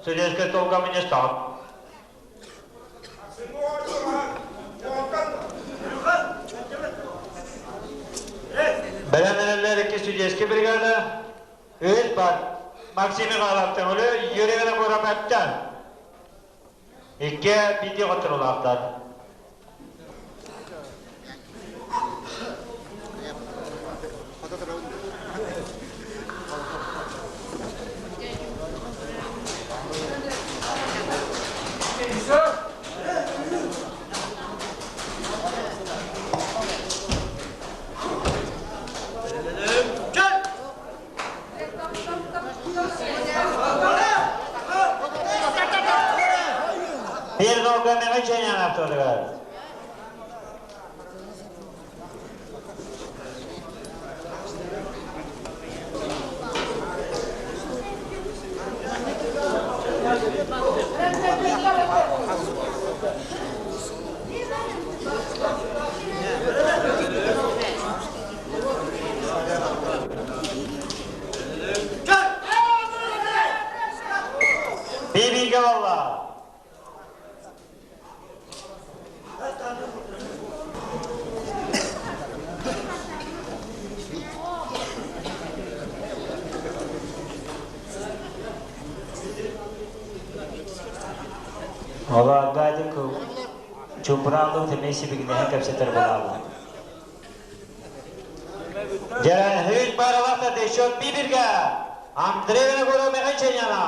Судейскай столга министр. Бэлэмнэнэллэр икки судейский бригада. Үс бар. Максим Михайлов Төҥүлү, Юрий Винокуров Өктөн. Икки биирдии хотторуулаахтар. Биир нолга Миҕичэйэн ортотугар. Биир-бииргэ буолла. Олооргаадык чупраалын тэмэй сибигинэһэн кэпсэтэр буолааллар. Дьэ, баралата еще бибирга. Андрей Винокуров Михайченяна.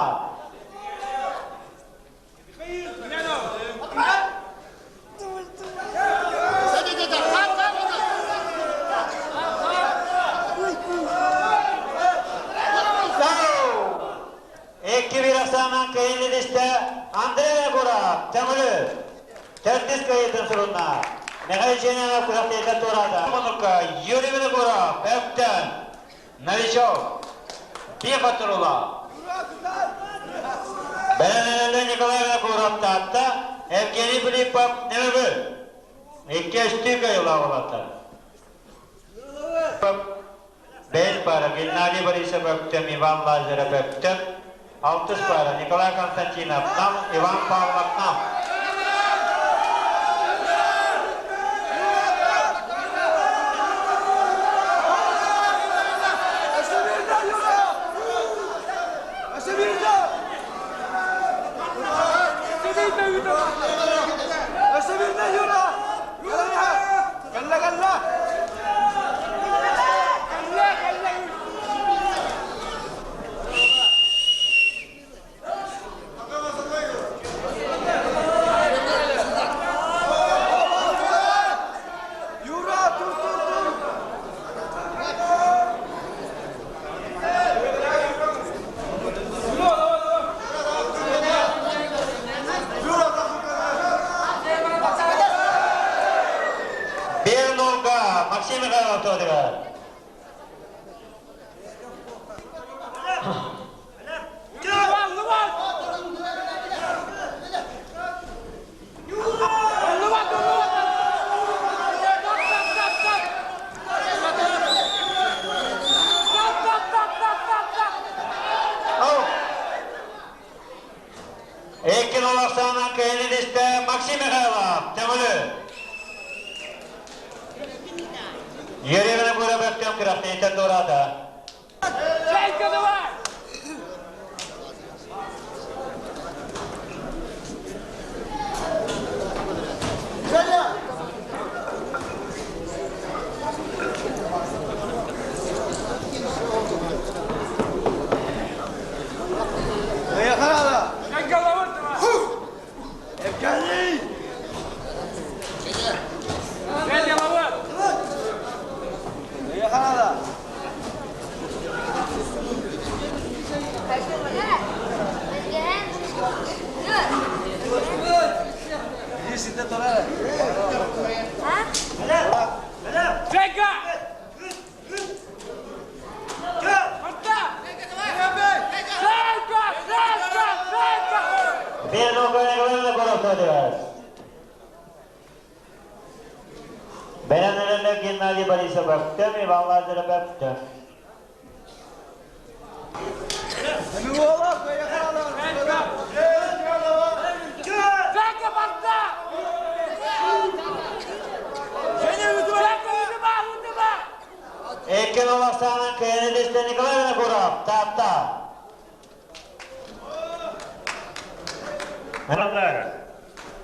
Икки бир ахсаанынан кыайын илистэ Андрей Винокуров, Төҥүлү. Төрдүс кыайыытын сурунна. Михаил Ченянов күрэхтэһиитэ туораата. Муннукка Юрий Винокуров, Өктөн, Новичок, Пиха турула. Бэлэмнэнэллэр Николай Винокуров Таатта, Евгений Филиппов Нөмүгү. Икки өстүү кыайыылаах улааттар. Бэл пара Геннадий Борисов Өктөм, Иван Лазарев Өктөм, алтыс пара Николай Константинов Нам, Иван Павлов Нам. Биир нолга Максим Михайлов туотугар. Икки нол ахсаанынан кыайан илистэ Максим Михайлов, Төҥүлү. Юрий Винокуров Өктөм күрэхтэһииттэн туораата. Женька, давай! Женька, давай, давай! Женя, давай! Женька! Женька! Женька! Женька! Биир нолга Николай Винокуров туотугар. Бэлэмнэнэллэр Геннадий Борисов Өктөм, Иван Лазарев Өктөм. Икки Новоксанан кыайан Николай Винокуров, Таатта. Балалар.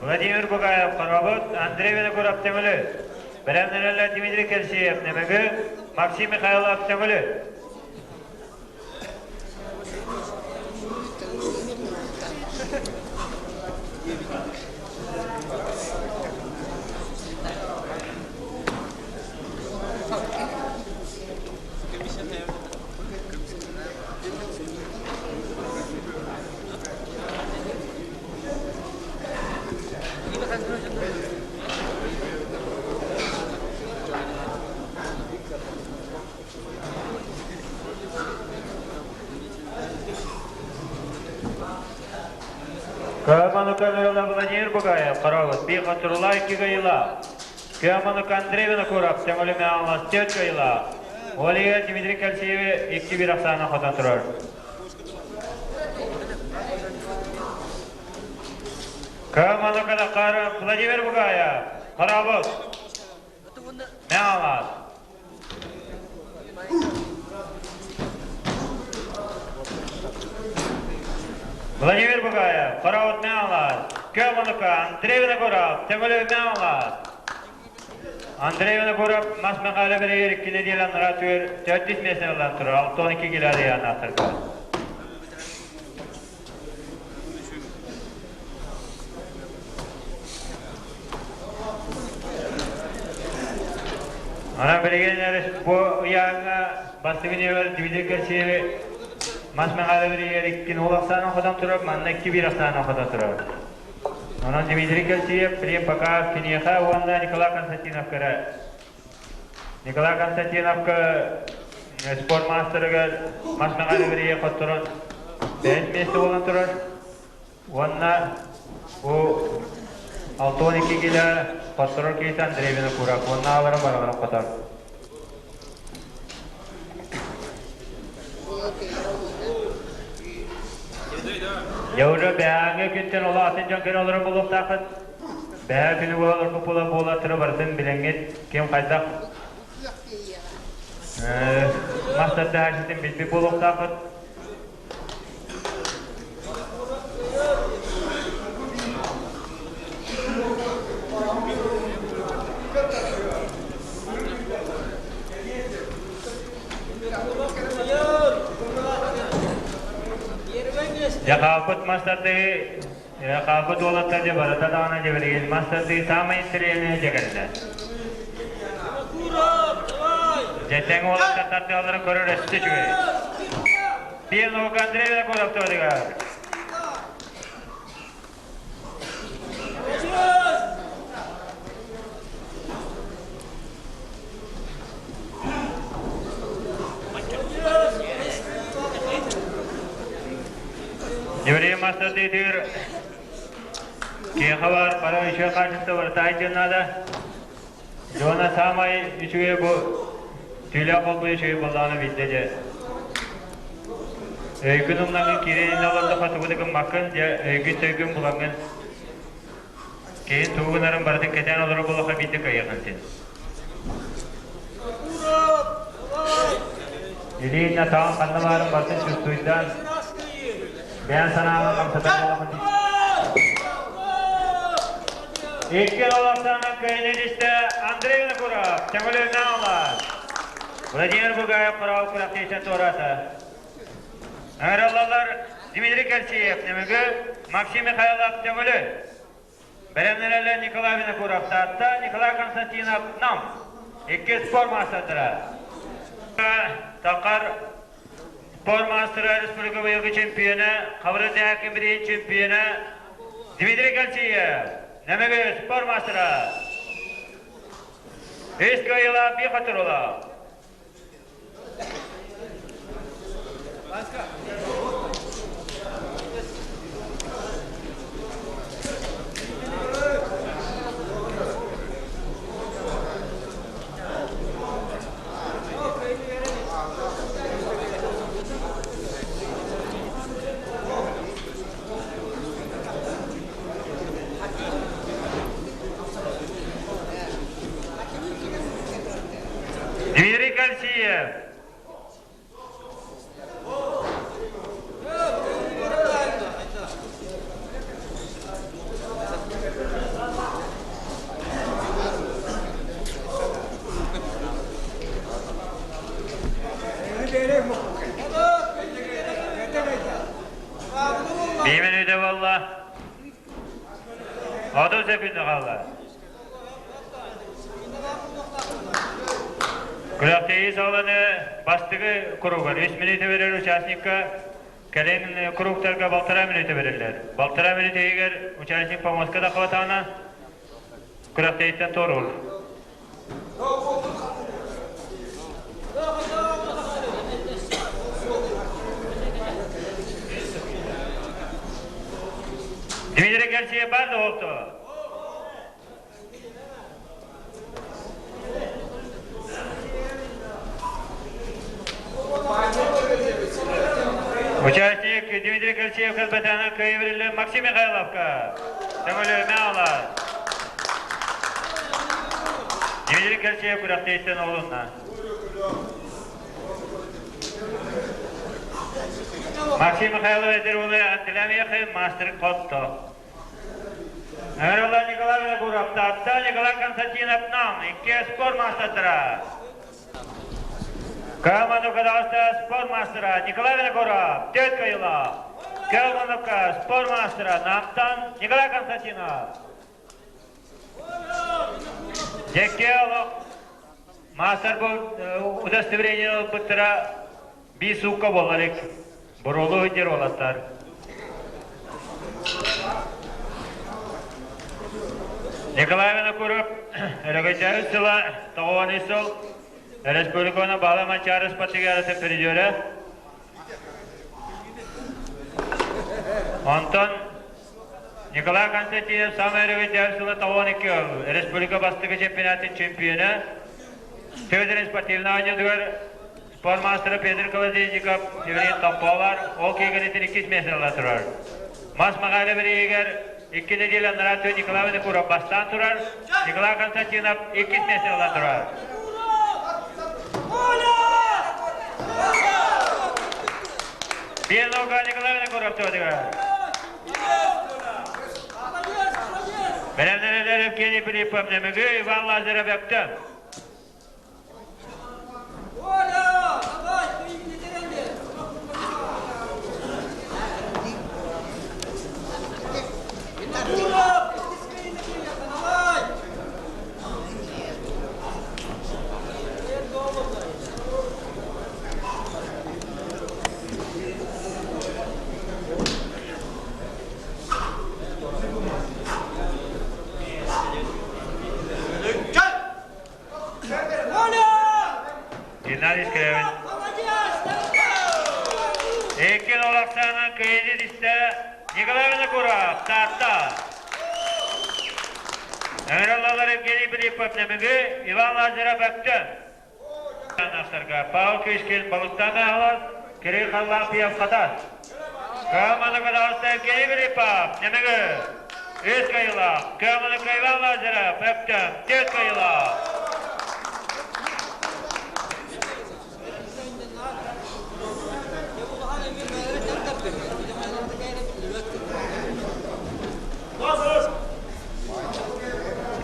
Владимир Бугаев, Хоробут, Андрей Винокуров, Төҥүлү. Бэлэмнэнэллэр Дмитрий Кельсиев, Нөмөгү, Максим Михайлов, Төҥүлү. Кыаманыкан Владимир Бугаев, Хоробут, Би Хотурулай Кигайла. Кыаманыкан Андрей Винокуров, Төҥүлү Меаллас, Төрт Кайла. Олига Дмитрий Кальциеви 2-1 ахсаана хотон турар. Кыаманыкан Владимир Бугаев, Хоробут, Меаллас. Владимир Бугаев, Хоровод Мялас, Көмонука, Андрей Винокуров, Төҥүлү Мялас. Андрей Винокуров мас Михайло Берегер икки неделя анараа түөр төрдүс миэстэни ылан турар, 62 кило ыйааннаахтарга. Ана билигин бу ыйааҥҥа бастыҥы ньүгэр Дмитрий Кальциеви мас Михайло Берегер иккин уол ахсаанын хотон турар, манна икки биир ахсаанын хотон турар. Онон Дмитрий Кальциев билигин пока киниэхэ уонна Николай Константиновка эрэ Николай Константиновка спорт маастарыгар мас Михайло Берегер хотторон бэйэт миэстэ буолан турар. Уонна бу 62 кило хотторор киһитэ Андрей Винокуров уонна аҕалара барыларын хотор. Дьэ уже бэһээҥҥи күнтэн оло атын дьон кэлэн олорор буолуохтааххыт. Бэһээ күнү буолар буола буола туру барытын билэҥҥит ким хайдах мас тардыһааччытын билбит буолуохтааххыт. Дьэ хаалбыт мас тардыы, хаалбыт уолаттар дьэ барыта даҕаны дьэ билигин мас тардыы саамай интэриэһинэй дьэ кэллэ. Дьэ тэҥ уолаттар тардыаларын көрөр өссө үчүгэй. Биир наука Андрей Винокуров туһатыгар. Еврей мастер Киэхэ бар, бары үчүгэй хаачыстыба барыта диэн наада. Дьуона саамай үчүгэй бу түүлээх холбуу үчүгэй буоллаҕына билдэ дьэ. Өйгүн умнаҥҥын киирэн иннэ олордоххо тугу да гыммаккын, дьэ өйгүн төйгүн булаҥҥын киһи тугу гынарын барытын кэтээн олорор буоллахха биирдэ кыайыаҕын син. Илииннэ таҕын ханна баарын барытын чувствуйдаан, бэйэн санааҕын хамсатар буоллаххын Икки олохтоох кыайыылаах Андрей Винокуров, Төҥүлүннээх Алаас. Владимир Бугаев Кураал күрэхтэһиитин туораата. Ыҥырыллаллар Дмитрий Кальциев, Нөмүгү, Максим Михайлов, Төҥүлү. Бэлэмнэнэллэр Николай Винокуров, Таатта, Николай Константинов, Нам. Икки спорт маастардара. Такар спорт маастара республика быйылгы чемпиона, Хабыры Дээкин билигин чемпиона Дмитрий Кальциев, Нөмүгү спорт маастара. Үс кыайыылаах, биир хотуруулаах. Биир мүнүүтэ буолла. 30 секунда хаалла. Күрэхтэһии саҕаланы бастакы кругар үс мүнүүтэ берер участникка кэлин кругтарга балтараа мүнүүтэ берерлер. Балтараа мүнүүтэ иһигэр участник помостка таххыбатаҕына күрэхтэһииттэн туоруур. Дмитрий Гарсия бар да oldu. Участник Дмитрий Гарсия Казбатана кыайы Максим Михайловка. Көмөлөмө алар. Дмитрий Гарсия күрэхтэһииттэн олунна. Максим Михайлов эдэр уолу Антилямияхы мастер хотто. Эрла Николай Винокуров, Таатта Николай Константинов Нам, икки спорт маастардара. Каманука даҕаста спорт маастара Николай Винокуров, төрт кыайыылаах. Калманука спорт маастара Намтан Николай Константинов. Дьэкке олох маастар бу удостоверение ылбыттара биир суукка буолла илик. Буруолуу сылдьар уолаттар. Николай Винокуров Өрөгөйдөөх сыла тоҕуон сыл Республиканы Баала Манчары спартакиадатын призерэ. Онтон Николай Константинов саамай өрөгөйдөөх сыла 92 республика бастакы чемпионатын чемпиона. Федор спортивный оонньуутугар Спорт маастара Петр Колодезников, Еврей Томполар ол киигэнитин иккис миэстэлэр турар. Мас Махайла бириигэр икки нэдиэлэ анараа өттүгэр Николай Винокуров бастаан турар, Николай Константинов иккис миэстэлэр турар. Биир нога Николай Винокуров туотугар. Бэлэмнэрэлэр Евгений Филиппов, Нөмүгү, Иван Лазарев, Өктөм. Геннадий Скрябин. Икки олохтоонун кыайыы истэ Николай Винокуров, Таатта. Ыҥырыллалар Евгений Филиппов Нөмүгү, Иван Лазарев Өктөм. Павел Кишкин Балыктан аһылар, Кирилл Харлампьев Хатас. Кыаманы кыдаҕаста Евгений Филиппов Нөмүгү. Үс кыайыылаах. Кыаманы Иван Лазарев Өктөм. Төрт кыайыылаах.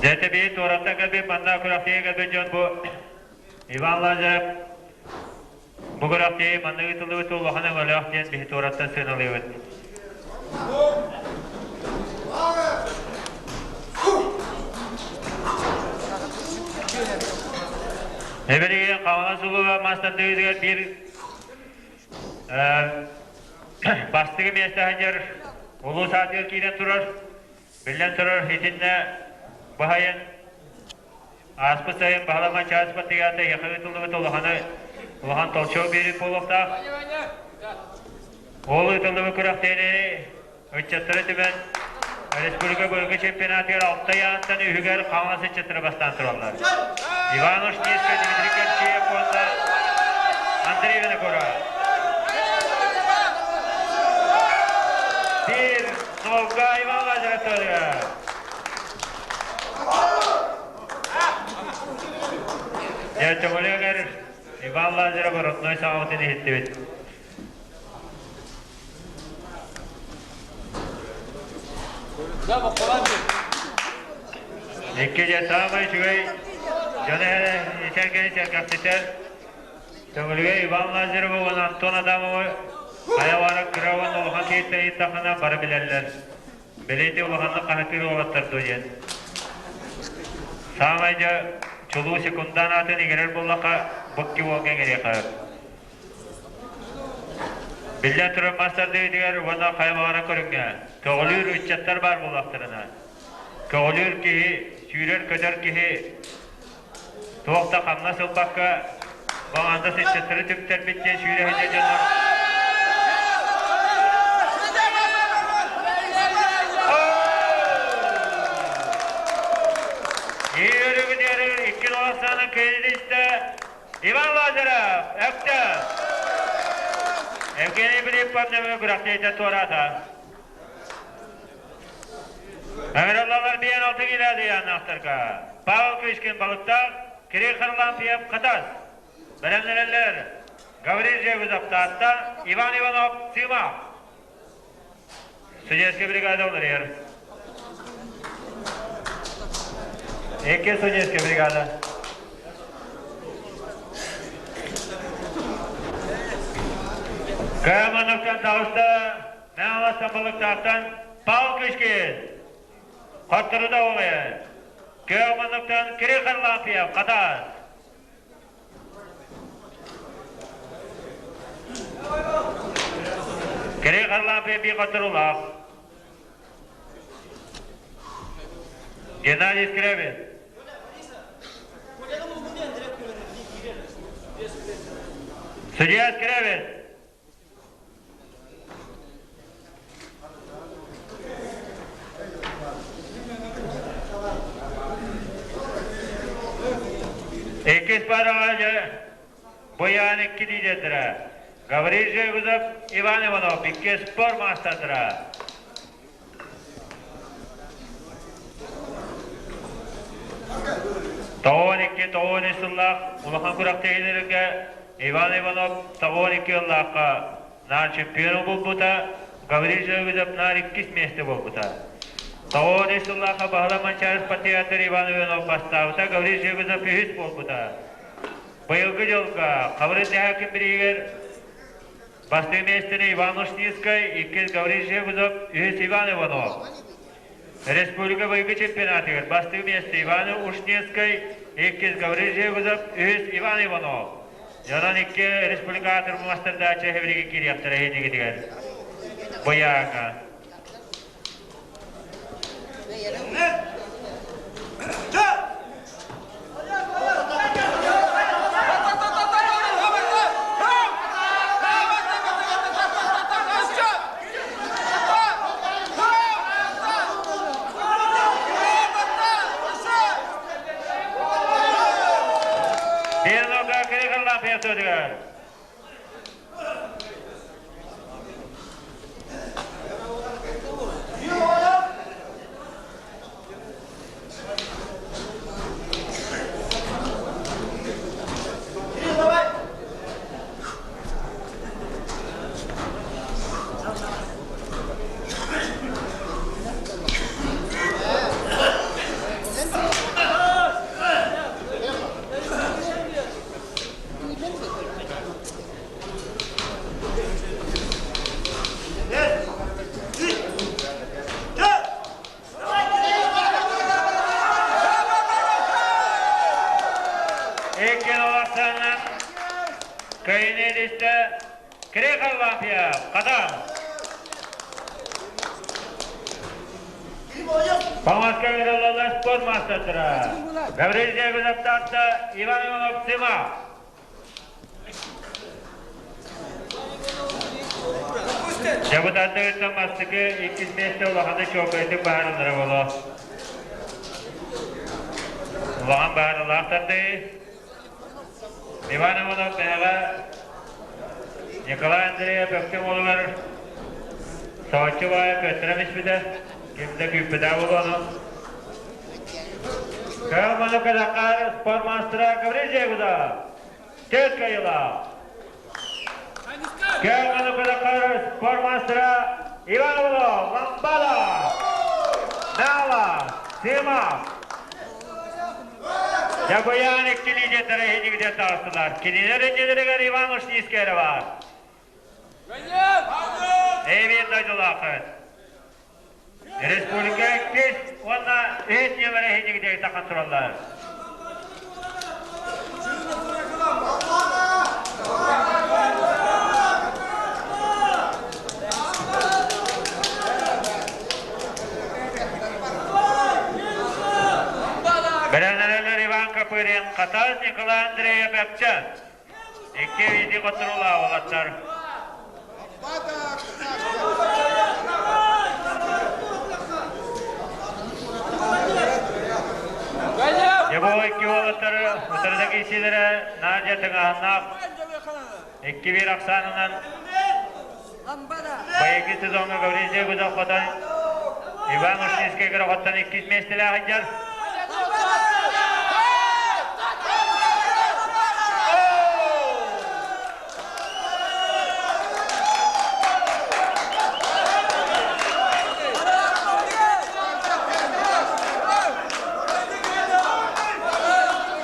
Дьэ бии туораттан кэлбит манна күрэхтэһии кэлбит дьон бу Иван Лазарев бу күрэхтэһии манна ыытыллыбыт улахан өҥөлөөх диэн биһи туораттан сыаналыыбыт. Эбэригин Хаҥалас улууһа мастардыытыгар биир бастакы миэстэ сылдьар улуус аатыгар киирэн турар. Биллэн турар, итиннэ баһайын ааспыт сайын баһылама чаас патриота эһиэхэ ыытыллыбыт улаханы улахан толчок биэрик буолуохтаах. Ол ыытыллыбыт күрэхтэһиини ыччаттары түмэн республика быйылгы чемпионатыгар алта ыйаантан үһүгэр Хаҥалас ыччаттара бастаан тураллар. Иван Ушницкий, Дмитрий Кольчиев уонна Андрей Винокуров. Биир нолга Иван Лазарев Дьэ, төҥүлүгэр Иван Лазарев родной саҕабытын иһиттибит. Икки дьэ саамай үчүгэй дьону сэргэни сэргэхситэр. Төҥүлүгэ Иван Лазаревы уонна Антон Адамовы хайа баара кыра уонна улахан киһиттэн ыйыттаххына бары билэллэр. Бэлиэтии улаханнык хаһытыыр уолаттар дуо диэн. Саамай дьэ чулуу секундаан аатын иҥэрэр буоллахха, бу икки уолга иҥэриэххэ сөп. Биллэн турар мас тардыытыгар уонна хайа баҕарар көрүҥҥэ көҕүлүүр ыччаттар баар буоллахтарына, көҕүлүүр киһи, сүүрэр-көтөр киһи туох да хамнас ылбакка баҕанда ыччаттары түптэрбит диэн сүүрэ сылдьар дьоннор Иөрүгүнэрэр икки доллар кредитте Иван Лазарев, Өктөөп. Евгений Филиппов нөҥүө күрэхтэһиитэ туораата. Ыҥырыллалар биэн алты киилээх Павел Кычкин балыктаах, Кирилл Харлампьев Хатас. Бэлэмнэнэллэр Гаврил Жегузов Таатта, Иван Иванов Сыма. Судейская бригада уларыйар. Икки судейская бригада. Кыамановтан таҕыста Мэҥэ Балыктаахтан Павел Кычкин. Хотторуда оҕуйар. Кыамановтан Кирилл Харлампьев Хатаас. Кирилл Харлампьев бии хотторулаах. Геннадий Скрябин. Судья Скрябин. Иккис параҕа дьэ Буян икки лидердэрэ Гаврил Жегузов, Иван Иванов икки спорт маастардара. Тоҕуон икки, тоҕуон үс сыллаах улахан күрэхтэһиилэргэ Иван Иванов тоҕуон икки сыллаахха наар чемпион буолбута, Гаврил Жегузов наар иккис миэстэ буолбута. Тоҕуон үс сыллаахха Баһылай Манчаарыс патриоттар Иван Иванов бастаабыта, Гаврил Жегузов үһүс буолбута. Быйылгы дьылга Хабырын Дэһээкин бирииһигэр Бастакы миэстэни Иван Ушницкай, иккис Гаврил Жегузов, үһүс Иван Иванов. Республика быйылгы чемпионатыгар бастакы миэстэ Иван Ушницкай, иккис Гаврил Жегузов, үһүс Иван Иванов. Дьонон икки республикатор мастардааччы хэбириги киириэхтэрэ иһинигитигэр. Быйааҥа. Диалога кырыгыллаах пьесатыгар. Икки олохсанан кыйыны илистэ Крехаллаапия Катан. Памаска ыҥырыллаллар спорт маастардара Гаврил Дягилев Таатта, Иван Иванов Сыма. Дьабытааттыгыттан бастакы иккис миэстэ улаханнык чуолкайдык быһаарыллара буолуо. Улахан быһаарылаах тардыы. Иван Иванов бэйэҕэ Николай Андреев Өктөм уолугар соһуччу баайа кыаттаран испитэ. Ким да күүппэтэ буолуону. Кыаманы кэлэххэ спорт маастара Гаврил Жегудов төрт кыайыылаах. Кыаманы кэлэххэ спорт маастара Иван Иванов Ламбада Нала Сима. Дьабыйаан икки лидердэрэ иһинигитэ таҕыстылар. Кинилэр иннилэригэр Иван Ушницкий эрэ баар. Эбиэн дойдулааххыт. Республика иккис уонна үһүс нүөмэрэ иһинигитэ тахан тураллар. Бэлэмнэнэллэр Иван Копырин, Хатас Николай Андреев Өкчө. Икки види хотурулаабалаттар. Дьэ бу икки уолаттары утарыта киирсиилэрэ Надя тыҥааһыннаах 2-1 ахсаанынан Быйылгы сезоҥҥа Гаврил Жегудов хотон Иван Ушницкай грохоттан иккис миэстэлээх сылдьар.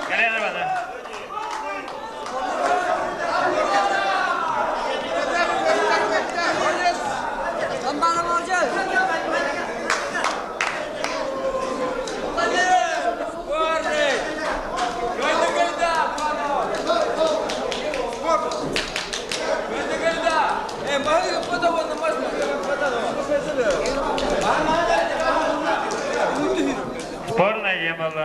Кэлэн баны. Спорная тема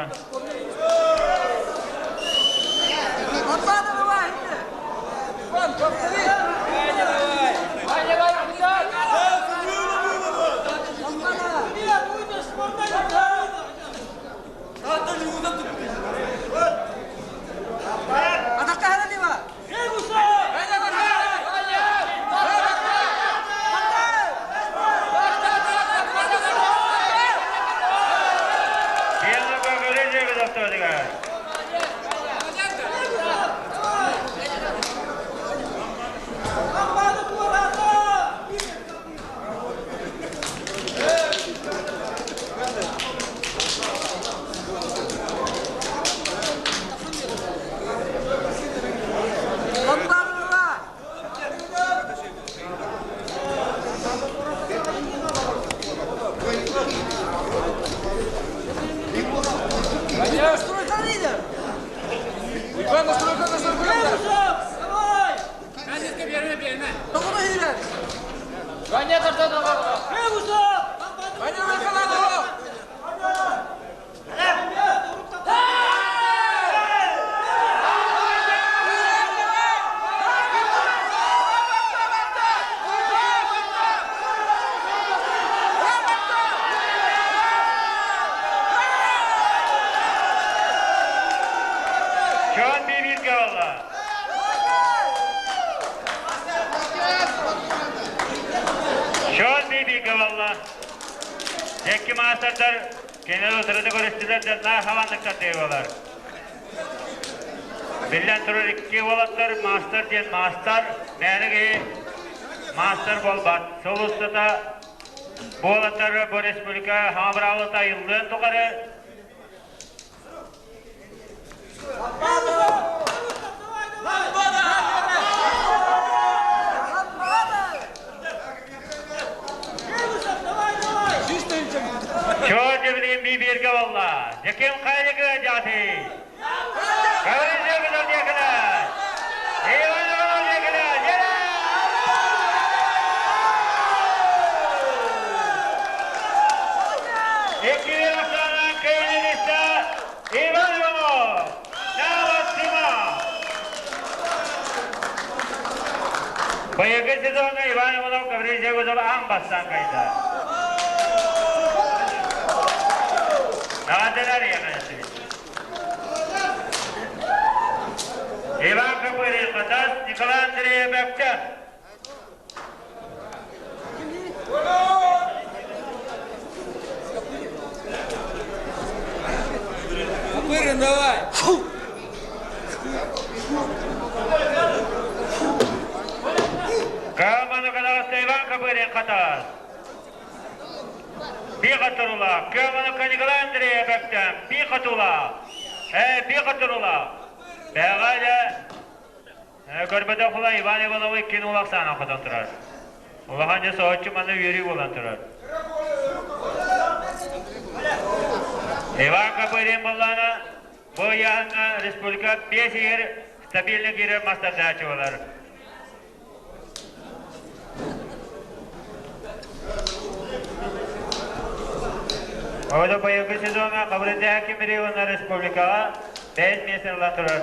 Чон бибирге олла. Чон бибирге олла. Дьэкки маастардар кинилэр утарыта көрүстүлэр да наа хаванныктар диэбалар. Биллэн турар икки уолаттар маастар диэн маастар, мээнэ киһи маастар буолбат. Сыл устата буолаттар бу республика хаҥа айыллыан тухары Чё билигин бииргэ буолла? Дьэким хайдыгы дьааты? Гаврил диэкилэр! Иван Иванов диэкилэр! Икки ахсаанан кыайыылаахта Иван Иванов! Наватсима! Быйылгы сезоҥҥа Иван Иванов Гаврил Жегудов аан бастаан кайда. Наҕарадалар Иван Копырин, Хатас, Николай Андреев, Өктөм. Копырин, давай! Кааманы канаҕаста Иван Копырин Хатас. Би хатырула, Кааманы Николай Андреев Өктөм, би хатула. Э, биир хотторуулаах. Бэҕэ дьэ көрбөтөх була Иван Иванович кин улахсаана хотон турар. Улахан дьэ соһуччу манна үөрүү буолан турар. Иван Копырин буоллаана бу ыйааһыҥҥа республика биэс иһигэр стабильно киирэр мастардааччы буолар. Оҕо быйылгы сезоҥҥа Хабырыйдаах Кимири уонна республикаҕа бэйэт миэстэ ылан турар.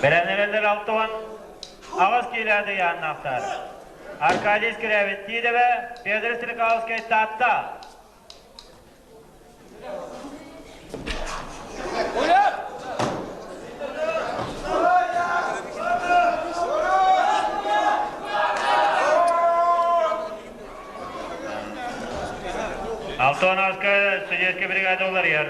Бэлэмнэнэллэр 68 киилээх ыйааннаахтар. Аркадий Скрябин Тиидэбэ, Петр Стрекаловскай Таатта. Алтоновская судейская бригада уларыйар.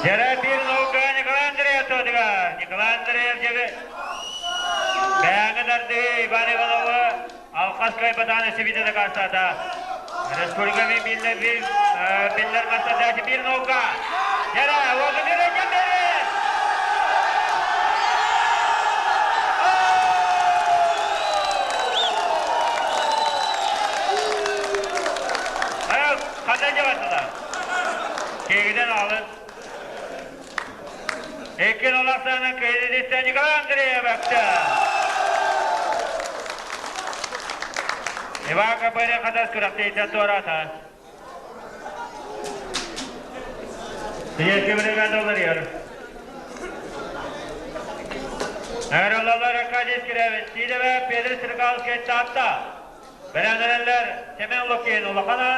Дьэрэ биир наука Николай Андреев туотугар. Николай Андреев дьэби бэйэҥи тардыы Иван Иванова Алхас кыайбатаҕын өссө дакаастаата. Республика биллэр биллэр мастардаачы биир наука. Дьэрэ, уолгутун өйдөммөрүн! Ханна дьабатылар? Киһигинэн аҕалын. Икки олохсаанын кыайдыттан Николай Андреев өктө. Иван Копырин хатас күрэхтэһииттэн туораата. Сийиэскэ бригада уларыйар. Эроллалар Аркадий Скрябин, Сиидэбэ Петр Стрекаловский Таатта. Бэлэмнэнэллэр Семен Лукин Улахана,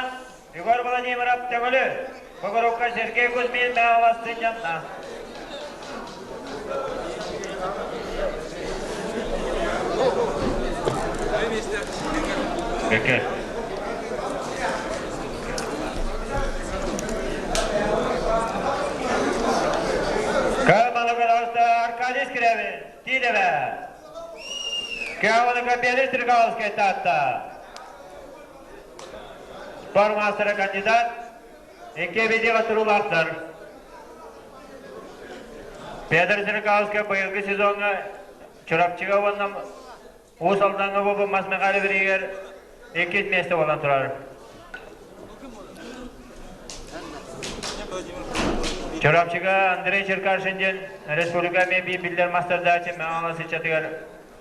Егор Владимиров Төҥүлү, Богорукка Сергей Кузьмин Михайлов сынньанна. Кэкэ. Камалыгар Аркадий Скрябин, Тиидэбэ. Кавалыга Петр Стрекаловский Таатта. Спорт маастара кандидат, икки видеоҕа туруулаахтар. Петр Зеркаловскай быйылгы сезоҥҥа Чурапчыга уонна Уус Алдаҥҥа буолбут мас Михайлов бириигэр иккис миэстэ буолан турар. Чурапчыга Андрей Черкашин диэн республика эмиэ биир биллэр мастардааччы Мэҥэ ыччатыгар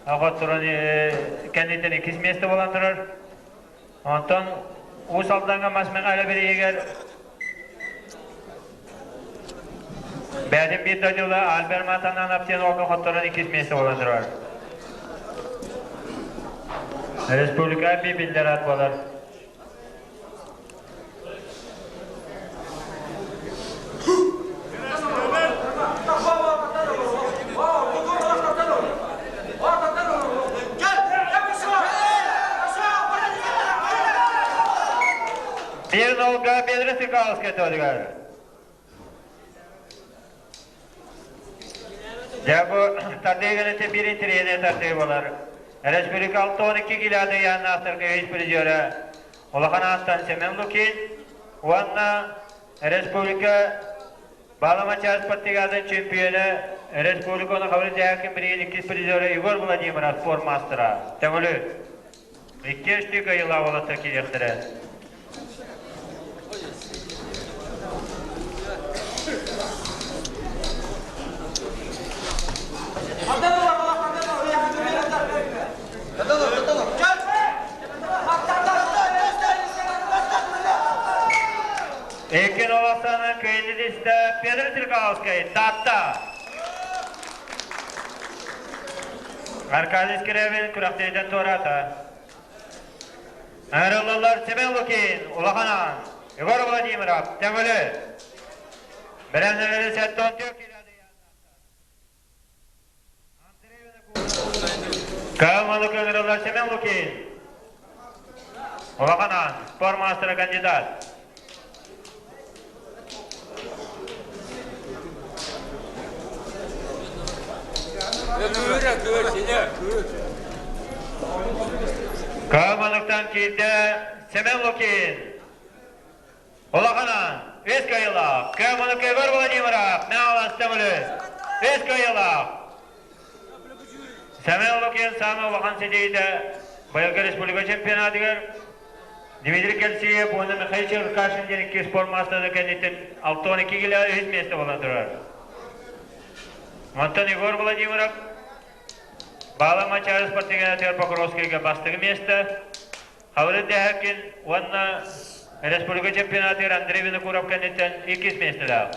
оҕотторун кэнниттэн иккис миэстэ буолан турар. Онтон Уус Алдаҥҥа мас Мэҥэ бирииһигэр бэйэтин биир дойдула Альберт Матананов диэн уолга хотторон иккис миэстэ буолан турар. Республика биир биллэр аат буолар. Биир нолга Петр Стрекаловскай туһугар. Дьэ бу тардыы биир интэриэһинэй тардыы буолар. Республика 62 килода ыйааннаахтарга үһүс призера Улахан Аантан Семен Лукин уонна республика Баламачаас спартакиадын чемпиона, республиканы Хабыр Дьаакин билигин иккис призера Егор Владимиров спорт маастара. Төҥүлү. Икки өстүү кыайыылаах уолаттар киириэхтэрэ. Стрелкалскай, Таатта. Аркадий Скрябин күрэхтэһиитэн туораата. Ыҥырыллаллар Семен Лукин, Улахан Аан, Егор Владимиров, Төҥүлү. Бэлэмнэнэри 74 Кыһыл ыҥырыллар Семен Лукин. Улахан Аан, спорт маастара кандидат. Кыһыл киирдэ Семен Лукин. Улахан Аан, үс кыайыылаах. Кыһыл Егор Владимиров, Мэҥэ Төҥүлү, үс кыайыылаах. Семен Лукин саамай улахан ситиһиитэ быйылгы республика чемпионатыгар Дмитрий Кельциев уонна Михаил Черкашин диэн икки спорт маастарын кэнниттэн 62 кило үһүс миэстэ буолан турар. Онтон Егор Владимиров Баала Манчаары спортивнай Покровскайга бастакы миэстэ, Хаврын Дэһэкин уонна республика чемпионатыгар Андрей Винокуров кэнниттэн иккис миэстэлээх.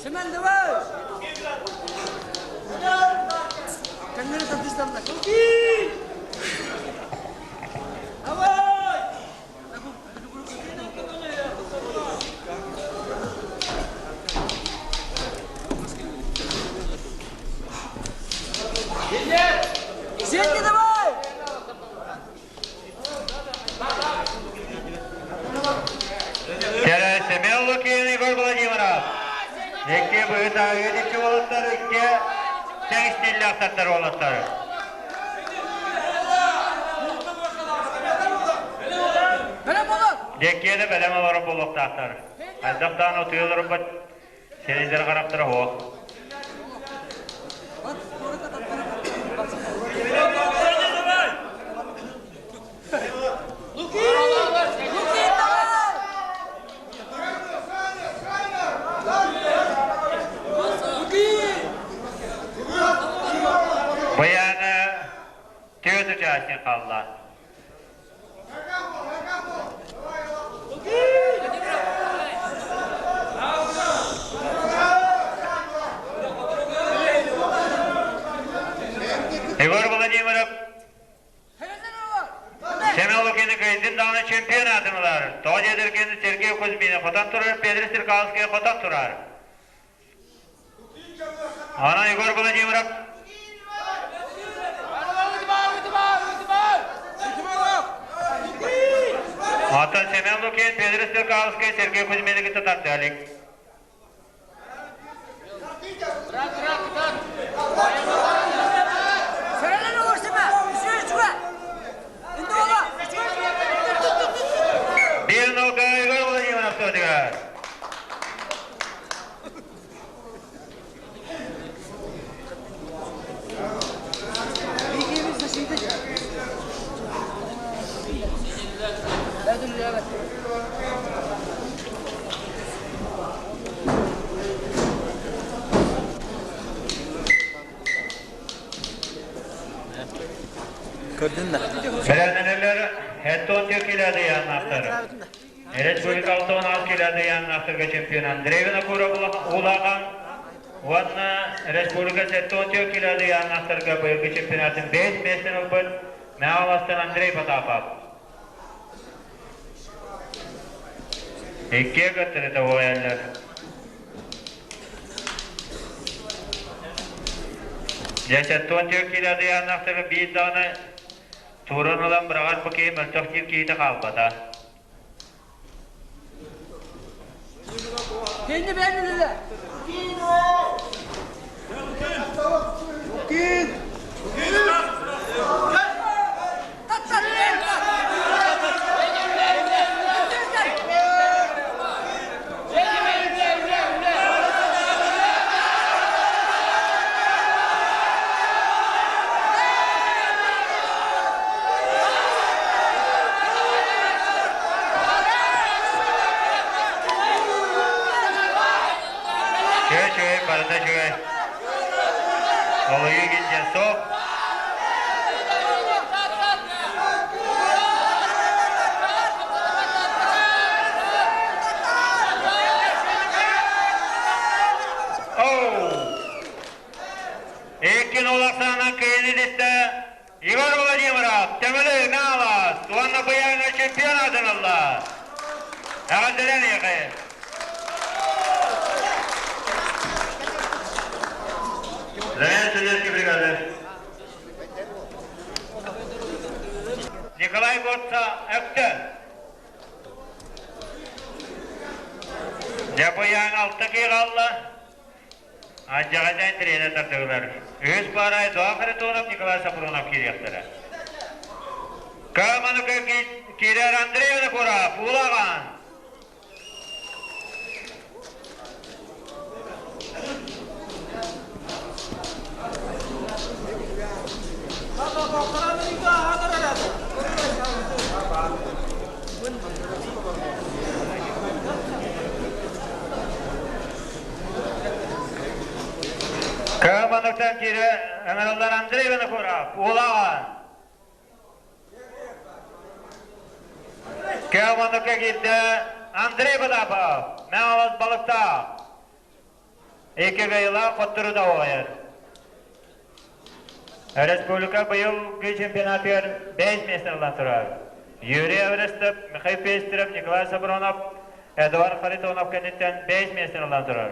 Семен, давай! Давай! Сети давай! Кэлэ Семен Лукин, Егор Владимиров. Икки быһыта икки уолаттар, икки тэҥ стиллээхтэр уолаттар. Дьэккиэдэ бэлэм олорор буолуохтаахтар. Хайдах даҕаны утуйа олорбут сирэйдэр харахтара суох. Быйаҥы түөрт участник хаалла. Егор Владимиров Семен Лукины кыайдын даҕаны чемпион аатын ылар. Тоҕо диэтэргин Сергей Кузьмин хотон турар, Петр Стрекаловский хотон турар. Ана Егор Владимиров Оттон Семен Лукин, Петр Стрекаловский, Сергей Кузьмины кытта тардыалик. Биир нолга Егор Владимиров туотугар. Бэлэмнэнэллэр Хеттон килэдийааннаахтар. Республика алтан килэдийааннаахтарга чемпион Андрей Винокуров улахан уонна республика сеттон килэдийааннаахтарга быйылгы чемпионатын бэс миэстэни ылбыт Мэҥэ Андрей Потапов. Иккиэ кыттыгыта буойаллар. Дьэ, 74 киилэ адыйааннаахтары биир даҕаны тууран ылан быраҕар бу киһи мөлтөх диир киһитэ хаалбата. Kendi beğenildi. Үчүгэй, үчүгэй. Олуйу диэн суох. Оу! Иккин улахсаанан кыайын илиттэ Егор Владимиров, Төҥүлү Наалас уонна Быйаҥа чемпион аатын ылла. Эҕэрдэлэн эйиэхэ. Замена судейской бригады. Николай Готца өктө. Дьапыйаан алта киһи хаалла. Алдьархайдаан тренер тардыгылар. Үһүс пара Эдуард Харитонов, Николай Сапронов киириэхтэрэ. Кааманыкы киирэр Андрей Винокуров, Улахан. Кааманыктан киирэ ыҥырыллар Андрей Винокуров, Улахан. Кааманыкка киирдэ Андрей Потапов, Мэҥэлэс Балыктаах. Икки кыайыылаах хоттору да оҕойор. Республика быйылгы чемпионатыгар 5 миэстэ ылан турар. Юрий Эверестов, Михаил Пестеров, Николай Сапронов, Эдуард Харитонов кэнниттэн 5 миэстэ ылан турар.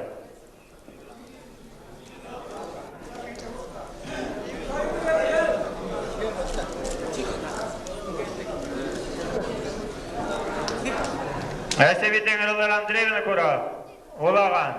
Эсэбитин ылар Андрей Винокуров, Улахан.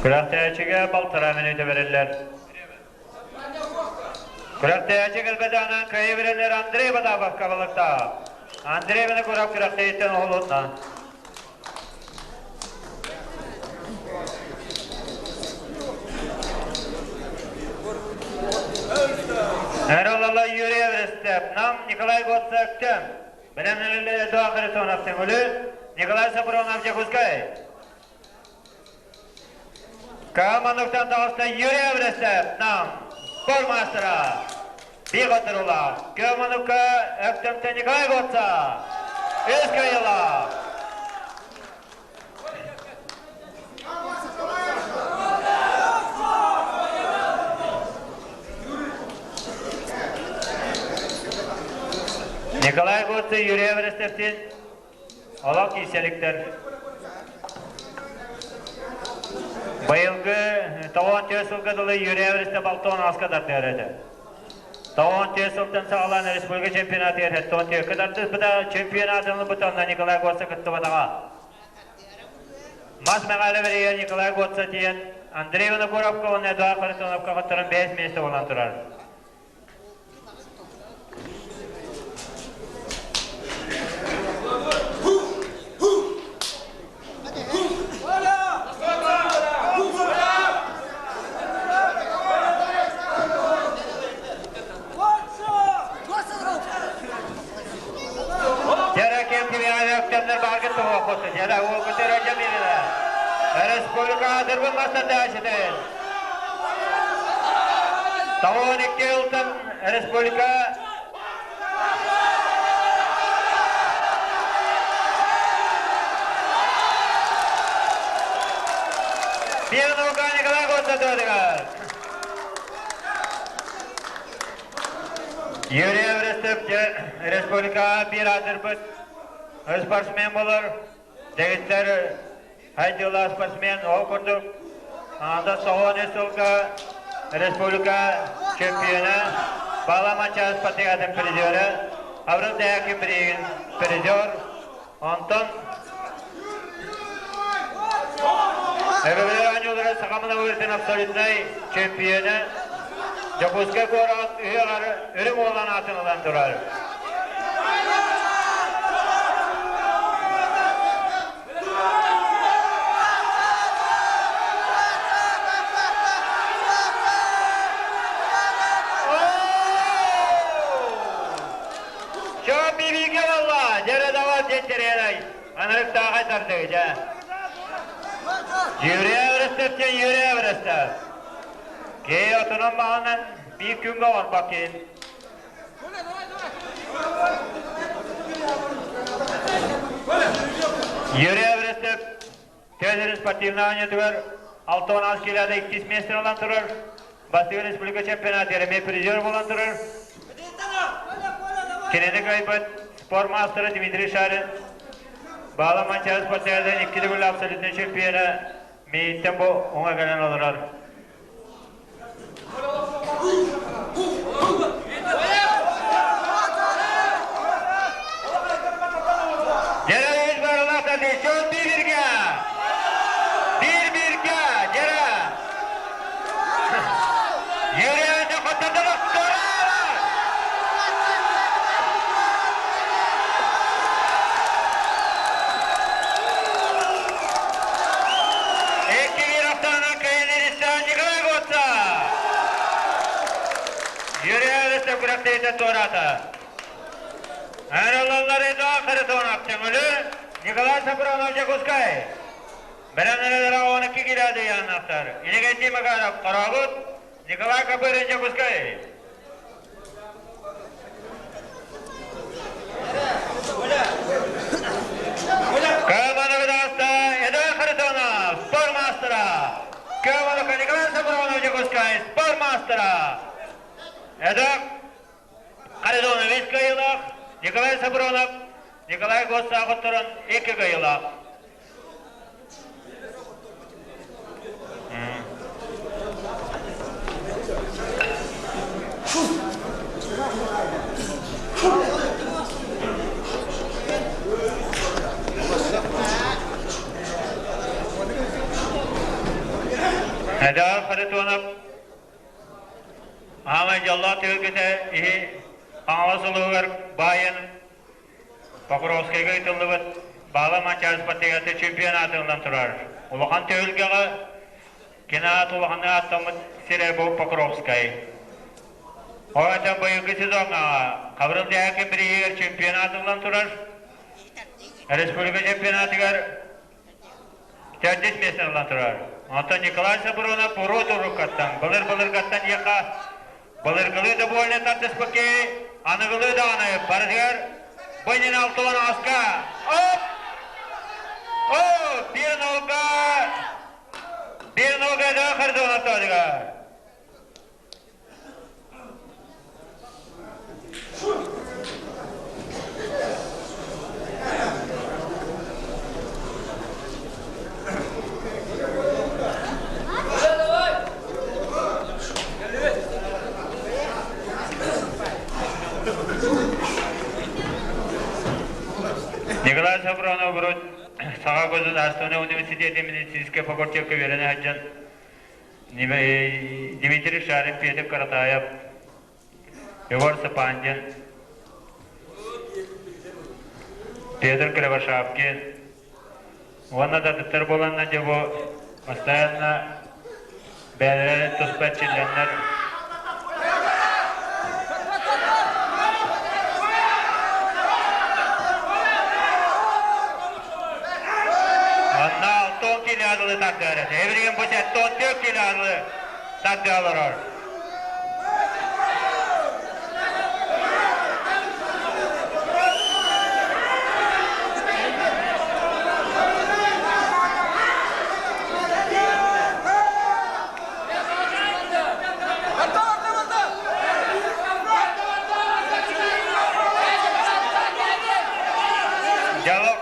Күрэхтэһээччигэ балтараа мүнүүтэ бэриллэр. Күрэхтэһээччи кэлбэтэҕинэн кыайыы бэриллэр Андрей Потаповка балыктаах. Андрей Винокуров күрэхтэһииттэн уһулунна. Эролала Юрий Эверестев, Нам Николай Гоцев, Бэлэмнэниллэр Эдуард Харитонов Төҥүлү, Николай Сапронов Дьокуускай. Каамановтан таҕыста Юрий Эверестев, Нам, спорт маастара. Биир хотторуулаах. Каамановка Өктөмтөн Николай Гоцев, үс кыайыылаах. Николай Гоцев, Юрий Эверестевтин олох киирсэликтэр. Быйылгы 94 сылга дылы Юрий Эверестев алтан аска тардыар этэ. 94 сылтан саҕалаан республика чемпионатыгар 74 тардыспыта чемпионатын ылбыта онно Николай Гоцев кыттыбатаҕа. Мас Мэхээлэ бэрийэр Николай Гоца тиийэн Андрей Винокуровка уонна Эдуард Харитоновка хотторон бэйэс миэстэ буолан турар. Дьэрэ ким кимиэхэ бааргыт туһуоххут дьэрэ уолгут өрө дьэмиилэ республика аатырбыт мастардаачытын 92 ылтан республика Пьянова Николай Госадорыгар Юрий Эверестов республика биир аатырбыт спортсмен болар. Дэгиттэр хайдыылаах спортсмен ол курдук анда соҕон сылга республика чемпиона Бала Манчаас спартакиадатын призерэ Аврал Дякин призер онтон Өбүгэлэр оонньуулара саха мунабыытын абсолютнай чемпиона Дьокуускай куорат ыһыаҕар үрүҥ уолан аатын ылан турар. Ынырыктааҕай тардыы дьэ. Юрий Эверестов диэн Юрий Эверестов. Киһи отунан маһынан биир күҥҥэ оҥорбоккин. Юрий Эверестов Тыа спортивнай оонньуутугар 68 килода иккис миэстэни ылан турар. Бастакы республика чемпионатыгар эмиэ призер буолан турар. Кинини кыайбыт спорт маастара Дмитрий Шарин Баала Манчаары спортсменын икки төгүл абсолютнай чемпиона мииттэн бу уҥа кэлэн олорор. Дьэрэ барылата счет bir-birге! Bir-birге, дьэрэ! Юрий хотодоров Икки Астана кыайан Николай Готца! Юрий күрэхтэһиитэ туораата. Ырылаллары Харитонов Төҥүлү, Николай Сапронов Дьокуускай. Бэлэмнэрэлэрэ 12 килоды яаннаахтар. Иннокентий Макаров Хорообут, Николай Копырин Дьокуускай. Кыманыгыдаста Эдуард Харитонов, спорт мастера. Кыманыка Николай Сапронов Дьокуускай, спорт мастера. Эдуард Харитонов үс кыайыылаах, Николай Сапронов, Николай Госсаахов туран икки кыайыылаах. Эдуард Харитонов Аамай дьоллоох түһүлгэтэ иһи Хаҥалас улууһугар баайан Покровскайга ыытыллыбыт Баала Манчаары спартакиадата чемпионатын ылан турар. Улахан түһүлгэҕэ кини аат улаханнык ааттаммыт сирэ бу Покровскай. Ол этэн быйылгы сезоҥҥа Хабырыл Дьээкин бирииһигэр чемпионат ылан турар. Республика чемпионатыгар төрдүс миэстэ ылан турар. Онтон Николай Сапронов урут уруккаттан, былыр-былыргаттан диэххэ, былыргылыы да буолла тардыспыкки, аныгылыы даҕаны барытыгар бынньын алтылан аска. Оп! Оп! Биир нолга! Биир нолга да хардыгар. Николай Сапронов урут Саха государственнай университетын медицинскэй факультекка үөрэнэ сылдьан Дмитрий Шарин, Петр Каратаев, Егор Сапандин, Петр Кривошапкин уонна да атыттар буоланнар дьэ бу постоянно бэйэлэрэ туспа эрчиллэннэр Онно 60 кило адылы тардыар этэ. Эбиригин бу 74 кило адылы тардыа олорор. Дьолок.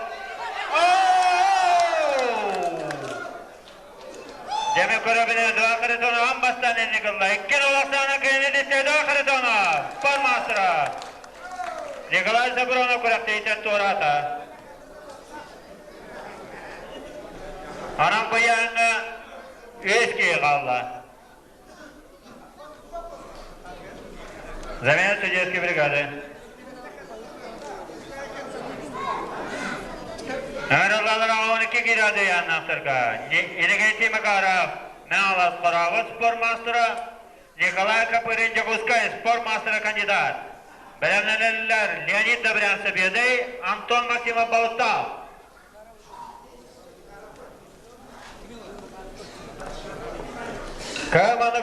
Деме көрөбүнэ Эдуард Харитонов ан бастаан инник ылла. Иккин олохсаана кэннидиттэ Эдуард Харитонов, спорт мастера. Николай Сапронов күрэхтэһиитэн туораата. Анан быйааҥҥа үс киһи хаалла. Замена судейской бригады. Ыҥырыллалар 12 киирады Яннахтарга. Иннокентий Макаров, Мялас Паровод спортмастера, Николай Копырин Дьокуускай спортмастера кандидат. Бэлэмнэнэллэр Леонид Добрянцев-Бедей, Антон Максимов Балыстаах.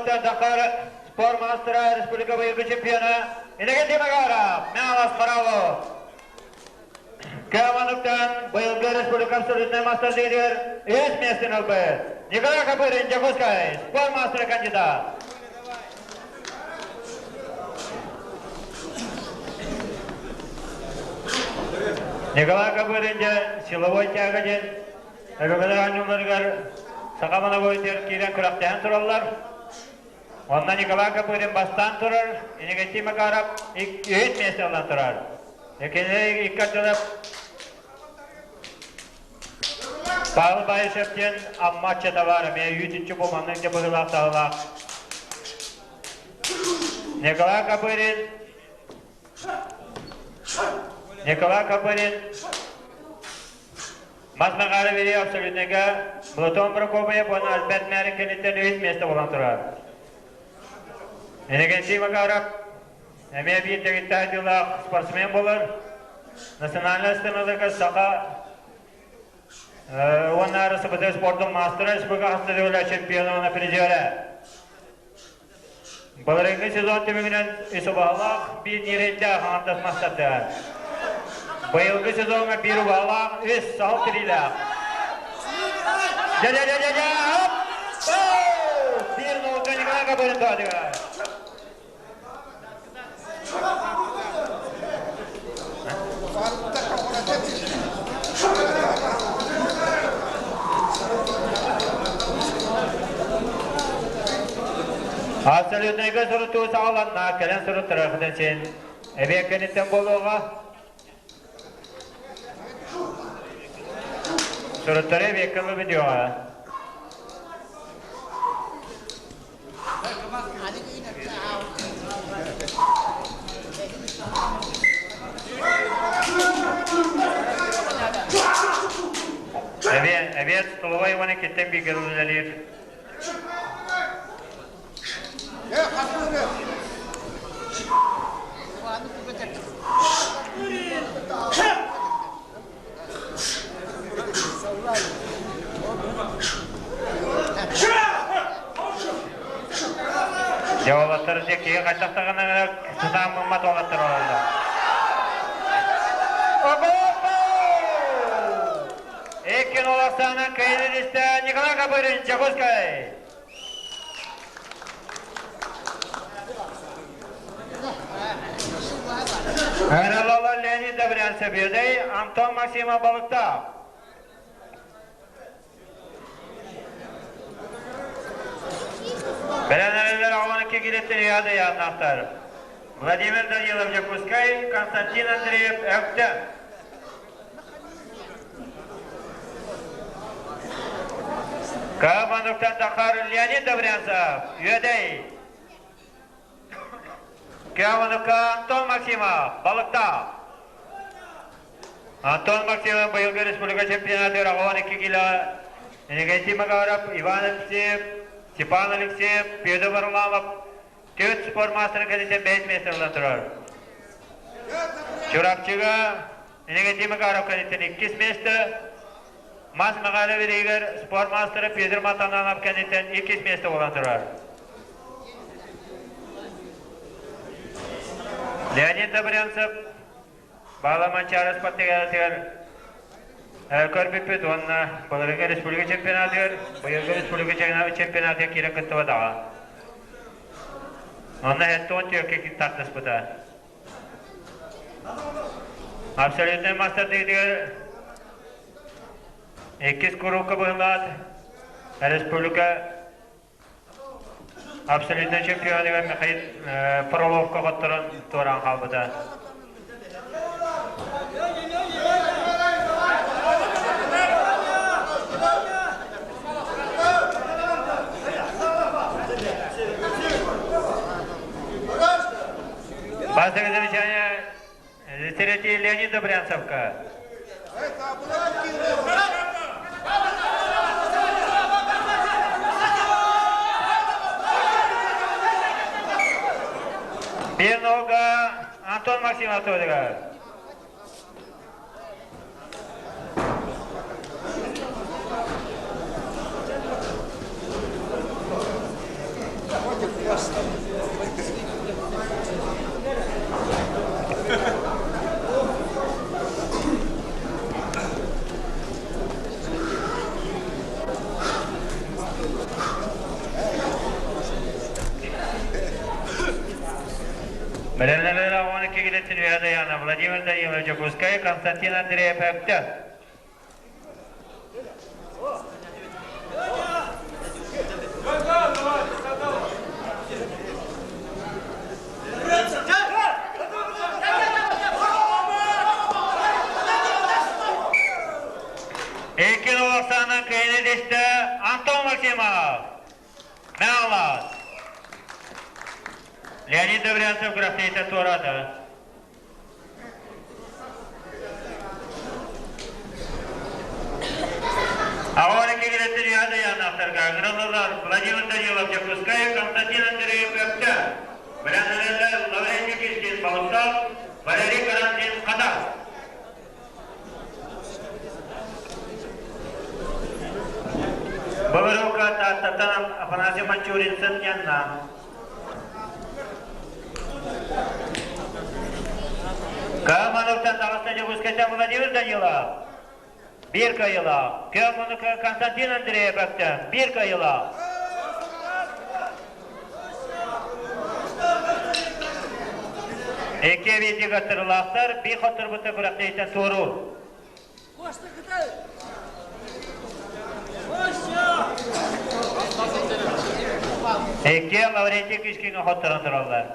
Камануктан Дахар спорт мастера республика быйылгы чемпиона Иннокентий Макаров, Мялас Харавов. Камануктан быйылгы республика абсолютнай мастер дигер үс местен ылбыт. Николай Копырин, Дьокуускай, спорт мастера кандидат. Николай Копырин дьэ силовой тяга диэн Өбүгэлэр оонньууларыгар саха моновойдер киирэн күрэхтэһэн тураллар. Онно Николай Копырин бастаан турар, Иннокентий Макаров үһүс миэстэ ылан турар. Кинилэр икки ардылар Павел Баишев диэн Амма аччата баар, эмиэ үүт-үччү бу маннык дьэ быһыылаах таһылаах. Николай Копырин Николай Копырин Мас Махара Верия абсолютныйга Платон Прокопьев уонна Альберт Мярин кэнниттэн үһүс миэстэ буолан турар. Иннокентий Макаров эмиэ биир дэгиттээх дьыллаах спортсмен буолар. Национальнай станаларга саха уонна РСПД спордун маастара, республика хастыгыла чемпиона уонна призерэ. Былырыыҥҥы сезон түмүгүнэн үс убаһалаах, биир ньирэйдээх аҥардас мастардаах. Быйылгы сезоҥҥа биир убаһалаах, үс саһыл тириилээх. Дьэ-дьэ-дьэ-дьэ! Хоп! Биир нолга Николай Копырин туһатыгар. Абсолютнайга сурутуу саҕаланна, кэлэн суруттарыаххытын син. Эбиэт кэнниттэн буолуоҕа. Суруттары эбиэккэ ылы бүтүөҕэ. Эбиэт, эбиэт столовай уонна киттэн бииргэ үлэлиир. Дьэ уолаттар дьэ киһи хайдах даҕаны сатаан муммат уолаттар олороллор. Икки уолаттаанан кыайыы истэ Николай Копырин, Дьокуускай. Ыҥырыллаллар Леонид Добрянцев, Үөдэй, Антон Максимов Балыктаах. Бэлэнэрэлэр 12 килеттен ыйаады ыйааннаахтар. Владимир Данилов Дьокуускай, Константин Андреев Өктөм. Каамановтан Захар Леонид Добрянцев, Үөдэй. Каамановка Антон Максимов, Балыктаах. Антон Максимов быйылгы республика чемпионатыгар 12 кило Иннокентий Макаров, Иван Алексеев, Степан Алексеев, Петр Варламов төрт спортмастер кэлитен бэйэс миэстэ ылан турар. Чурапчыга Иннокентий Макаров кэнниттэн иккис миэстэ, Мас Михайлов илиигэр спорт маастара Петр Матананов кэнниттэн иккис миэстэ буолан турар. Леонид Добрянцев Баала Манчаары спартакиадатыгар көрбүппүт уонна былырыҥҥы республика чемпионатыгар, быйылгы республика чемпионатыгар киирэн кыттыбатаҕа. Онно 74 тардыспыта. Абсолютнай мастардыытыгар иккис куруука быһылаат республика абсолютнай чемпионугар Михаил Фроловка хотторон туораан хаалбыта. Базовое замечание Литератии Леонид Добрянцевка. Биир Антон Максимов туһугар. Бэлэмнэлэр 12 килеттин үһэ Даяна, Владимир Данилов, Дьокуускай, Константин Андреев, Өктө. Эркин Олохсаанын кыайыны дестэ Антон Максимов. Мэлас. Леонид Добрянцев күрэхтэһиитэ туораата. Аҕа кигирэттин үһэ дайааннаахтарга ыҥырыллылар Владимир Данилов Дьокуускай, Константин Андреев Өктө, Бэлэмнэнэллэр Лаврентий Кишкин Балыктаах, Валерий Карамзин Хатас. Боборовка Тааттаттан Афанасий Манчурин Сынньанна. Каамановтан таҕыста Дьокуускайтан Владимир Данилов. Биир кыайыылаах. Көөмөнүкө Константин Андреев Өктөм. Биир кыайыылаах. Икки эбиитик аттарылаахтар, биир хотторбута күрэхтэһииттэн туоруур. Икки Лаврентий Кишкиҥҥэ хотторон тураллар.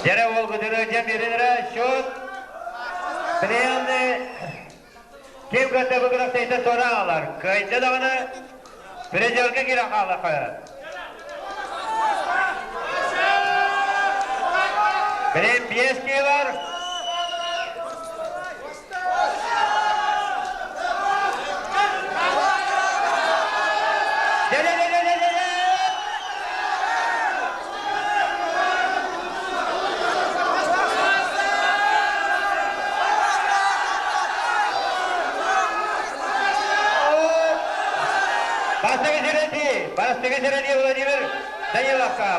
Дьэрэ уолгутугар дьэ биэринэрэ счет Пленный ким кытта бу күрэхтэһиитэ туора аалар. Кыайда даҕаны призергэ киирэн хааллахха. Билин биэс киһи бар. Бастакы сирэти, бастакы сирэти Владимир Даниловка.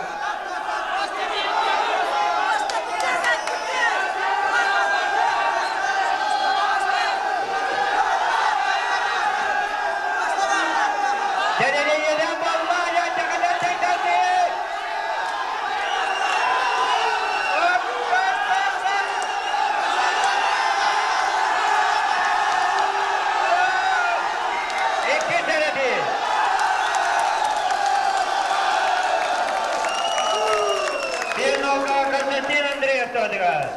Дьэ-дьэ-дьэ-дьэ, балла, Икки сэрэтии. Пинока Константин Андреев тоодугар.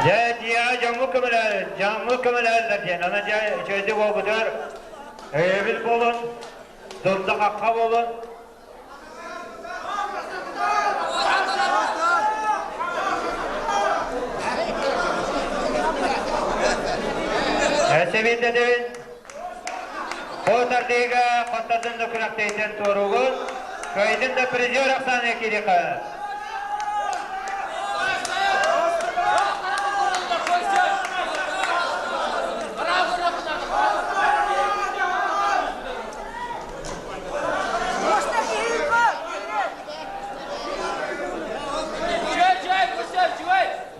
Дьэ, дьиэҕэ дьоҥҥу көмөлөөр, дьоҥҥу көмөлөөллөр диэн. Онон дьэ, үчүгэйдик уолгутугар өйөбүл буолун, дурда-хахха буолун. Эсэбин дэдэбин. Бу тардыыга хоттордун да күрэхтэһиитин туоруугун, кыайдын да призер Оксана Кириха.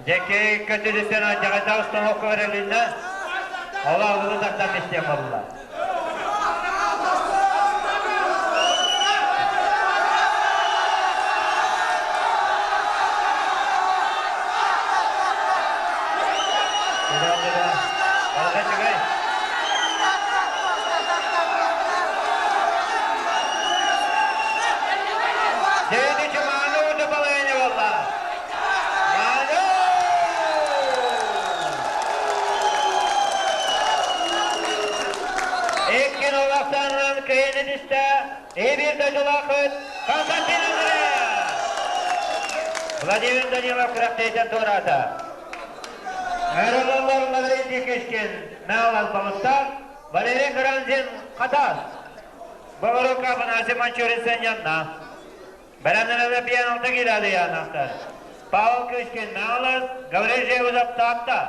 Дьэки көтүлүттэн алдьархайдаах установка көрүлүннэ. Ол аҕылы тартан истиэн буолла. Дедичи мааны удапалайыны болла. Мааны! Иккин олохтанынан кыйын истэ, Ибир дойдулаахыт Константин Андреев! Владимир Данилов күрэхтэһиитин туораата. Эрололлор Лаврентий Кишкин, Мэлан Балыктаах, Валерий Карамзин, Хатас. Баҕарыка Афанасий Манчурин сынньанна. Бэлэмнэнэллэр биэн алта киирээди яанахтар. Павел Кычкин Наалас, Гаврил Жегузов Таатта.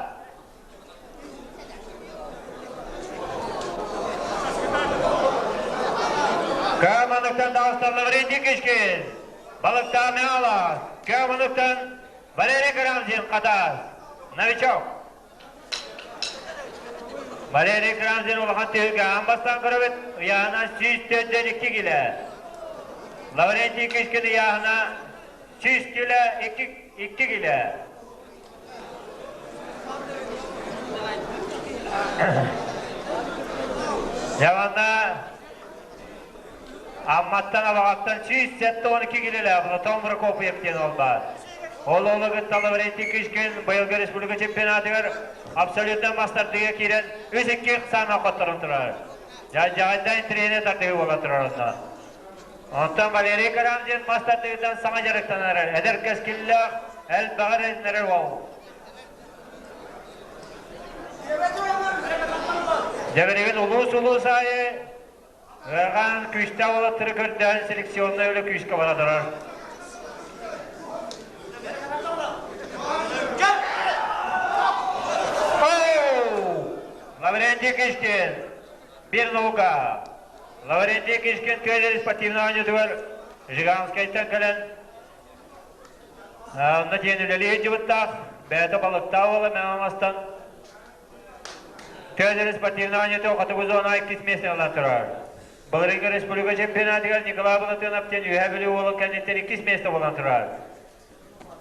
Кыаманыктан даҕыстан Лаврентий Кычкин, Балыктаах Наалас, Кыаманыктан Валерий Карамзин Хатаас, новичок. Валерий Карамзин улахан түһүлгэ аан бастаан көрөбүт, ыйааһына 142 килэ. Лаврентий Кычкин ыйааһына 100 килэ 2 килэ. Дьэ Амматтан Абаҕаттан 172 килэлээх Платон Прокопьев диэн уол баар. Ол уолу кытта Лаврентий Кычкин быйылгы республика чемпионатыгар абсолютно мастардыга киирэн 3-2 саана хотторон турар. Дьадьаҕайдаан тренер тардыһыы буола турар онно. Онтон Валерий Карамзин мас тардыһыытынан саҥа дьарыктанар эдэр кэскиллээх элбэҕи эрэннэрэр уол. Дьэбэригин улуус-улуус аайы ыарахан күүстээх уолаттары көрдөөн селекционнай үлэ күүскэ бара турар. Лаврентий Кишкин, bir наука. Лаврентий Кишкин Көлер спортивнай оонньуутугар Жиганскайтан кэлэн онно диэн үлэлии сылдьыбыттаах, бэйэтэ балыктаах уола Мэҥэ Көлер спортивнай оонньуутугар хотугу зона иккис миэстэ ылан турар. Былырыыҥҥы республика чемпионатыгар Николай Былатыанов диэн Үөһээ Бүлүү уолун кэнниттэн иккис миэстэ буолан турар.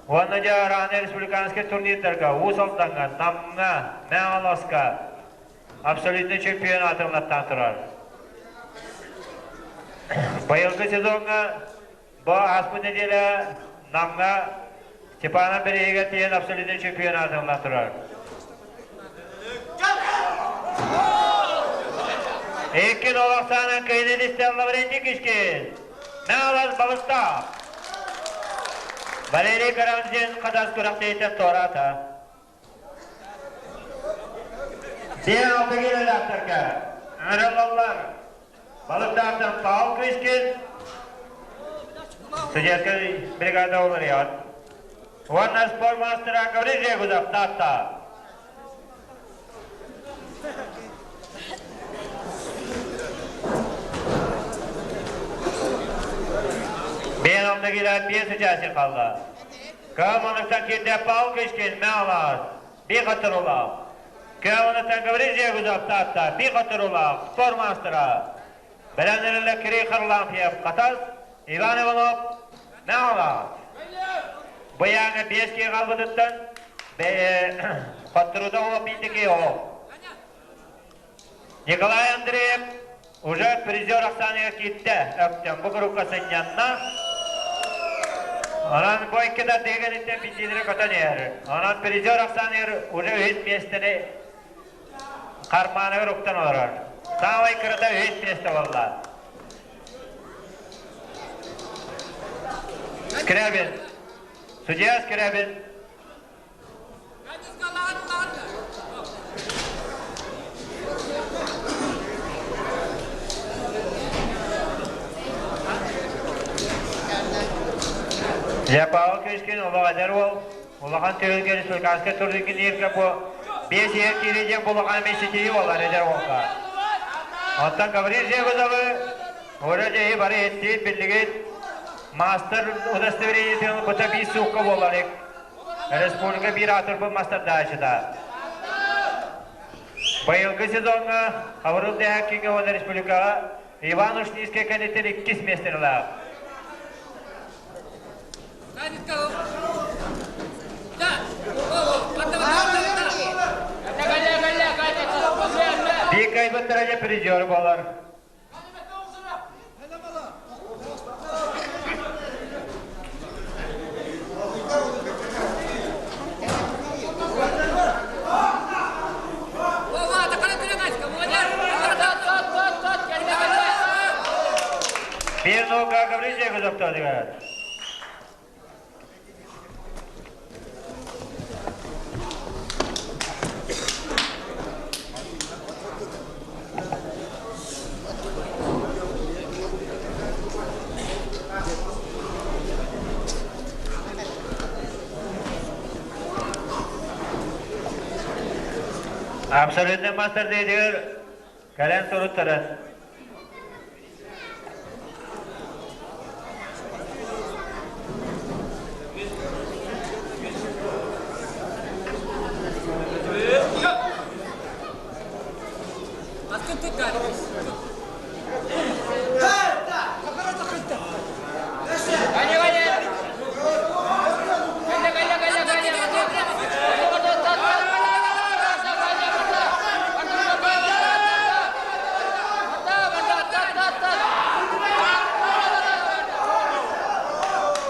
Уонна дьэ арааны республиканскай турнирдарга Уус Алдаҥҥа, Намҥа, Мэҥэ абсолютный чемпион аатын турар. Быйылгы сезоҥҥа бу ааспыт нэдиэлэ Намҥа Степанов бирииһигэр тиийэн абсолютный чемпион аатын турар. Икки олохсаанан кыйны истэн Лаврентий Кишкин. Наалас балыктаах. Валерий Карамзин хатас күрэхтэһииттэн туораата. Диэн алта киилэлээхтэргэ ыҥырыллаллар. Балыктаахтан Павел Кычкин, судейскай бригада уларыйар. Уонна спорт маастара Гаврил Жегудов Таатта. Биэн алта киилэ биэс участник хаалла. Кыаманыттан киирдэ Павел Кычкин, Мэҥэ биир хотторуулаах. Кыаманыттан Гаврил Жегузов, Таатта, биир хотторуулаах, спорт маастара. Бэлэмнэриллэ Кирилл Харлампьев, Хатас, Иван Иванов, Мэҥэ Быйааҥа биэс киһи хаалбытыттан хотторуута оҕо биирдики оҕо. Николай Андреев уже призер ахсааныгар киирдэ. Өктөм бу группа сынньанна. Онон бу икки тардыгыттан биирдиилэрэ көтөн иһэр. Онон призер ахсааныгар уже үһүс миэстэни хармааныгар уктан олорор. Саамай кырата үһүс миэстэ буолла. Скрябин. Судья Скрябин. Дьэ, Павел Кычкин олох эдэр уол, улахан түһүлгэ республиканскай турнирга бу биэс иһэр киирии диэн бу улахан эмиэ буолар эдэр уолга. Оттон Гаврил Жегузовы уже дьэһи бары иһиттиит биллигит мастер удостоверениетын ылбыта биир суукка буолар Республика биир аатырбыт мастардааччыта. Быйылгы сезоҥҥа Хабырыл Дэһээккиҥҥэ уонна республикаҕа Иван Ушницкай кэнниттэн иккис миэстэни ылар. Биир кыайбыттара дьэ призер буолар. Биир наука Гаврил Жегузов Абсолютный мастер дейдигер кэлэн суруттарын.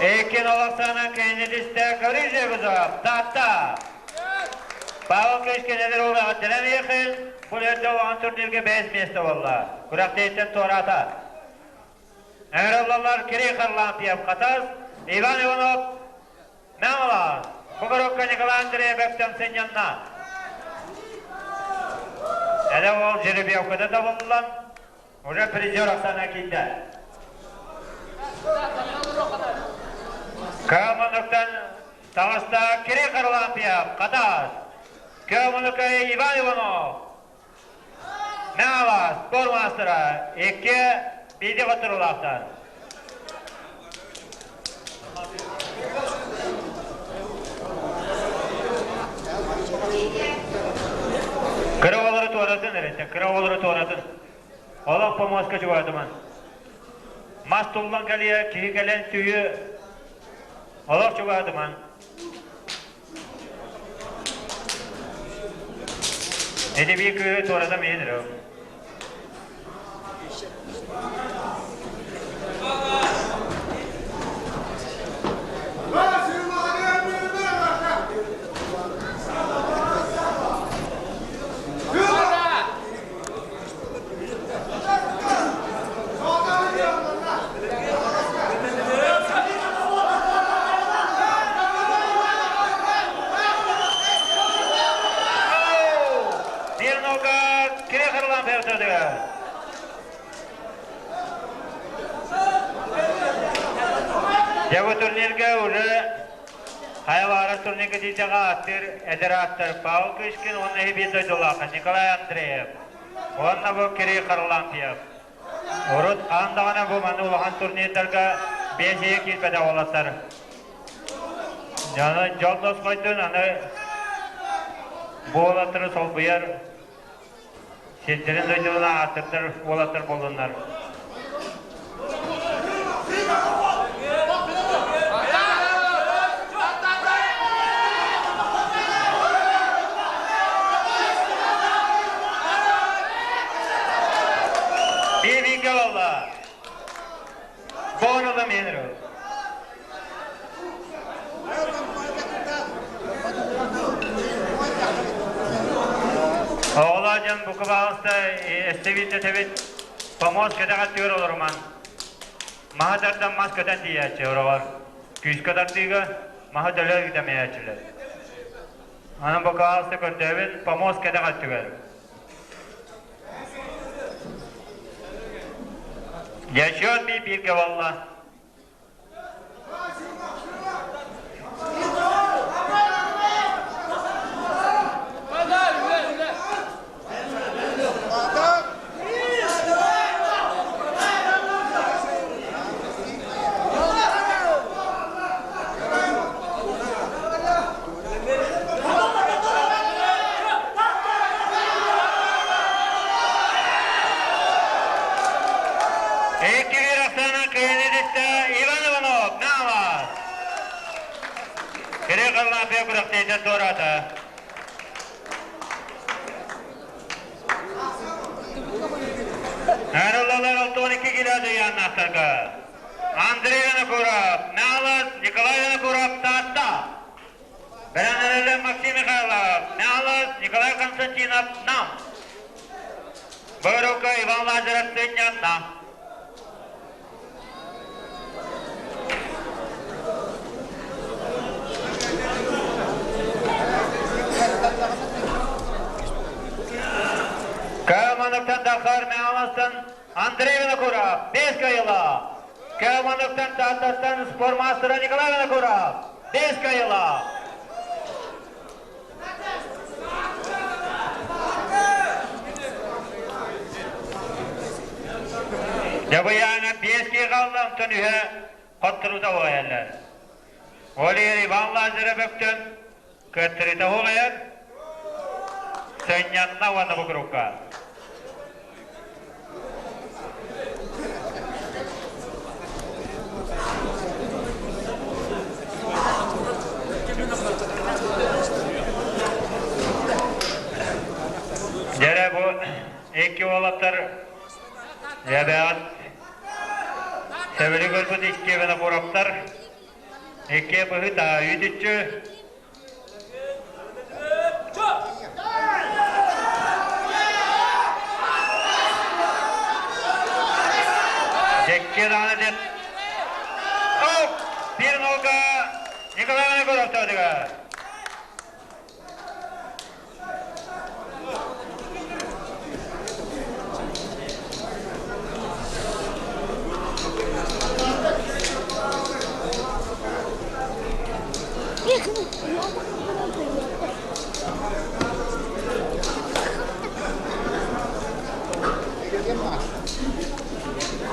Ekin Olasana kendisi Karıca Kuzov, Tatta. Павел Кышкин эдэр уолаҕа Тэлэмиэхин бу өрдө улахан турнирга бэс миэстэ буолла. Күрэхтэһииттэн туораата. Ыҥырыллаллар Кирилл Харлампьев Хатас, Иван Иванов Мэҥэлээх, Кубарукка Николай Андреев Өктөм сынньанна. Эдэр уол жеребьевката табыллан, уже призер Оксана киирдэ. Кыамануктан таҕыста Кирилл Харлампьев, Хатас, Кыаманука Иван Иванов, Мэҥэлээх спорт маастара, икки биирдэ хотторуулаахтар. Кыра оҕолору туоратын эрэ, кыра оҕолору туоратын. Олох помоска чугаатыман. Мас туллан кэлиэ, киһи кэлэн түйү олох чугаатыман. Эти биир кыыһы туората миин эрэ. Биир кири харлаан пертөдүгэр. Дьэ бу турнирга уже хайа турнирга тиийдэҕэ аттыр эдэр аттар Павел Кышкин уонна биир дойдулаах Николай Андреев уонна бу Кирилл Харлампьев. Урут хаан даҕаны бу маны улахан турнирдарга биэс киирбэтэх уолаттар. Дьоно дьол тосхойдун аны бу уолаттары солбуйар сирдэрин дойдуларын ааттырдар уолаттар буоллуннар. Биир буолла. Буону да миэнэр. Оҕолор дьон бука баҕаста эстебит этэбит помост кэтэҕэр түөр олоруман. Маһы тардан мас көтөн тиийээччи ороҕор. Күүскэ тардыыга маһы төлө үтэмэйээччилэр. Анан бокаалыста көрдөөбүт помост кэтэх өттүгэр. Дьэчүөт би бииргэ буолла. Икки Оксана Кыйынидиттэ Иван Иванов, Намас. Кири Харлампия күрэхтэһиитэ туораата. Арыллалар 62 кило дыйааннаахтарга. Андрей Винокуров, Налас, Николай Винокуров, Таатта. Бэлэмнэрэллэр Максим Михайлов, Налас, Николай Константинов, Нам. Борука Иван Лазарев, Сынньанна. Каамановтан Дахар Мяластан Андрей Винокуров, 5 кайыла. Каамановтан Тааттаттан спортмастера Николай Винокуров, 5 кайыла. Дьабыйааҥа биэс киһи хаалла, онтон үһэ хотторута уһайаллар. Ол иһин Иван Лазарев өктөн кыаттарыта уһайар, сынньанна уонна бу курукка. Дьэрэ бу икки уолаттар Эбэҕит Сөбүлүү көрбүт икки Винокуровтар икки быһыта үүтүччү Дьэкки даҕаны диэн Оп! Биир нолга Николай Винокуров төөдүгэр.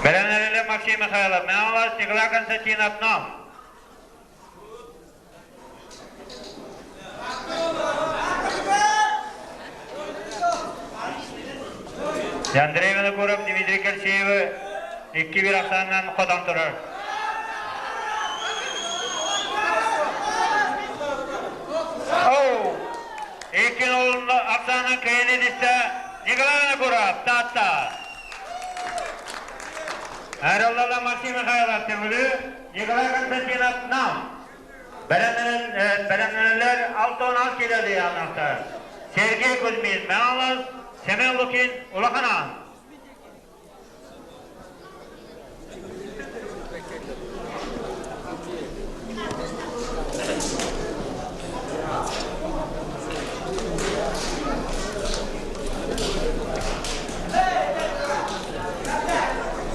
Бэлэмнэрилэ Максим Михайлов, Михайлов Николай Константинов нам. Андрей Винокуров Дмитрий Кальсиевы 2-1 ахсаанынан хотон турар. Оу! 2-0 ахсаанынан кыайан истэ Николай Винокуров, Таатта. Айраллала Максим Михайлов Төҥүлү, Николай Константинов Нам. Бэлэмнэнэллэр 6-16 килоды анаахтар. Сергей Кузьмин Мялов, Семен Лукин Улахан Аан.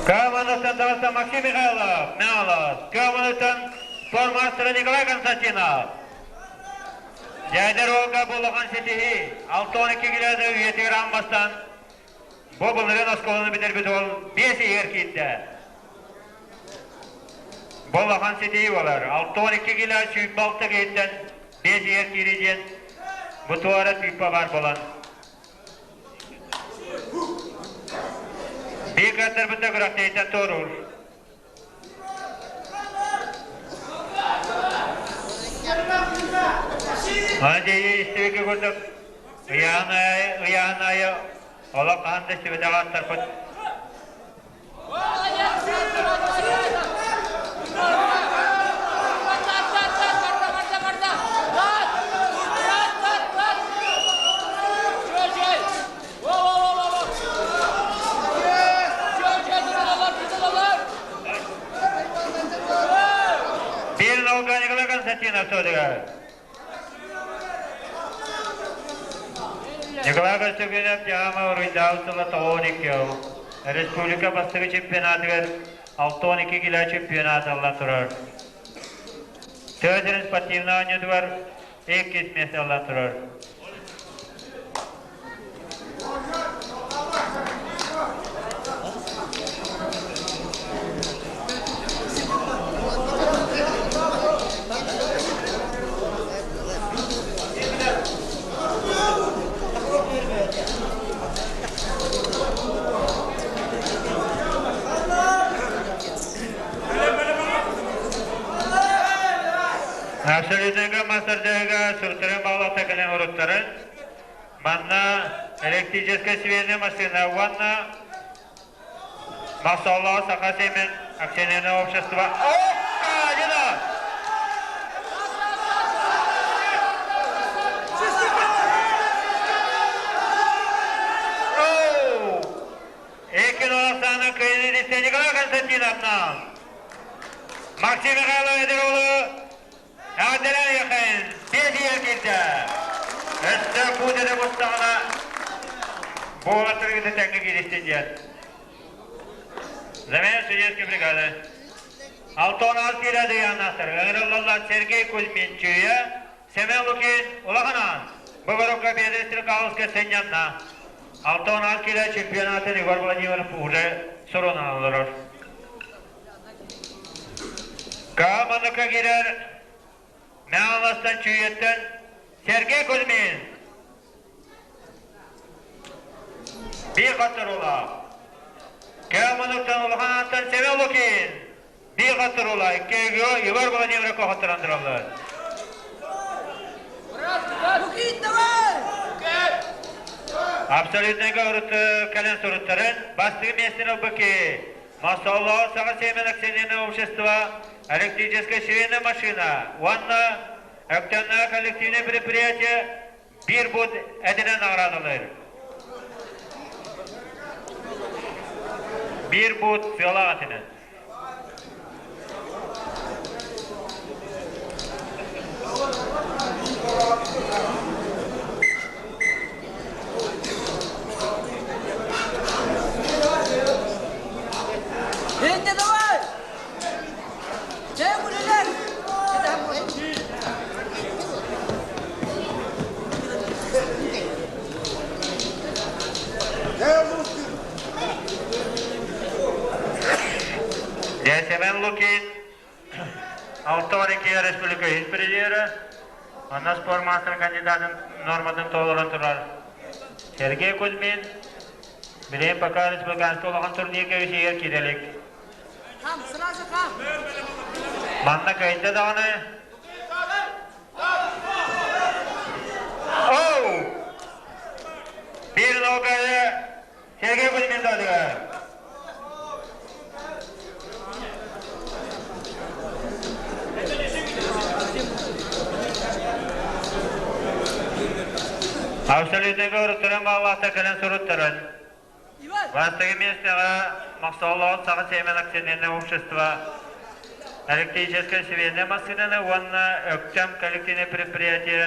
Каванытан таҕыста Максим Михайлов, Мялов. Каванытан спортмастера Николай Константинов. Дьээдэр уолга бу улахан ситиһии. 6-12 килода үйэтигэр аан бастаан бу былырыын оскуоланы бүтэрбит уол биэс иһигэр киирдэ. Бу улахан ситиһии буолар. 6-12 кило 26 киһиттэн биэс иһигэр киирии диэн бу туора тыыппа баар буолан Биир кыаттарбыта күрэхтэһииттэн туоруур. Аны истибиккэ курдук ыйаан аайы, ыйаан аайы олох хаһан да истибэтэх ааттарбыт. Биир наука Николай Константинов суотугар. Николай Константинов Дьаама уруйдаабыт сыла 92 Республика бастакы чемпионатыгар 62 кило чемпионат ылла турар. Тыа спортивнай оонньуутугар иккис миэстэ ылла турар. Абсолютныйга мастардыга суртарын баллата кэлэн уруттарын Манна электрическэй связная машина уонна Масаллаах Саха Симин акционерное общество Оккадина! Экин Оксана Кайнидисте Николай Константиновна! Максим Михайлович Эдеровлу Эҕэрдэлээн биэс киирдэ. Өссө куудара бустаҕына буолаттаргыты тэҥҥэ кииристин диэн. Замена судейской бригады. Алтон ал киирэ дыйааннаахтар. Ыҥырыллаллар Сергей Кузьмин Чүүйэ, Семен Лукин Улаханаан. Быборокка Биэдэр Стрекаловская сынньанна. Алтон ал киирэ чемпионатын Егор Владимиров уже сурунан олорор. Кааманыка киирэр Мэҥэ Чүүйэттэн Сергей Кузьмин. Биир хатыруулаах. Кааманыктан улахан ааттан Семен Лукин. Биир хатыруулаах. Иккигэ Егор Владимиров хаттаран тураллар. Лукин, давай! Абсолютныйга урут кэлэн суруттарын бастакы миэстэни ылбыки Мосоллоо Саха Семен акционерное общество электрическая швейная машина уонна Өктөннөөх коллективное предприятие биир бут этинэн наҕараадалыыр. Биир бут сыалаах этинэн. Женя, давай! Чэй, Семен Лукин, 62 республика үһүс призерэ, онно спорт маастар кандидатын норматын толорон турар Сергей Кузьмин, билигин пока республиканскай улахан турнирга үсүгэр киирэ илик. Хам, сразу хам. Манна кыайда даҕаны. Оу! Биир ногайы Сергей Кузьмин дадыгар. Абсолютныйга уруттаран баалаахта кэлэн суруттаран. Бастакы миэстэҕэ Мохсоҕолоох Саха Сэмэн акционерное общество электрическэй швейнай массыынаны уонна Өктөм коллективное предприятие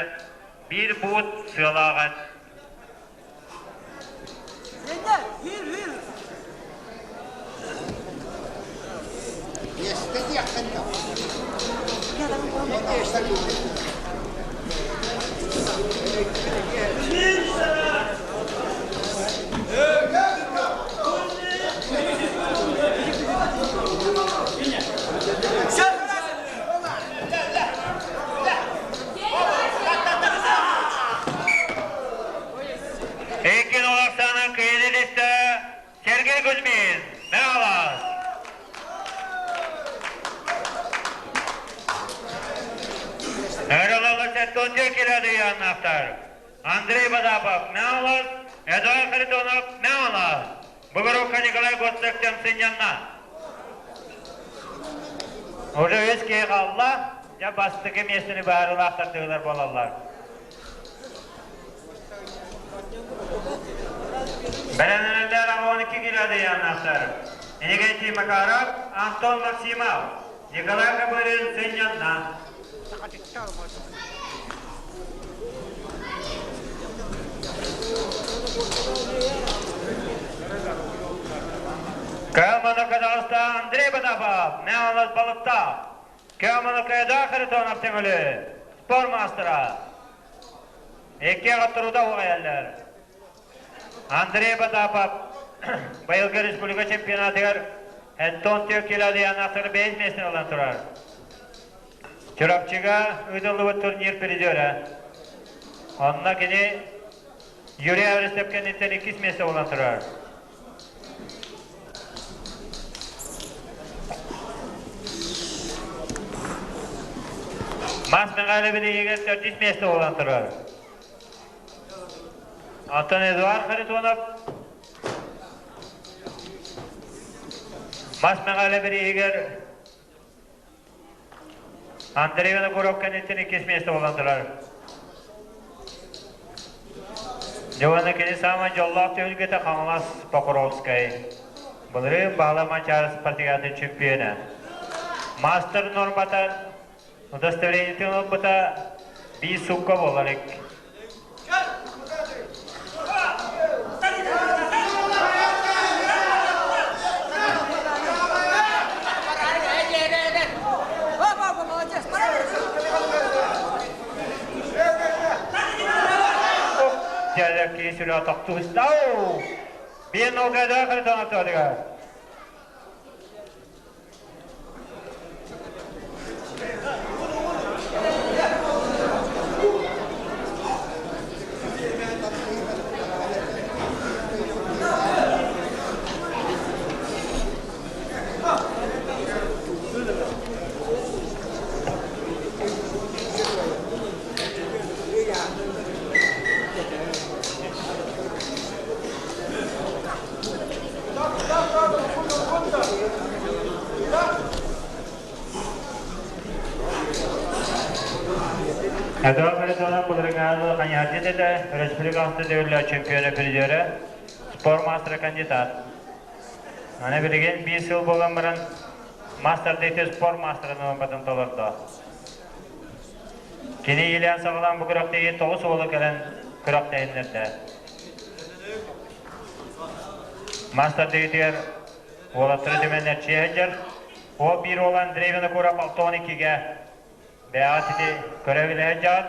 биир буут сыалааҕын. Икки Оксана Кириллиста Сергей Кузьмин, Мегалас. Эролала Сеттонча Кирадыяннаахтар. Андрей Бадапов, Мегалас, Эдуард Харитонов, Мегалас. Бугурука Николай Гоцек сынньанна. Уже үс киһи хаалла, дьэ бастакы миэстэни баарылаахтар буолаллар. Бэлэмнэнэллэр 12 килоадыйааннаахтар. Иннокентий Макаров, Антон Максимов, Николай Копырин сынньанна. Кыаманы Казахстан Андрей Потапов, Меалас Балыктаах, Кыаманы Кайда Харитонов Төҥүлү, спорт маастара. Икки аҕаттарыта уҕайаллар. Андрей Потапов быйылгы республика чемпионатыгар Антон Тёкилядыян бэйэс миэстэни ылан турар. Чурапчыга ыытыллыбыт турнир призера. Онно кини Юрий Авресов кэнниттэн иккис миэстэ буолан турар. Мас Михайлович төрдүс миэстэ буолан турар. Оттон Эдуард Харитонов Мас Михайлович иһигэр Андрей Винокуров кэнниттэн иккис миэстэ буолан турар. Дьуона кини саамай дьоллоох түһүлгэтэ Хаҥалас Покровскай. Былырыын Баала Манчаары спартакиадатын чемпиона. Мастер нормата удостоверениетын ылбыта биир суукка буолар илик. Дьэлэки сүрэ тохтуустау! Биир нолгайдаах харитонаттаатыгар. Эдуард Харитонов былырыҥҥы хайыһардьыт этэ, республика төгүллээх чемпиона призерэ, спорт мастера кандидат. Аны билигин биир сыл буолан баран мастер дети спорт мастерын ылан толордо. Кини иилээн саҕалаан бу күрэхтэһии тоҕус уолу кэлэн күрэхтэһиннэрдэ. Мастер дэгитигэр уолаттары түмэн эрчийэ сылдьар. Ол биир уол Андрей Винокуров 62-гэ бэйэҕэ сити көрө-билэ сылдьаҕыт.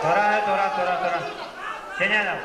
Тура, тура, тура, тура. Сенянов.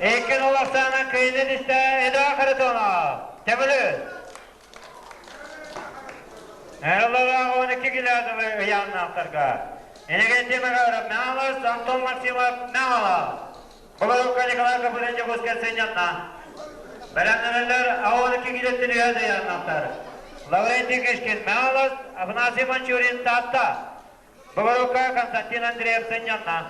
Экен олохтоона кыйны дистэ Эдуа Харитонов. Төбөлү. Эраллаах 12 километр ыйааннаахтарга. Иннокентий Макаров, Мялос, Антон Максимов, Мялов. Бободовка Николай Копылин Дьокуускай сынньанна. Бэлэмнэнэллэр 12 километр ыйааннаахтар. Лаврентий Кишкин, Мялос, Афанасий Манчурин, Таатта. Бободовка Константин Андреев сынньанна.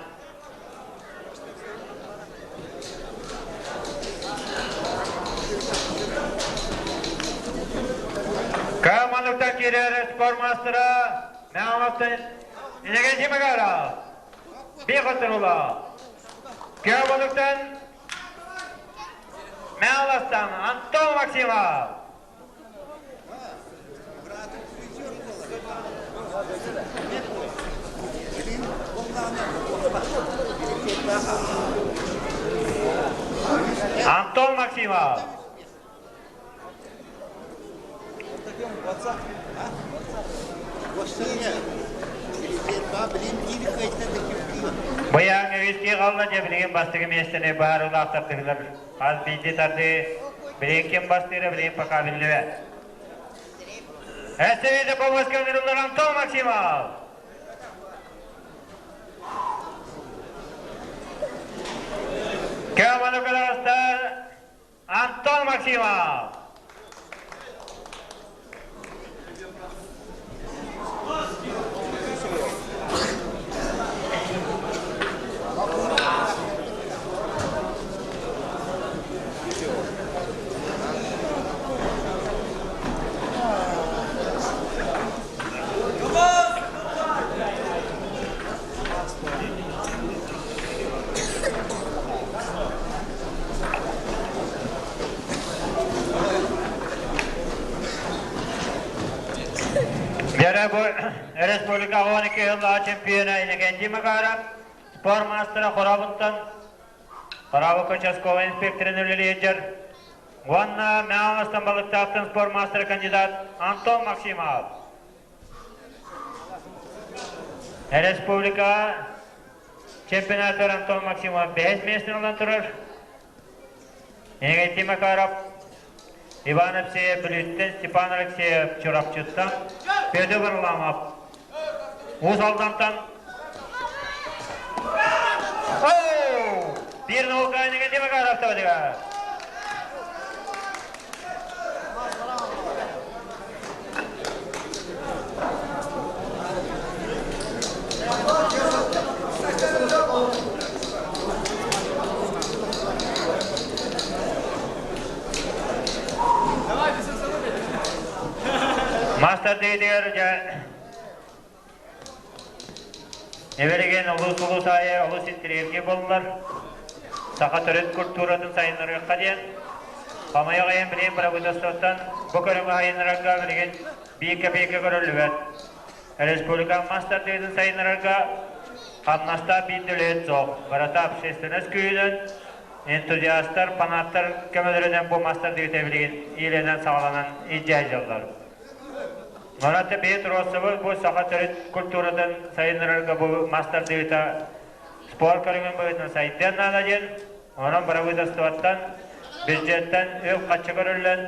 Командалыктан киирэр спортмастера Мяловтан Иннокентий Макаров. Биир хотторуулаах. Көөбөлүктэн Мяловтан Антон Максимов. Антон Максимов. Быйаҥ үстүү қалла дьэ билигин бастакы миэстэни баарылаах тардыһылар. Хас биирдии тардыы билигин ким бастыыра билигин пока биллибэт. Эстэбиде повозка ыҥырыллар Антон Максимов. Кэманы кылаастар Антон Максимов. Дьэрэ бу республика 12 сыллаах чемпиона Иннокентий Макаров, спорт маастара Хоробуттан Хоробук участковай инспекторын үлэлиир уонна Мэҥэ Балыктаахтан спорт маастара кандидат Антон Максимов. Республика чемпионатыгар Антон Максимов бэһис миэстэни ылан турар. Иннокентий Макаров, Иван Алексеев Бүлүүттэн, Степан Алексеев Чурапчыттан, Петр Варламов Уус Алдантан. Биир наука Иннокентий Макаров табатыгар. Мастер дэгитигэр дьэ Эбэригэн олус улус аайы олус интэриэһиргии буоллар, саха төрүт культуратын сайыннарыахха диэн, хомойуох иһин билигин бырабыыталыстыбаттан бу көрүҥү сайыннарарга билигин биир кэпиэйкэ көрүллүбэт. Республика мас тардыытын сайыннарарга хамнастаах биир да үлэһит суох. Барыта общественность күүһүнэн. Энтузиастар, фанаттар көмөлөрүнэн бу мастар дыгыта билигин иилэнэн саҕаланан илдьэ сылдьаллар. Манаты бэйэ туруорсабыт бу саха төрүт культуратын сайыннарарга бу мастар дыгыта спорт көрүҥүн быһыытынан сайдыан наада диэн, онон бырабыыталыстыбаттан, бюджеттан үп-харчы көрүллэн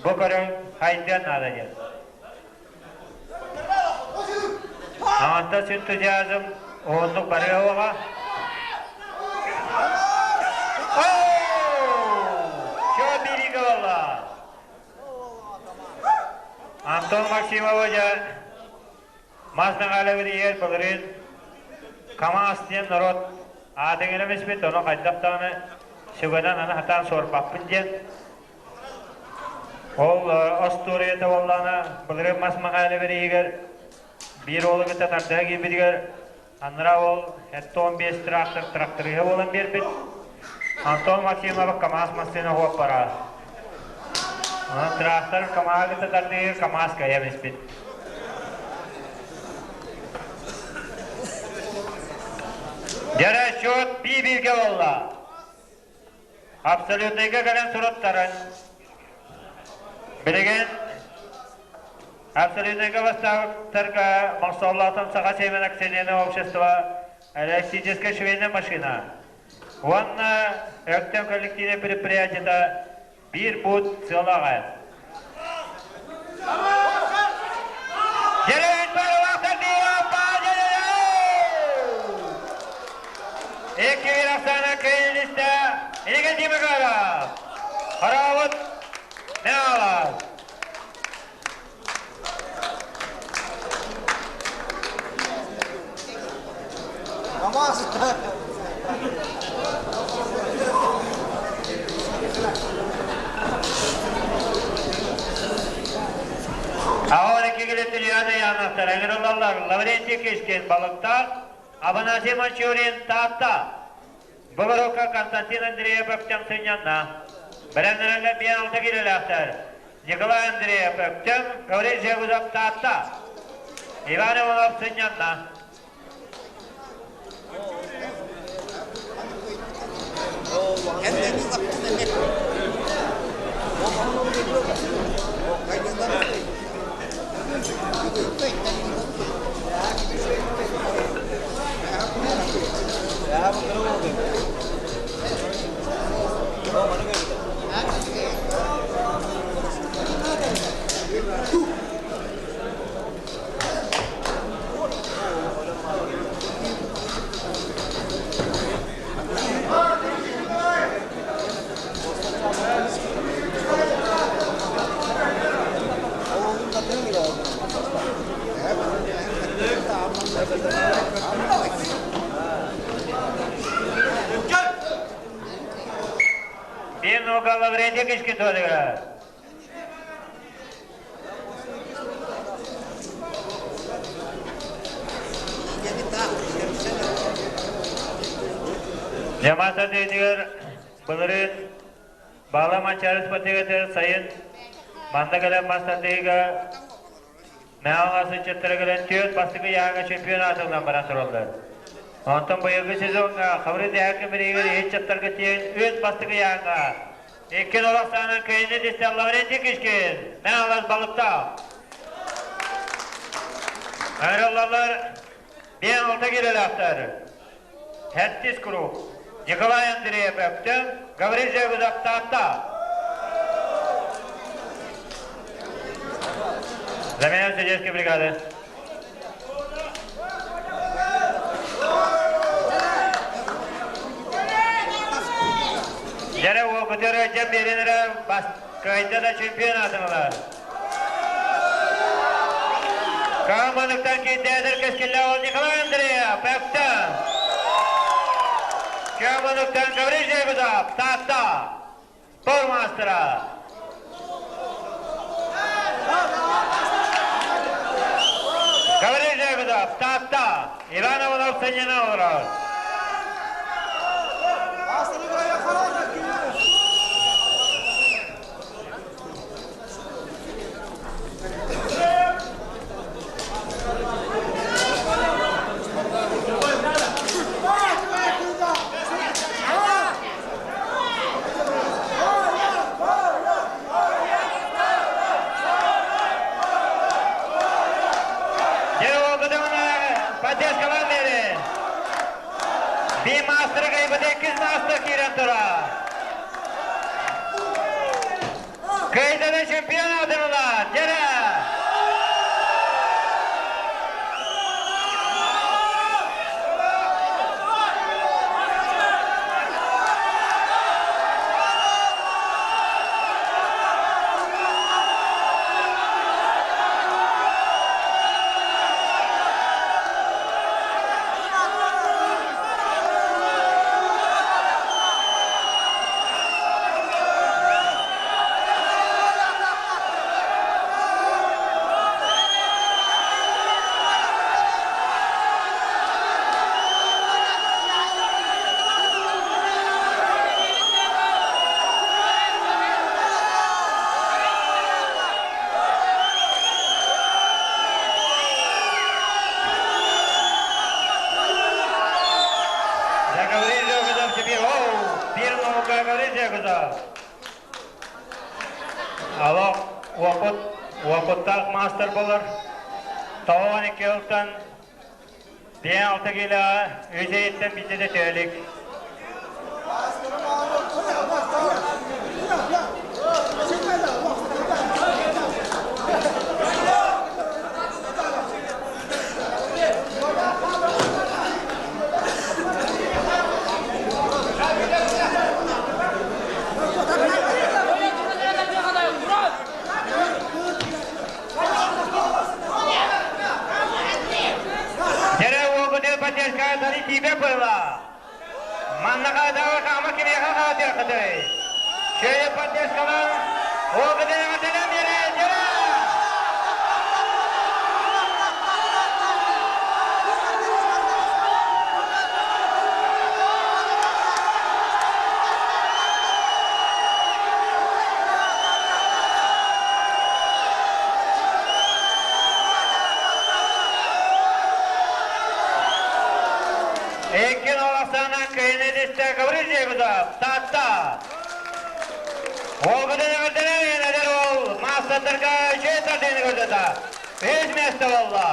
бу көрүҥ хайдыан наада диэн. Аҥардас энтузиазм уһуннук барыа уоҕа. Чё бириговала? Антон Максимова дьэ мас наҕаалабыр иһэр былырыын КамАЗ диэн норуот аатыҥырам испит, ону хайдах даҕаны сүгэнэн аны хатаан суорбаппын диэн. Ол остуоруйата буоллаҕына былырыын мас Махайлабыр иһигэр биир уолу кытта тардыһа киирбитигэр анараа уол 75 трактор тракториһа буолан биэрбит. Антон Максимов КамАЗ массыына уоппара. Онон трактор КамАЗы кытта тардыһыы КамАЗ кыайан испит. Дьэрэ счет би-бииргэ буолла. Абсолютныйга кэлэн суруттаран. Билигин Абсолютныйга бастаабыттарга Мохсооллоотон Саха Северное акционерное общество электрическая швейная машина уонна Өктөм коллективное предприятиета биир буут сыалаҕа. Икки Оксана Кириллиста, Иннокентий Макаров, Хоровод Мялов. Аҕа кигилетилиада Яновтар ыҥырыллаллар Лаврентий Кишкин Балыктаах, Афанасий Манчурин Таатта, Боборука Константин Андреев Өктөм сынньанна. Бэлэмнэрэллэр биэн алта киилэлээхтэр. Николай Андреев Өктөм, Гаврил Жегузов Таатта, Иван Иванов сынньанна. Биир нуга Лаврентий Кишкин туолугар. Ямаса дүйдүгэр былырыын Баала Манчаарыс спортиватыгар сайын манна кэлэн мас тардыһыыга Мэҥэ ыччаттара кэлэн түөрт бастакы ыйааһыҥҥа чемпион аатынан баран тураллар. Онтон быйылгы сезоҥҥа Хабырыыс Дьаһалка бирииһигэр ыччаттарга тиийэн үс бастакы ыйааһыҥҥа икки олох саанан кыайыыны тистэн Лаврентий Кишкин, Мэҥэ Балыктаах. Ыҥырыллаллар биэн алта киилэлээхтэр. Сэттис круг. Николай Андреев Өктөм, Гаврил Жегузов Таатта. Замена судейской бригады. Дьэрэ уолгутары дьэ биэринэрэ кыайда да чемпионатын ылар. Каманыктан киирдээтэр кэскиллээх ол Николай Андреев, Өктөм. Каманыктан Гаврил Жегузов, Таатта. Спорт маастара. Гаврил Жегузов, Таатта. Иван Иванов сынньана олорор. Поддержкалаан биэрин. Биир маастары кыайбыт иккис маастар киирэн турар. Кыайданы чемпион аатын ылар. Дьэрэ! Гаврил Жогузов тебе, оу, первому Гаврил Жогузов. Алло, опыт, опыттаах мастер болар. Тоҕон икки ылтан биэн алта кило үс ыйыттан биирдэ да түөлүк. Дьэрэ уолгутугар поддержкаҕа тары тиийбэт буолла. Маннаха дагы хаама кимиэхэ хаатыаххытый? Шөйө поддержкалаан уолгутун эҕэрдэлээн биэрэ дьэрэ! Икки Олохсаана кыайын истэ Гаврил Жегузов, Таатта. Уолгутун эҕэрдэлээн эдэр уол маастардарга үчүгэй тардыыны көрдөтө. Үс миэстэ буолла.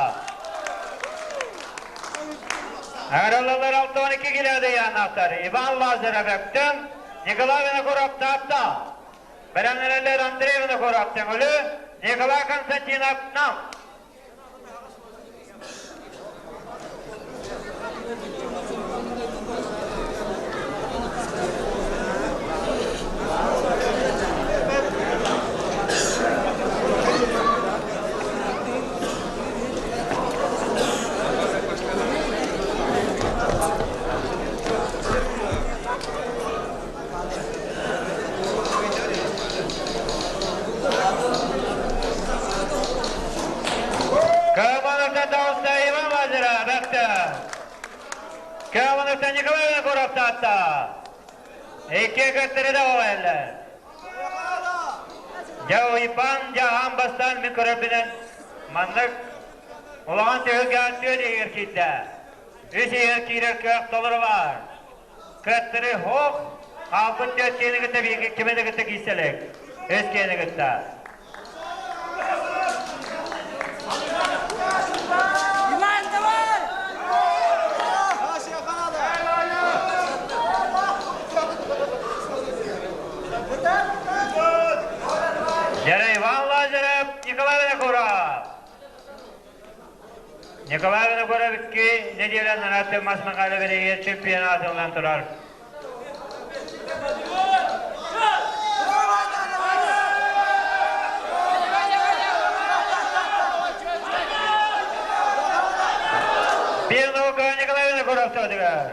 Аралалар 6-12 килода янаахтар Иван Лазарев Өктөм, Николай Винокуров Таатта. Бэлэмнэнэллэр Андрей Винокуров Төҥүлү, Николай Константинов Нам. Кабановтан таҕыста Иван Лазарев бэхтэ. Кабановтан Николай Винокуров таатта. Икки көттөрү да оҕайаллар. Дьэ Уйбаан дьэ аан бастаан мин көрөрбүнэн маннык улахан түһүлгэҕэ түөрт иһигэр киирдэ. Үс иһигэр киирэр кыах толору баар. Кыаттары һуох, хаалбыт түөрт киһини кытта бииргэ кими да кытта киирсэ илик. Үс киһини кытта. Иван, давай! Дьэрэ Иван Лазарев, Николай Винокуров. Николай Винокуров икки нэдиэлэ нарааты мас Михайлов Илиге чемпионат ылан турар. Биир наука Николай Винокуров тотугар.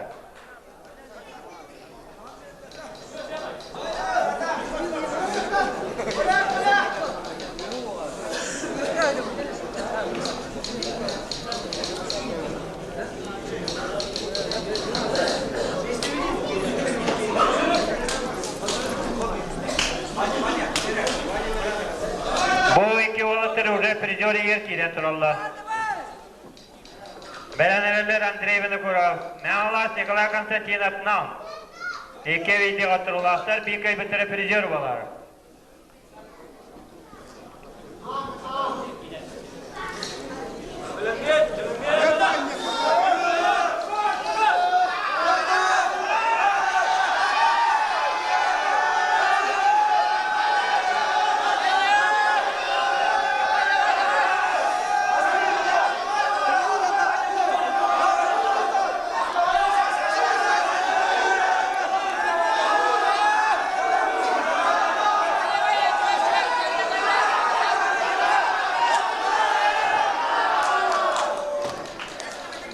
Бу икки уолаттар уже призер егер киирэн тураллар. Бэлэнэрэллэр Андрей Винокуров, Мялас Николай Константинов Нам. Икки видеоҕа турулаахтар биир кыайбыттара призер буолар.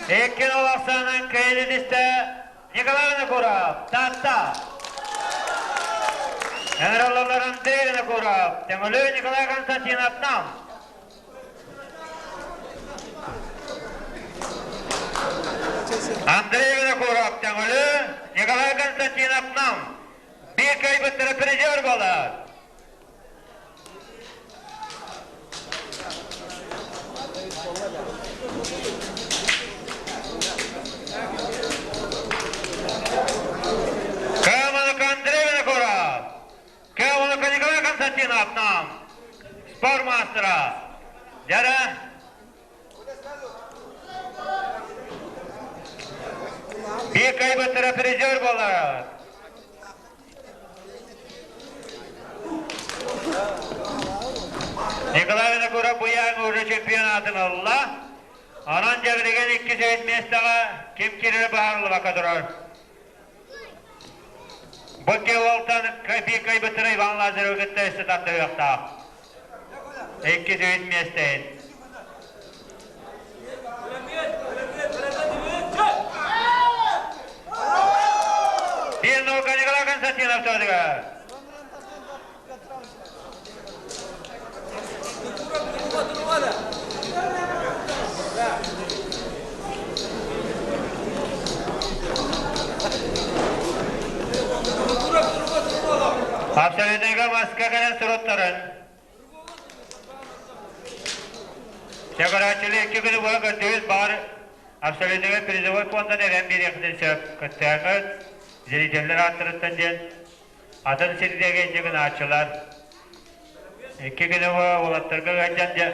Иккин олохсаанан кыайан Николай Винокуров, Таатта. Ыҥырыллаллар Андрей Винокуров, Төҥүлү Николай Константинов, Нам. Андрей Винокуров, Төҥүлү Николай Константинов, Нам. Биир кыайбыттара призер буолар. Кыамалык Андрей Винокуров, Кыамалык Николай Константинов нам, спорт мастера. Дьара Биир кыайбыттара призер буолар. Николай Винокуров быйаҥ уже чемпионатын ылла. Онон дьэбилигин иккис үһүс миэстэҕэ ким киирэрэ быһаарыллыбакка турар. Бу киһи биир кыайбыттара Иван Лазаревы кытта өссө тардыһыахтаах. Иккис үһүс миэстэ иһин. Биир наука Николай Константинов төрдүгэр. Абсолютныйга маска кэлэн суруттарын. Чакырааччылы икки күнү быһа көрдүгүт баар абсолютнай призовой фондан эбэн биэриэххитин сөп. Кыттыаҥҥыт, зрителлэр ааттарыттан диэн атын сирдээги инньэ гынааччылар. Икки күнү быһа уолаттарга ыалдьан дьэ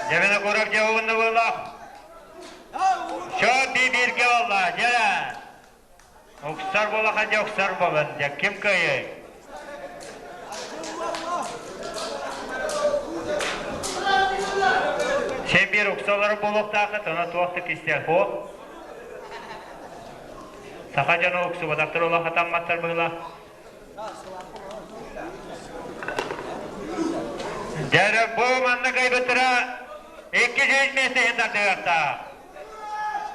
Дьэ, Винокуров дьэ уунна буоллах. Чё бииргэ буолла, дьэ. Уксар буолаха дьэ уксар буолан, дьэ ким кыайый? Сен биир уксалары буолуохтаахыт, ону туох да кистэл суох. Саха дьоно уксубатахтар улахатамматтар быһыла. Дьэ, бу манна кыайбыттара 200 миэстэ иһин тардыахтаах.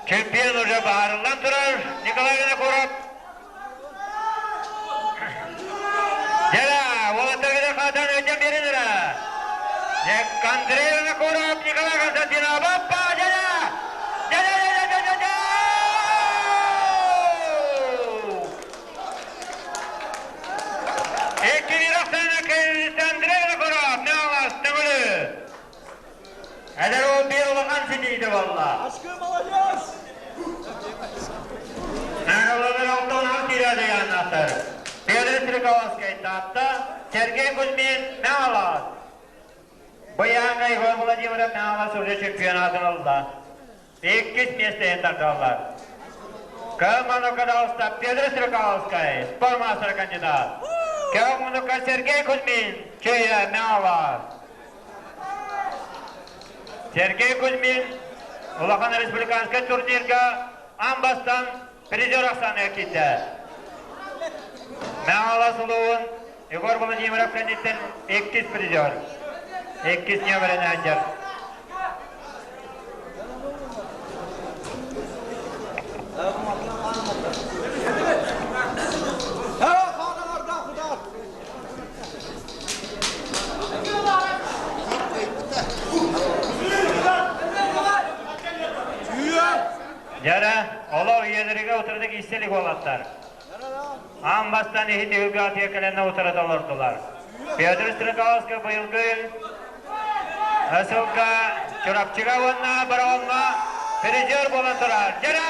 Чемпион уже баһарыллан турар Николай Винокуров. Дьэ, уолаттаргыда хаатан өйдөн биэрин эрэ. Андрей Винокуров, Николай Константинов, оппа, дьэ, дьэ, дьэ, дьэ, дьэ, дьэ, Иккини Оксана Андрей Винокуров, Нялас, Төҥүлү. Эдэр уол биир улахан ситиитэ буолла. Ашкы молодец! Нагалалар алтан киирээде яаннаахтар. Петр Стрекаловскай Таатта, Сергей Кузьмин Нялас. Быйаҥа Егор Владимиров Нялас уже чемпионатын ылла. Иккис миэстэһин тардаллар. Кыманука Петр Стрекаловскай, спортмастер кандидат. Кыманука Сергей Кузьмин, Чөйө Нялас. Сергей Кузьмин улахан республиканскай турнирга аан бастаан призер ахсааныгар киирдэ. Мэҥэ улууһун Егор Владимиров кэнниттэн иккис призер. Иккис нүөмэрин сылдьар. Дьара, олох ийэлэригэр утарыта киирсэ илик уолаттар. Аан бастаан иһит үһүгү атыйа кэлэннэ утарыта олордулар. Петр Стрекаловскай быйылгы сылга Чурапчыга уонна Бороҕоҥҥо призер буолан турар. Дьара,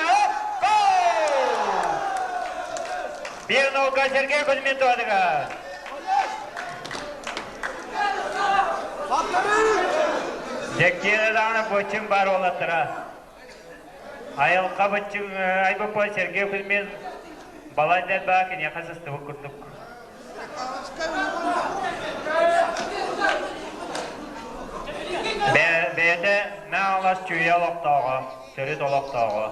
Биир наука Сергей Кузьмин туһатыгар. Дьэккиэнэ даҕаны боччум баар уолаттара. Айылҕа быччыҥ айбыппа Сергей Кузьмин балай да элбэх киниэхэ сыстыбыт курдук. Бэйэтэ Мэҥэ Чүүйэ олохтооҕо, төрүт олохтооҕо.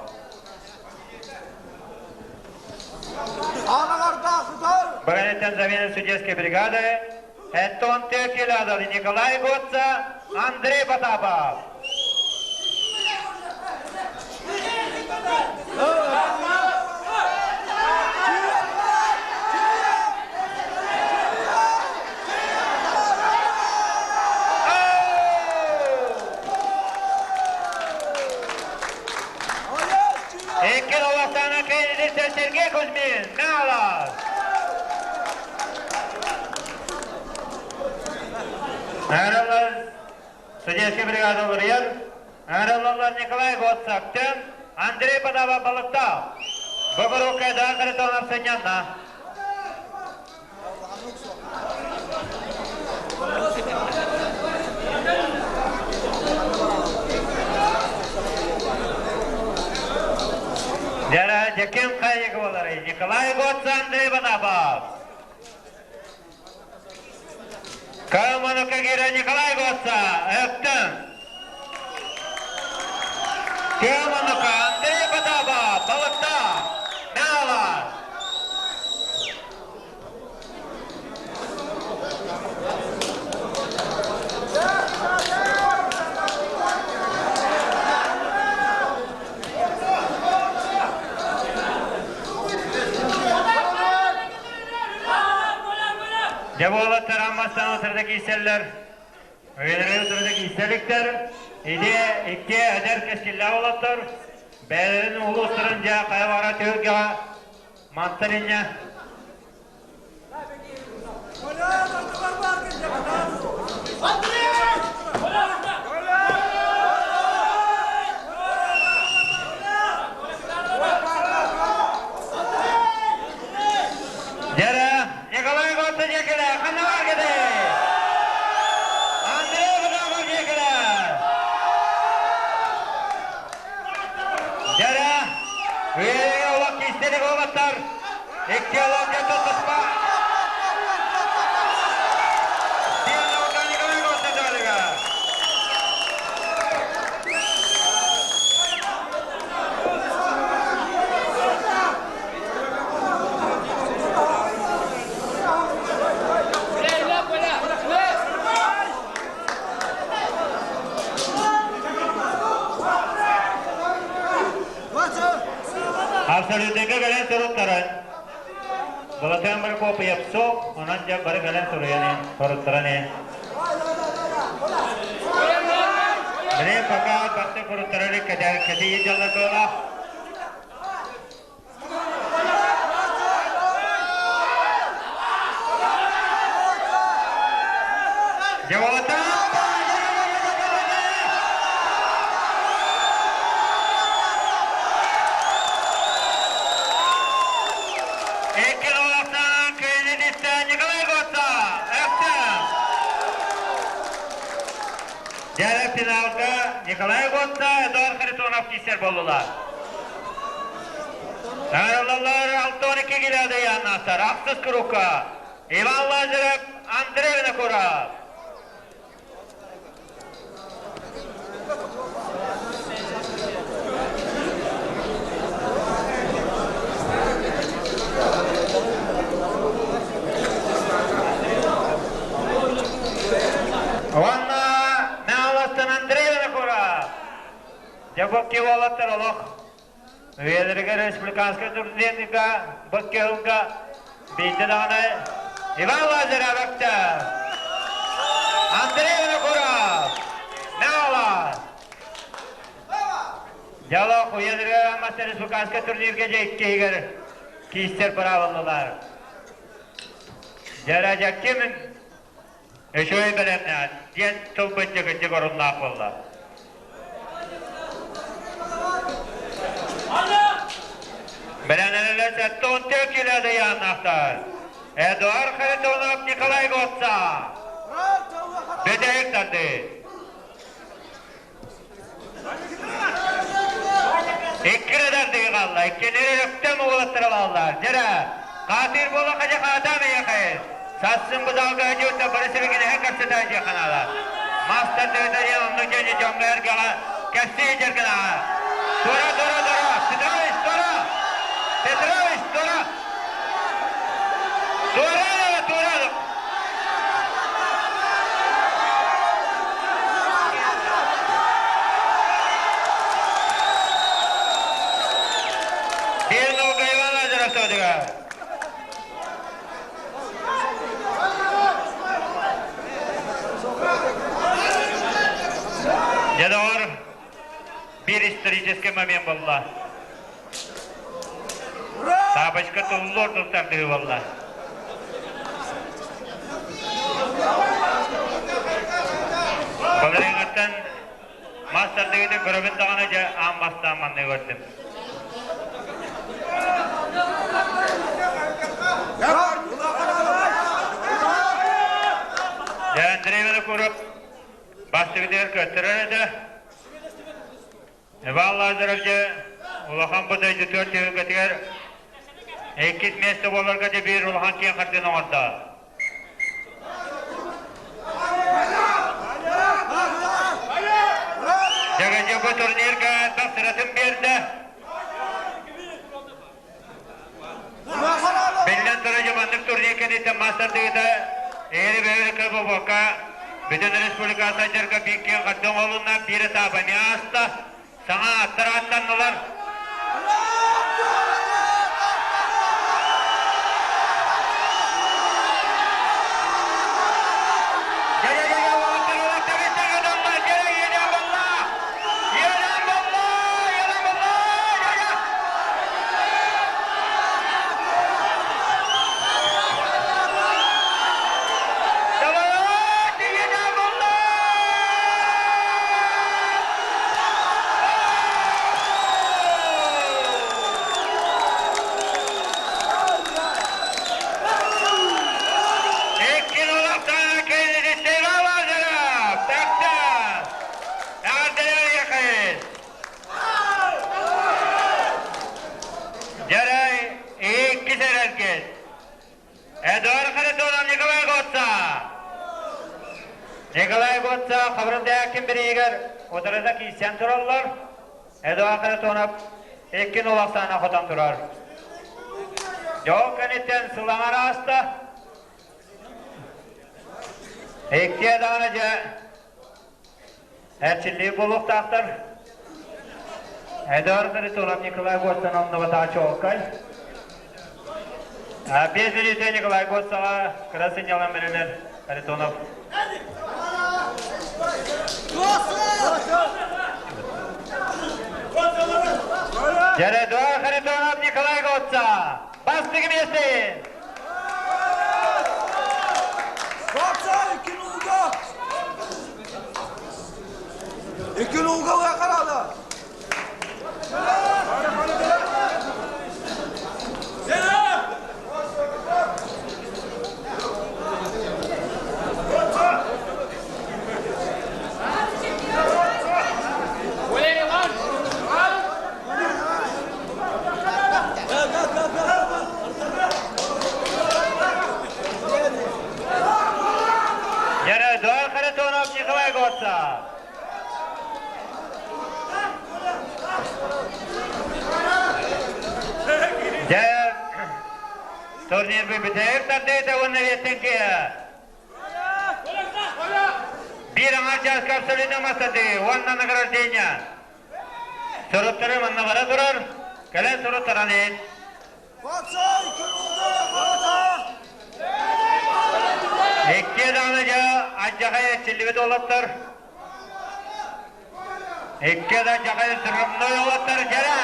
Быганеттан замена судейской бригады Антон Текелядов, Николай Гоца, Андрей Потапов. Икки Улахтана кэнниттэн Сергей Кузьмин, Мялов. Аралар судейский бригада уларыйар. Араллар Николай Гоцактен, Андрей Подава Балыктау. Боборовка да Харитонов сынньанна. Дьэ, дьэким хайык буоларый? Николай Гоц Андрей Потапов. Калманука киирэ Николай Гоца, Өктөн. Калманука Андрей Потапов, Балыкта, Мялас. Дьэ буолаттар Аммастан утарда киирсэллэр. Үйэлэри утарда киирсэликтэр. Ити икки эдэр кэскиллээх уолаттар бэйэлэрин улуустарын дьэ хайа баҕара түһүлгэҕэ Мантан инньэ Дьэрэ, Николай Готтон дьиэкэлэ, ханна бааргыный? Андрей Богданов дьиэкэлэ. Дьэрэ, Үөрэҕи олох кистэлик уолаттар, икки олох дьэ туспа. Абсолютнайга кэлэн суруттаран, Былатыан Прокопьев суох, онон дьэ бары кэлэн суруйан суруттаран иһин. Билигин пока бастык суруттарары кэтии дьаллар буолаах. Дьэ Икки олохтоох кыайыытыттан Николай Гоца, Өктөм. Дьэ финалга Николай Гоца, Эдуард Харитонов киирсэр буоллулар. Саралалар 6-12 килода яннастар, ахсыс курукка Иван Лазарев, Андрей Винокуров. Уонна Мялостан Андрей Винокуров. Дьэ бу уолаттар олох үйэлэригэр республиканскай турнирга быккыһылга биирдэ даҕаны Иван Лазарев Андрей Винокуров Мялос Дьолох үйэлэригэр мастер республиканскай турнирга дьэ иккиһигэр киистэр быраабыллылар. Дьэрэ дьэкким үчүгэй бэлэмнээх диэн тылбыт дьэкирдик оруннаах буолла. Бэлэмнэнэллэр 74 кило дайааннаахтар. Эдуард Харитонов, Николай Гоца. Бүтэһик тардыы. Икки тардыы хаалла. Иккилери өктөм уолаттара бааллар. Дьэрэ, хаатыр буола хадьа хаатаан эйэхэ. Сассын бузалга дьуутта бары сибигинэһэ көрсөтө дьиэханаала. Мастар тыгыта диэн оннук дьэни дьоҥҥо эргэҕэ кэпсии дьэргэнэҕэ. Тура, тура, тура! Петрович, тура! Петрович, тура! Тура! Харитонов тоодугар. Дьэ доҕор, биир исторический момент буолла. Саабачка туллу ордук тардыы буолла. Былырыыҥҥыттан мас тардыытын көрөбүн даҕаны дьэ аан бастаан маннык көрдүм. Дьэ Андрей Винокуров бастыгытыгар көттөрөр этэ. Иван Лазарев дьэ улахан бу дойдутугар түһүлгэтигэр иккис миэстэ буоларга дьэ биир улахан киэҥ хардыыны оҥордо. Дьэ бу турнирга элбэх сыратын биэрдэ. Биллэн турар, дьэ маннык турнир кэнниттэн маастардыыта эри бэйэри кылбобокка бүтүн республика сайдарга биир киэҥ хардыы оҥоһулунна, биир этап эмиэ ааста. Саҥа аттар ааттаннылар. Дьарай иккис эрэлгит. Эдуард Харитонов Николай Готца. Николай Готца Хабырдыакин бириигэр утарыта киирсэн тураллар. Эдуард Харитонов икки нолахсаана хотон турар. Дьол кэнниттэн сылаҥар ааста. Икки даҕаны дьэ Эрчиллии буолуохтаахтар. Эдуард Харитонов Николай Гоцан оннубатаҕа чуолкай. Без илиитэ Николай Гоцаҕа кыра сынньалаҥ бэриллэр Харитонов. Дьэ, Эдуард Харитонов Николай Гоца бастакы миэстэ! Гоца икки нулга! Икки нулга ылыахха наада. Эдуард Харитонов Николай Гоца. Дьэ, турнир бүтэһик тардыыта уонна биэттэн Биир аҥаар чааска абсолютно мастады уонна награждение. Суруттары манна бара турар. Кэлэн суруттаран иһин. Икки даҕаны дьэ алдьархай эрчиллибит уолаттар. Икки да алдьархай взрывной уолаттар дьэрэ.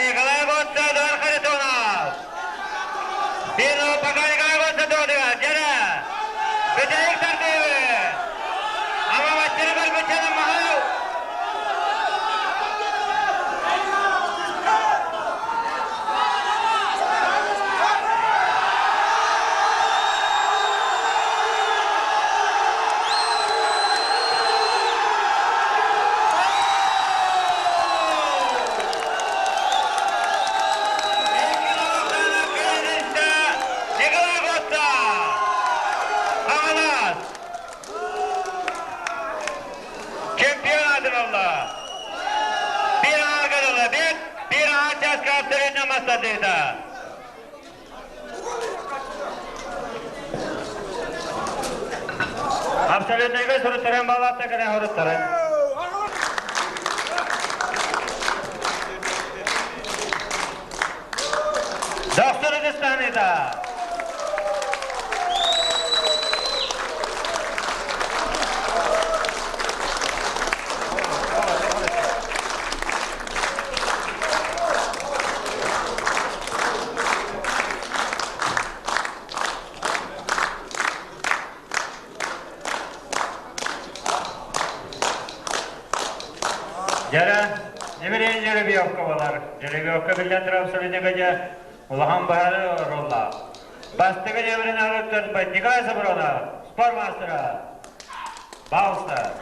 Николай Готца, Эдуард Харитонов. Первого пока Николай Готца Додыга, Дьэрэ. Бүтэһик тардыыбы. Ама мастері көрбүтчэнэн махау. Манчаска абсолютно мастардыыта. Абсолютныйга суруттаран балаатта кэлэн хоруттаран. Доктор Дыстаныта. Дьара, Дмитрий Жеребьевка болар. Жеребьевка биллэн турар абсолютно дьэ улахан баһары ролла. Бастакы дьэбирин арыттан Николай Сабронов, спорт мастера. Пожалуйста.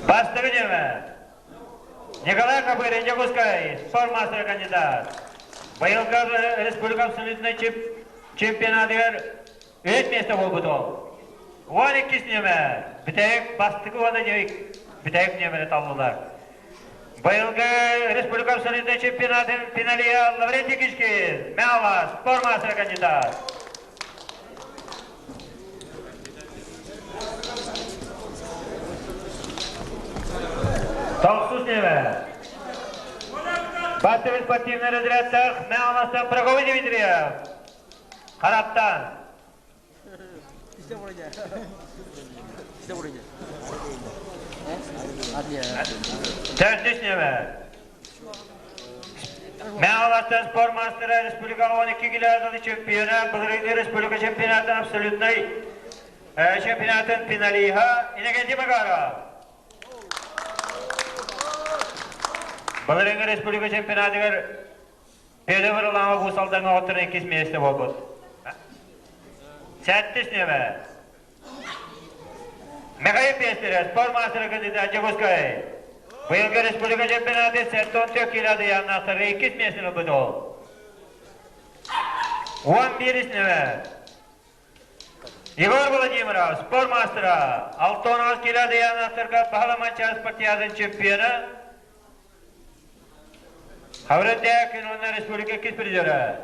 Бастакы дьэбэ. Николай Копырин, Дьокуускай, спорт мастера кандидат. Быйылгы республика абсолютнай чемпионатыгар үс миэстэ буолбут ол. 12 нүөмэр. Бүтэһик бастакы уонна бүтэһик нүөмэри таллылар. Быйылгы республика абсолютнай чемпионатын финалиһа Лаврентий Кишкин, Мяла, спорт мастера кандидат. Тохсус нүөмэр. Бастакы спортивный разрядтаах Мяластан Прокопий Дмитриев. Хараттан. Төрдүс нүөмэр. Мэҥэ спорт мастера республика 12 километр чемпиона, былырыыҥҥы республика чемпионатын абсолютнай чемпионатын финалиһа Иннокентий Макаров. Былырыыҥҥы республика чемпионатыгар Петр Варламов Уус Алдаҥҥа оҕотторун иккис миэстэ буолбут. Сэттис нүөмэр. Михаил Пестерев, спорт мастера кандидат Дьокуускай. Быйылгы республика чемпионаты 74 кило дыйааннаахтары иккис миэстэни ылбыт ол. 11 нүөмэр. Егор Владимиров, спорт мастера, 6 кило дыйааннаахтарга Баһыламанча спартиадын чемпиона, Хабырын күн уонна республика иккис призера.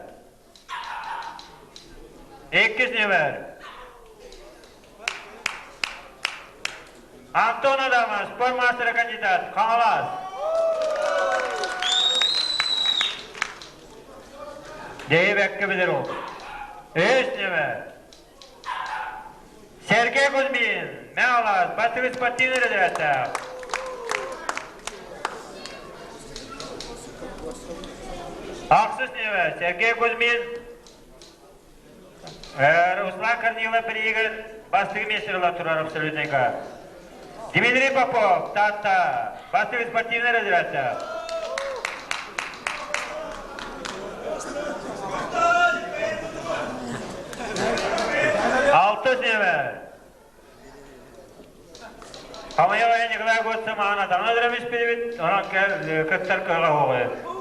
Иккис нүөмэр. Антон Адамов, спорт мастера кандидат, Хаҥалас. Дейбэккэ билэр ол. Үс нүөмэр. Сергей Кузьмин, Мэҥэ бастакы спортивный разрядтаах. Ахсыс нүөмэр Сергей Кузьмин, Руслан Корнилов бириигэр бастакы миэстэ турар абсолютнайга. Дмитрий Попов, Таатта, бастакы спортивный разрядтаах. Алтыс нүөмэр. Хамайа Николай Гоццам аана таҥа драмиспирибит, онон кыттар кыаҕа уоҕу.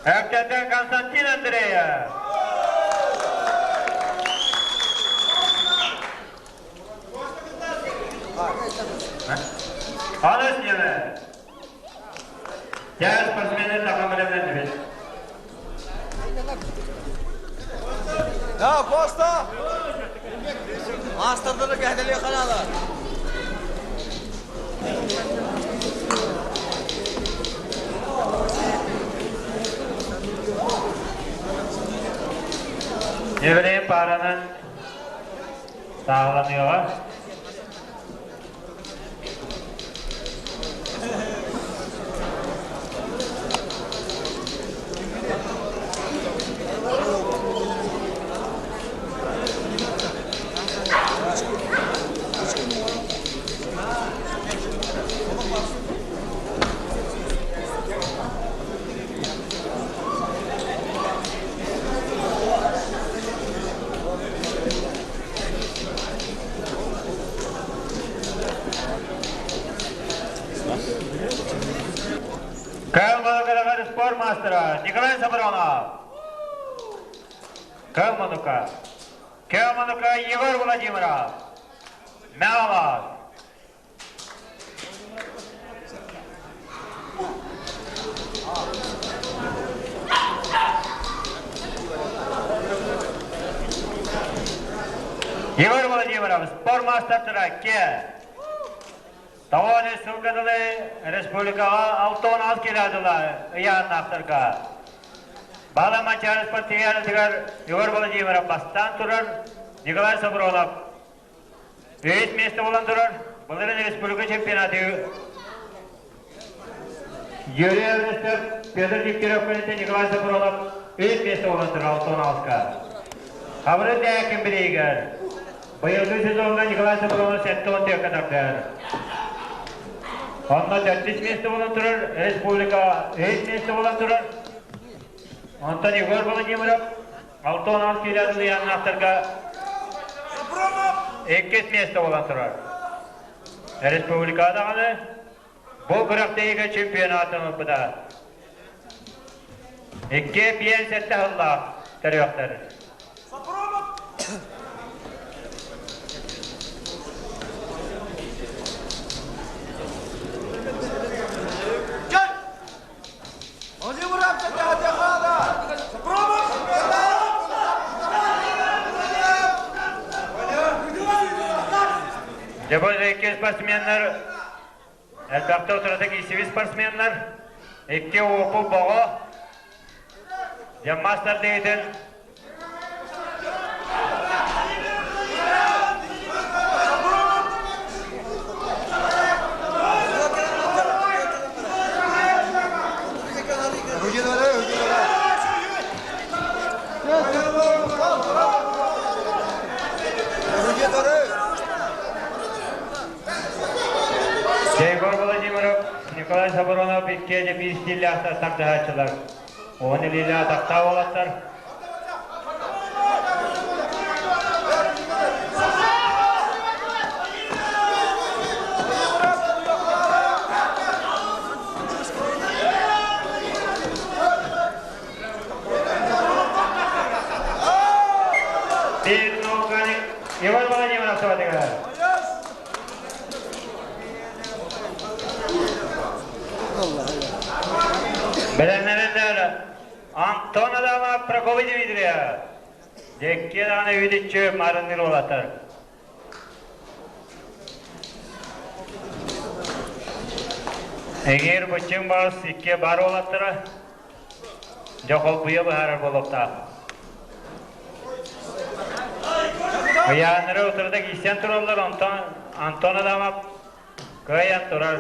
Өктөтөн Константин Андреев. Аныс нүөмэр. Дьэ, спортсмены таха бэлэмнэннибит. Да, Коста! Маастардары кэһэтэлиэ ханаала. Еврей пааранан сааһыланыаҕа. Кэлманукаҕа спорт мастера Николай Сабронов. Кэлманука. Кэлманука Егор Владимиров. Мялов. Владимиров, спорт маастардара икки. Тоҕо сылга дылы республикаҕа 66 кило ыйааннаахтарга. Бала Манчаары спартакиадатыгар Егор Владимиров бастаан турар, Николай Сабронов үһүс миэстэ буолан турар. Былырыын республика чемпионаты Юрий Эверестов, Петр Дегтярев кэнниттэн Николай Сабронов үһүс миэстэ буолан турар 66-ка. Хабыры Дээкин бириигэр быйылгы сезоҥҥа Николай Сабронов 74 тардыар. Онно төрдүс миэстэ буолан турар, республика үһүс миэстэ буолан турар. Онтон Егор Владимиров 66 киилэ ыйааннаахтарга иккис миэстэ буолан турар. Республика даҕаны бу күрэхтэһиигэ чемпионатын ылбыта. Икки биэн сэттэ сыллаах төрүөхтэр. Дьэ, спортсменнар Элбэхтэ утарыта киирсибит спортсменнар икки уопу боҕо дьэ мастер деятель Егор Владимиров, Николай Сабуронов иккиэ биир стиллээхтэр тардыһааччылар. Уон илиилээх атахтаах уолаттар. Биир Иван Владимиров сабатыгар. Бэлэмнэнэллэр Антон Адамов, Прокопий Дмитриев. Дьэккиэ даҕаны үдүччү маарынныыр уолаттар. Эгер быччыҥ баас икки бар уолаттара. Дьэ холбуйа быһаарар буолуохтаах. Ыйааннары утарыта киирсэн тураллар, онтон Антон Адамов кыайан турар.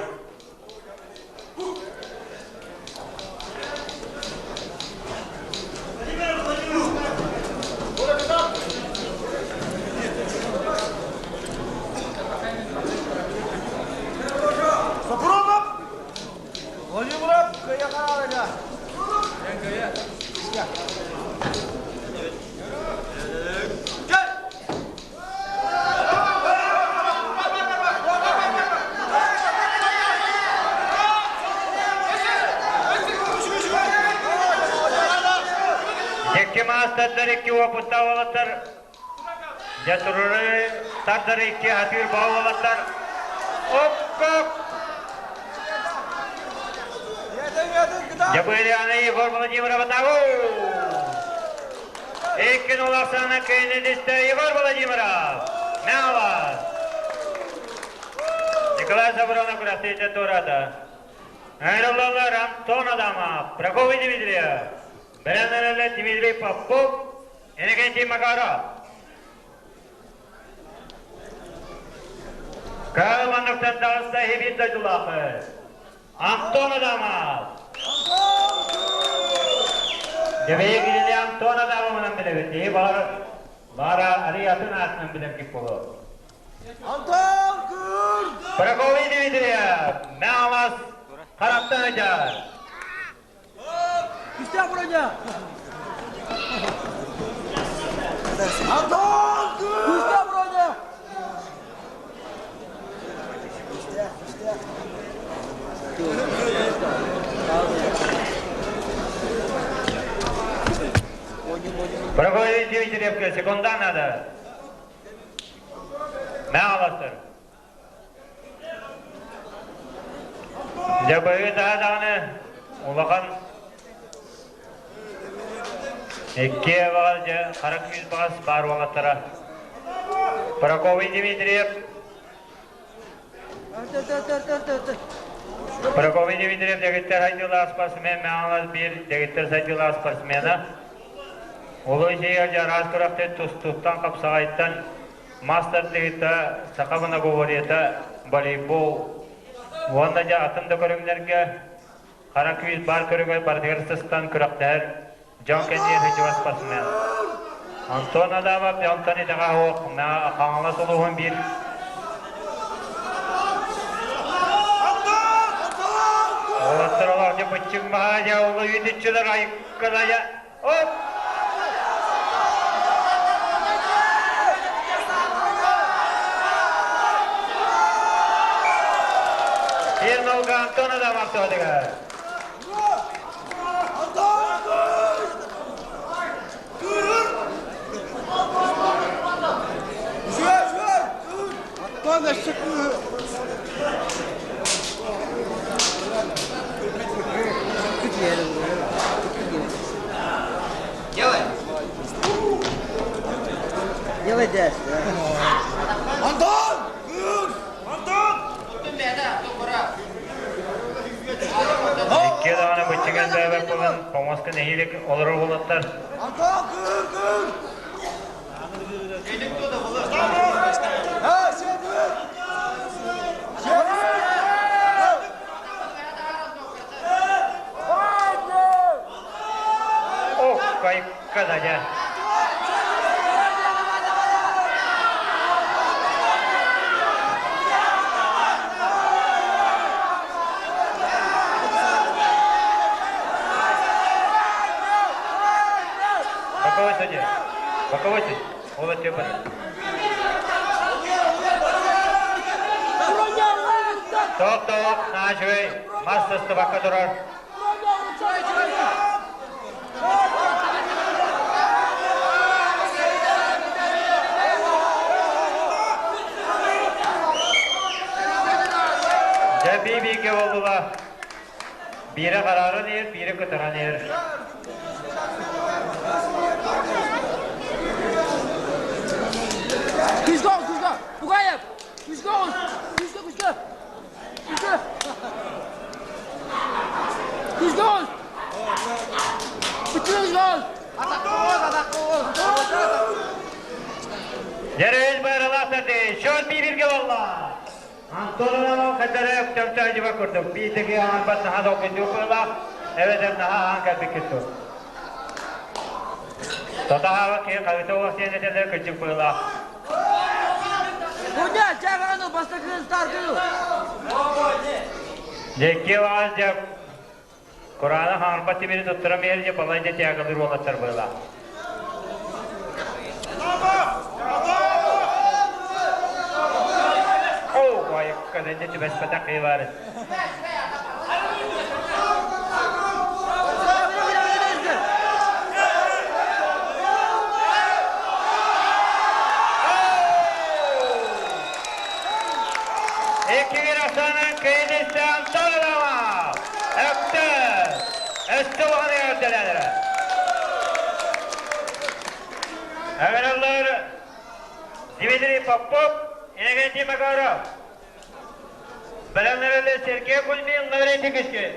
Сопрунов! Владимиров кыайа хаалыга. Икки маастардар икки уопуттаах уолаттар дьэ турары тардар икки атыыр баҕа уолаттар оккок Дьабыыльяна Егор Владимирова табу Икки нулахсана кыайыннистэ Егор Владимиров Мялас Николай Сабронов күрэхтэһиитэ туораата. Ыҥырыллаллар Антон Адамов, Прокопий Дмитриев, бэлэмнэнэллэр Дмитрий Попов, Иннокентий Макаров. Каалмановтан таҕыста иһи дойдулаахы. Антон Адамов. Дьэбэйэ кинини Антон Адамовынан билэбит. Киһи баар, баара арый атын аатынан билэр кип боло. Антон Күр! Прокопий Дмитриев, Мялас, Хараттан Ажар. Күстээх броня! Антон Күр! Күстээх броня! Прокопий Дмитриевка секунда надо. Мяластыр. Дьэ быһыы даҕаны улахан икки баҕас дьэ хара күүс баҕас баар уолаттара. Прокопий Дмитриев Прокопий Дмитриев дэгиттэр сайдыылаах спортсмен, Мэҥэ биир дэгиттэр сайдыылаах спортсмена. Улуу Исийэр араас күрэхтэр тустууттан, хапсаҕайтан мас тардыһыыта, саха многоборьета, волейбол уонна дьэ атын да көрүҥнэргэ хара күүс баар көрүҥэр барытыгар сыстан күрэхтэһэр дьон кэнниэ сылдьыбат спортсмен. Антон Адамов онтон итэҕэ суох Хаҥалас улууһун биир Уолаттар олох быччыҥ маһа дьэ улуу үтүччүлэр айыккалая оп Сиэн Антон Адамов туһатыгар. Делай. Делай дядь. Антон! Антон! Икки даҕаны быччыган бэйэбэр буолан помоска нэһиилэ олорор уолаттар. Антон, кыр, кыр! Ох, кайка да дьэ. Боковой судья. Боковой судья. Ол өтө бар. Топ топ, наачвей, мас сыстыбакка турар. Дьэ бии-бииргэ буоллулар. Биирэ харааран иһэр, биирэ кытаран иһэр. Күзгө, күзгө! Бугаев! Күзгө, күзгө, күзгө! Күзгө! Күзгө! Күзгө! Дьэрэл байралаахтар счет бииргэ буолла. Антон Иванов хадара өктөмтө дьиба курдук. Биитиги аҥарбат наһаа долгуйдуу быһыылаах, эбэтэр наһаа аһаан кэлбиккит дуо? Тотаһаабат киһи хаһыыта уох диэн этэллэр кырдьык быһыылаах. Куда? Чаганы бастакы старты. Дьэкки баҕас дьэ Кураанах хаҥарбат тимири туттаран биһэр дьэ балай да тягалыыр уолаттар быһыылаах. Оо, айыкка дэнде түбэспэтэх киһи баар. Икки Оксана Кыйдыстан Антонова! Өктө! Өстө улахан эҕэрдэлээнэрэ! Эҕэрэллэр Дмитрий Попов, Иннокентий Макаров. Бэлэмнэрэллэр Сергей Кузьмин, Лаврентий Кычкин.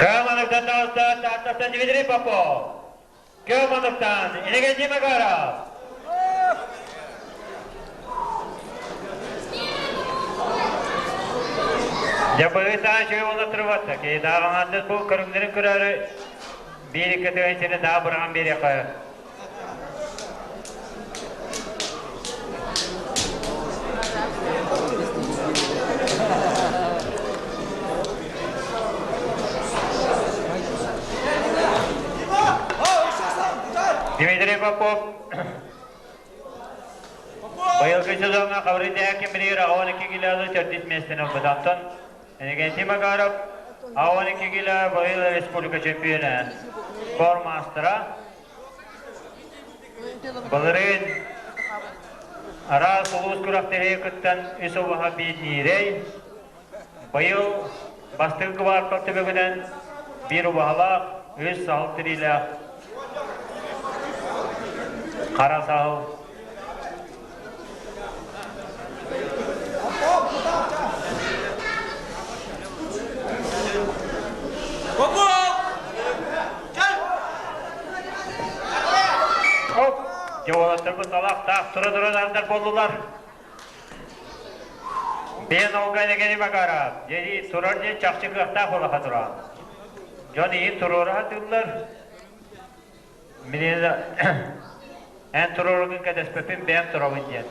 Кыаманыктан таҕыста Тааттаттан Дмитрий Попов. Кыаманыктан Иннокентий Макаров. Дьэ быһыы үчүгэй буола турбатта. Киһи дааҕаҥаардас бу көрүҥнэрин көрөөрү биир икки тыһыынчаны даа быраҕан биэриэххэ. Дмитрий Попов быйылгы сезоҥҥа Хабырый Кимриир 12 килоны төрдүс миэстэни ылбыт. Онтон Иннокентий Макаров 12 кило быйыл республика чемпиона, спорт маастара. Былырыын араас улуус күрэхтэһии кыттан үс убаһа биир ньиирэй. Быйыл бастакы кыбаартал түмүгүнэн биир убаһалаах, үс саһыл тириилээх хара саһыл. Оп! Дьэ уолаттарбыт талаахтаах тура-тура нардар буоллулар. Бэйэн олга элэгэни Макаров, дьэри турар диэн чахчы кыахтаах улаха туран. Дьон иһин туруора сатыыллар. Мин эн туруоргун кэтэспэппин бэйэм турабын диэн.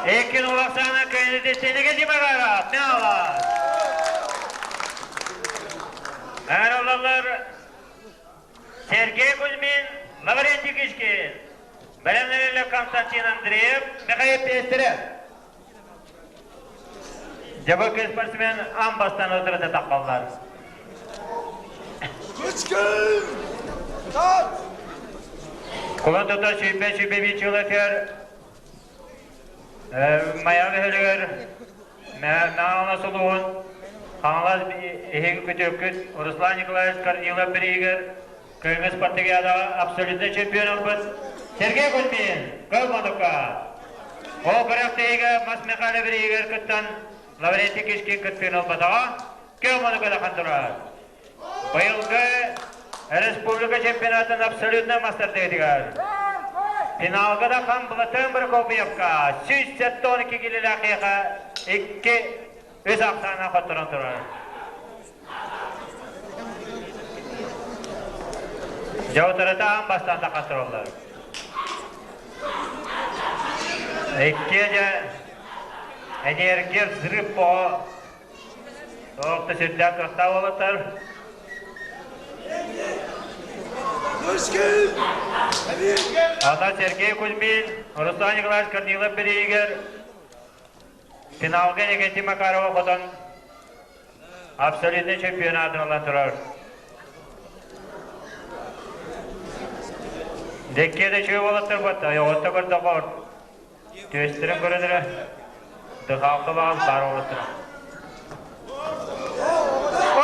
Экин Улахсана кэннититтинигэ димагара Мяла. Эралалар Сергей Кузьмин, Лаврентий Кишкин, Бэлэмнэрилэ Константин Андреев, Михаил Пестерев. Дьабык спортсмен аан бастаан отырыта таххаллар. Кычкын! Тат! Кулан тута сүүрбэ сүүрбэ биир чылатыгар Майа бөһүлүгэр Мэҥэ сулуһун Хаҥалас эһиги күтүөккүт Руслан Николаевич Корнилов бирииһигэр Кыһыҥҥы спартакиадаҕа абсолютнай чемпион ылбыт Сергей Кузьмин Кыл-Модукка. Ол күрэхтэһиигэ Мас Михайлов бирииһигэр кыттан Лаврентий Кишкин кыттыыны ылбатаҕа, Кыл-Модукка дахан турар. Быйылгы республика чемпионатын абсолютнай мастардыытыгар финалга да хан Былатыан Прокопьевка 172 килилээх киһиэхэ икки үс ахсаана хотторон турар. Дьэ утарыта аан бастаан тахсан тураллар. Иккиэ дьэ энергия взрыв по Туох да сүрдээх кыахтаах уолаттар. Ата Сергей Кузьмин, Руслан Николаевич Корнилов бирииһигэр финалга Иннокентий Макарова хотон абсолютнай чемпионатын ылан турар. Декке да үчүгэй уолаттар батта, ойоҕотто көрдөхөр, түөстэрин көрөн эрэ, дыхалка баҕас баар уолаттар.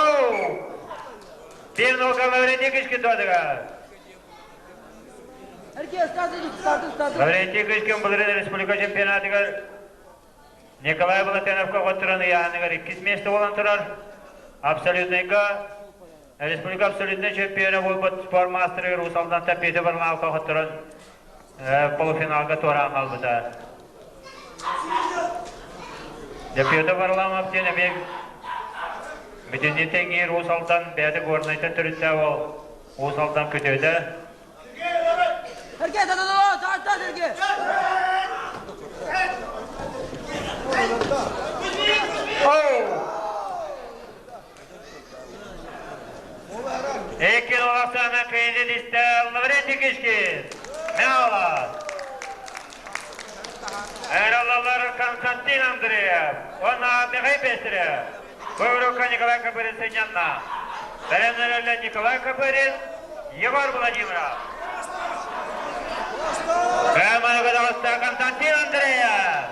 Оу! Биир нолга Лаврентий Кычкин туодыгар. Лаврентий Кычкин былырыын республика чемпионатыгар Николай Былатыновка хотторон ыйааһыныгар иккис миэстэ буолан турар. Абсолютнайга республика абсолютнай чемпиона буолбут спорт маастарыгар Уус Алдантан Петя Варламовка хотторон полуфиналга туораан хаалбыта. Дьэ Петр Варламов диэн эмиэ бүтүннүү тэҥниир Уус Алдан бэйэтэ Горнайтан төрүттээх уол Уус Алдан күтүөтэ. Сергей, да-да-да, да, да, Сергей! Экин Оласана кыйды Лаврентий Кишкин. Мяла. Эралалар Константин Андреев. Она Михаил Пестрев. Көбүрөккө Николай Копырин сынньанна. Бэлэмнэрэллэ Николай Копырин, Егор Владимиров. Кэманука Константин Андреев.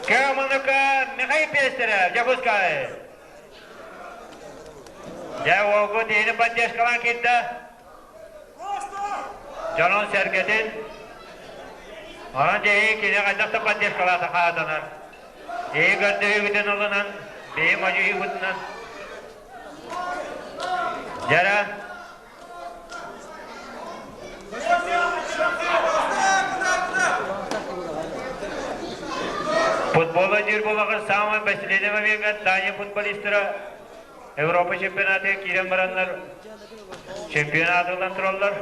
Кэманука Михаил Пестерев, Якутскай. Дьэ, уолгут иһини поддержкалаан киирдэ. Дьонун сэргэтин. Онон дьэ кини хайдах да поддержкалаата хаатанар. Эһи көрдөһүүгүтүн ылынан, бэйи модьуйуубутунан. Дьара. Футбола диир буолаҕын саамай последний момеҥҥа Таня футболистара. Европа чемпионатыгар киирэн бараннар чемпионат ылан тураллар.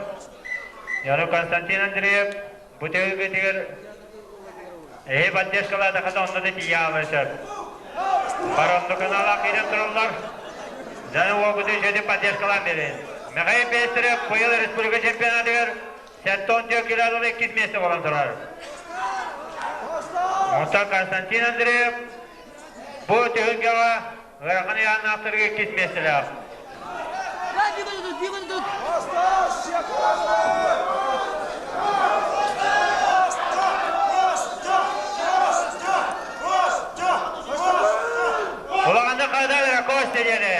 Яну Константин Андреев бу түһүлгэтигэр эһи поддержкалаатахата онно да тиийэ хаалыан сөп. Баронну каналаах киирэн тураллар. Дьону уолбутун үчүгэйдик поддержкалаан биэрин. Михаил Пестерев быйыл республика чемпионатыгар 74 килодан иккис миэстэ буолан турар. Онтон Константин Андреев бу түһүлгэҕэ ыарахан ыйааннаахтарга иккис миэстэлээх. Улаханнык хайдаа Костя диэни.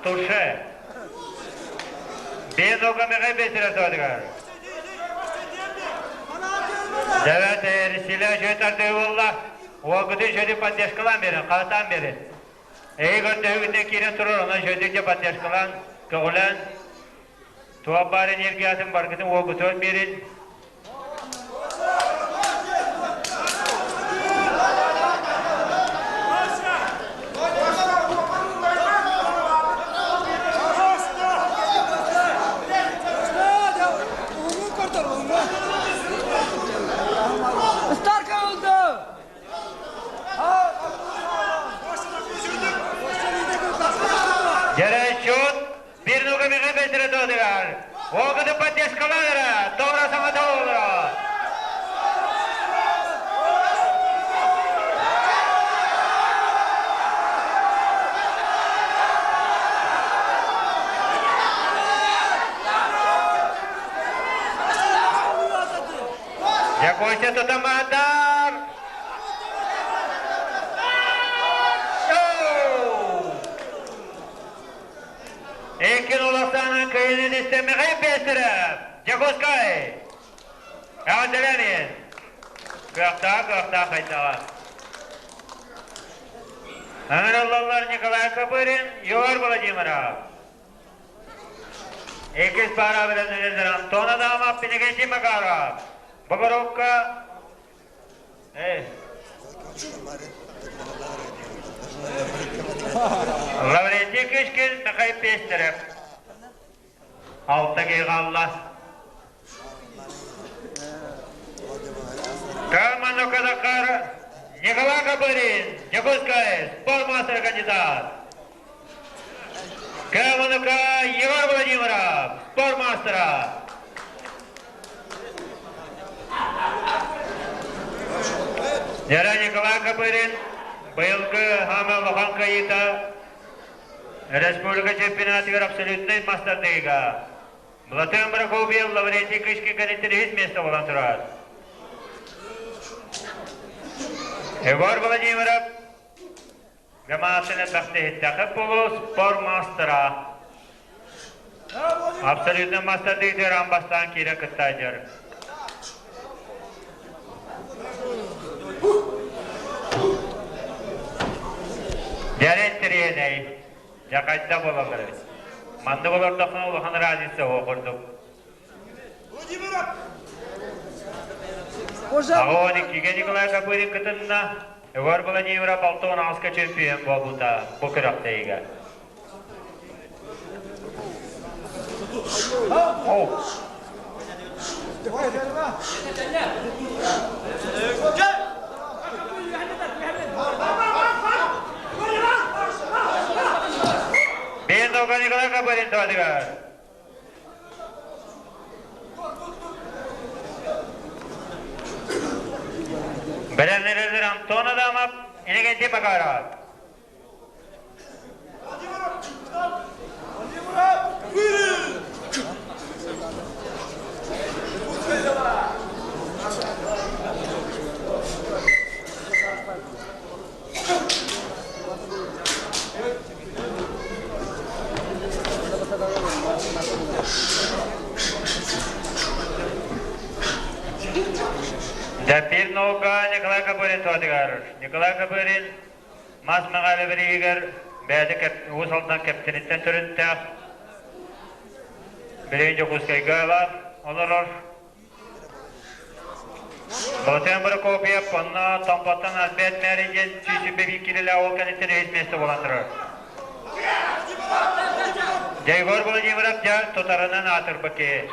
Туше. Бенога меҕе бесире содыгар. Девет силе жөтарды болла. Уолгутун жөтү поддержкалан берин, хаатан берин. Эһи көрдөһүгүтэ киирэн турар, онон жөтүкчэ поддержкалан, көҕүлээн, туох баар энергиятын баргытын уолгутугар биэрин. Старка oldu. Дьэрэччут биир нугамига бэсирэ туодыгар. Уолгутун поддержкаланыра, тоҕо саҥа тоҕолоро. Якуся тутамадар! Экин уласаның кыйынын истемеге бесіріп, Якутскай! Эҕэрдэлээн Кыахтаах, кыахтаах хайдаҕа. Ыҥырыллаллар Николай Копырин, Егор Владимиров. Иккис пара билэннэрин Антон Адамов, Пинигенти Макаров. Богоровка Лаврентий Кишкин, Михаил Пестерев. Алта киһи хаалла. Карману Казахар Николай Копырин, Якутская, спортмастер кандидат. Каванука Егор Владимиров, спортмастера. Яра Николай Копырин, быйылгы Хама улахан кыайыыта республика чемпионатыгар абсолютнай мастардыыга Владимир Прокопьев, Лаврентий Кычкин кэнниттэн үһүс миэстэ буолан турар. Егор Владимиров Гамаатын элбэхтэ иһиттэххэ буолуо спорт маастара. Абсолютно маастардыытыгар аан бастаан киирэн кыттааччылар. Дьэрин тириэнэй, дьэ хайда буолаллар эбит. Маннык олордоххуна улахан разница суох курдук. Аҕа иккигэ Николай Копырин кытынна. Егор Владимиров 68-ка чемпион буолбута бу күрэхтэһиигэ. Биир Николай Копырин туһатыгар. Бэлэмнэрэлэр Антон Адамов, Иннокентий Макаров. Дьэ, наука Николай Копырин туһатыгар. Николай Копырин мас мэҕээлэ бирииһигэр бэйэтэ Уус Алдан кэптиниттэн төрүттээх билигин Дьокуускайга баар олорор. Былатыан Прокопьев онно Томпоттон Альберт Мэри диэн сүүсүбэ биир киилэлээх уол кэнниттэн үһүс миэстэ буолан турар. Егор Владимиров дьэ тутарынан аатырбыт киһи.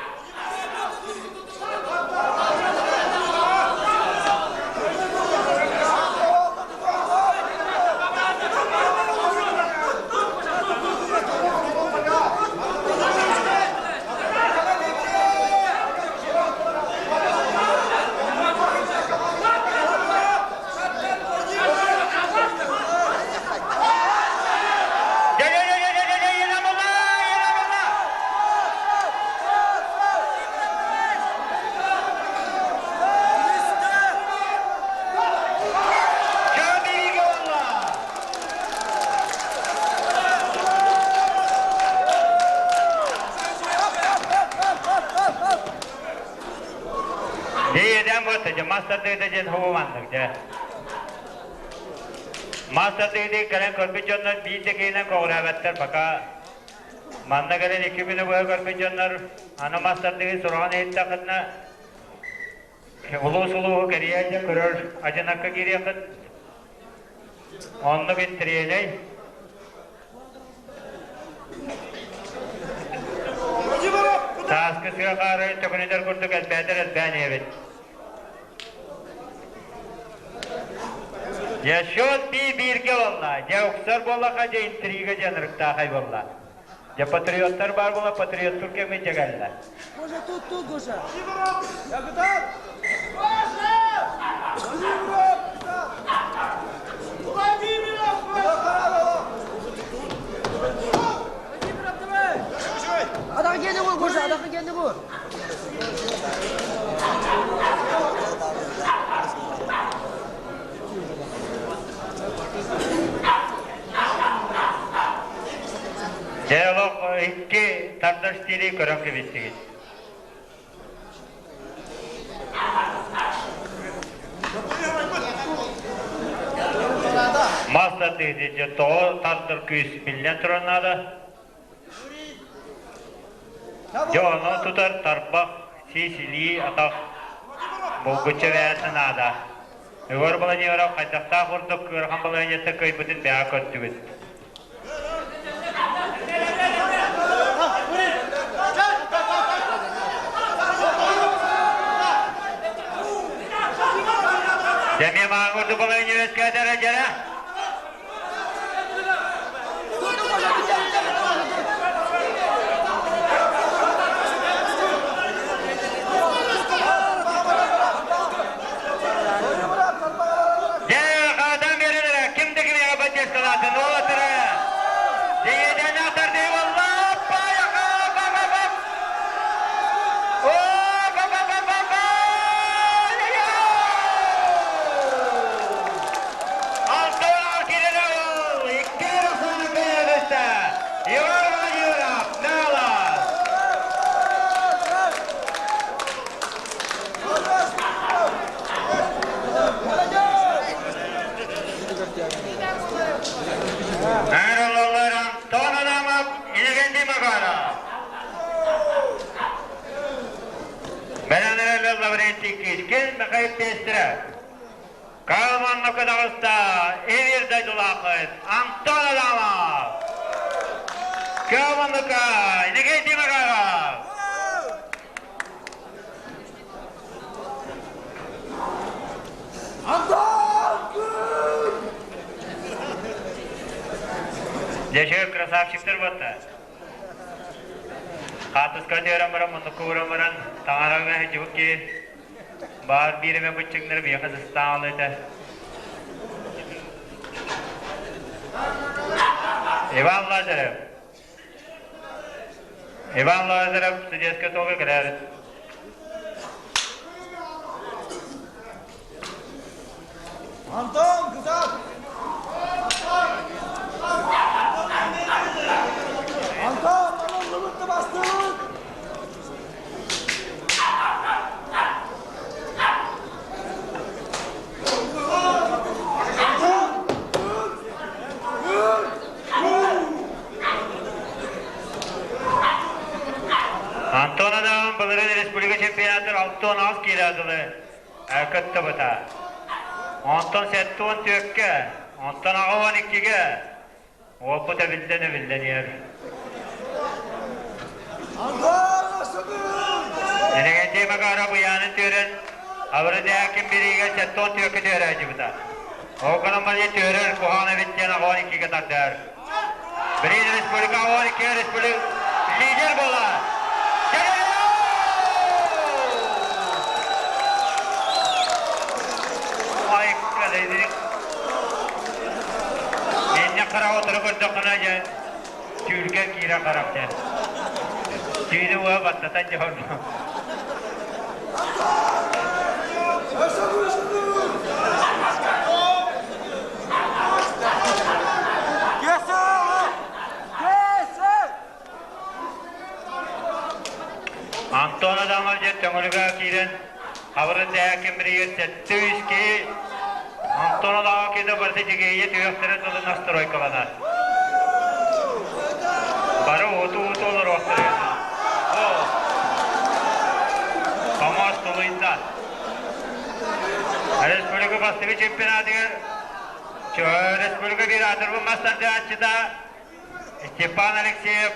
Дьиэдэн буотта дьэ мас тардыыта диэн хобу маннык дьэ. Мас тардыыты кэлэн көрбүт дьоннор биир да киһинэн көҕүрээбэттэр пока манна кэлэн икки күнү быһа көрбүт дьоннор аны мас тардыгы сураҕын иһиттэххитинэ улуус улууһу кэрийэ дьэ көрөр адьынакка киириэххит оннук интэриэһинэй Сааскы сыа хаары төкүнүтэр курдук элбээтэр элбээн иһэбит. Дьэ, счет бииргэ буолла. Дьэ, уксар буоллаха, дьэ, интрига дьэ ынырыктаахай буолла. Дьэ, патриоттар баар буола, патриоттур кэмҥэ дьэ кэллэ. Гоша, тут, тут, Гоша. Я готов! Владимиров! Владимиров, давай! Адаҕа кэлли го, Гоша, адаҕа кэлли го. Дьэ, олох икки тардар стили көрөн кэбистигит. Мас тардыы тоҕо тардар күүс биллэн турар наада. Дьэ, ону тутар тарбах, сис, илии, атах булгуччу бэйэтэ наада. Егор Владимиров хайдахтаах курдук ыарахан балаһыанньаттан кыайбытын бэйэҕэ көрдүгүт. Дэмиэ мааҥ курдук балаһыанньа үөскээтэ дьэрэ. Тут, Гоша, тут, тут, тут. Дьэ, хаатан биэрэлэрэ ким да кимиэхэ поддержкалаатын уолаттара. Дьиэдэн атардыы буолла. Паяха, ба-ба-ба. О, ба-ба-ба-ба-ба! Алтан кирилл, икки Руслан Кыйыгыста, Иван Владимиров, Налас. Merhabalar, Антон Адамов, Иннокентий Макаров. Бэлэмнэрэллэр Лаврентий Кишкин, Михаил Пестрев. Калман Казахста, Ивир Дайдулахов, Антон Адамов. Калманука, Иннокентий Макаров. Антон! Кыр! Дьэ, красавчиктар батта. Хаатыска түөрэн баран, муннукка ууран баран, таҥараҕа сылдьыбыт киһи баар биир эмэ быччыҥнары биһиэхэ сыстаан этэ. Иван Лазарев. Иван Лазарев судейскай толга кэлээбит. Антон, кытаат! Антон, аныллыбыт да бастыбыт! дылы кыттыбыта. Онтон 74-кэ, онтон 82-гэ уолбут эбиллэн-эбиллэн иһэр. Иннокентий Макаров ыйаанын түөрэн, Абыры-Дээкин бириигэ 74-кэ түөрээччибита. Ол гынан баран түөрэр куһаҕан эбит диэн 82-гэ тардыар. Бириин республика 12 республика лидер буола. Айка Инне хара отыры көрдөххүнэ дьэ түүлгэ киирэ харах дьэ. Түүнү уа баттатан дьэ Антон Адамов дьэ төҥүлүгэ киирэн Хабырын дэһээкин биригэр 700 киһи Антон Адамов киһи барыта дьигээйэ түһүөхтэрин тылы настройкаланар. Бары ууту-ууту олоруохтара. О! Томоос тулуйда. Республика бастакы чемпионатыгар республика биир аатырбыт мас тардыһааччыта Степан Алексеев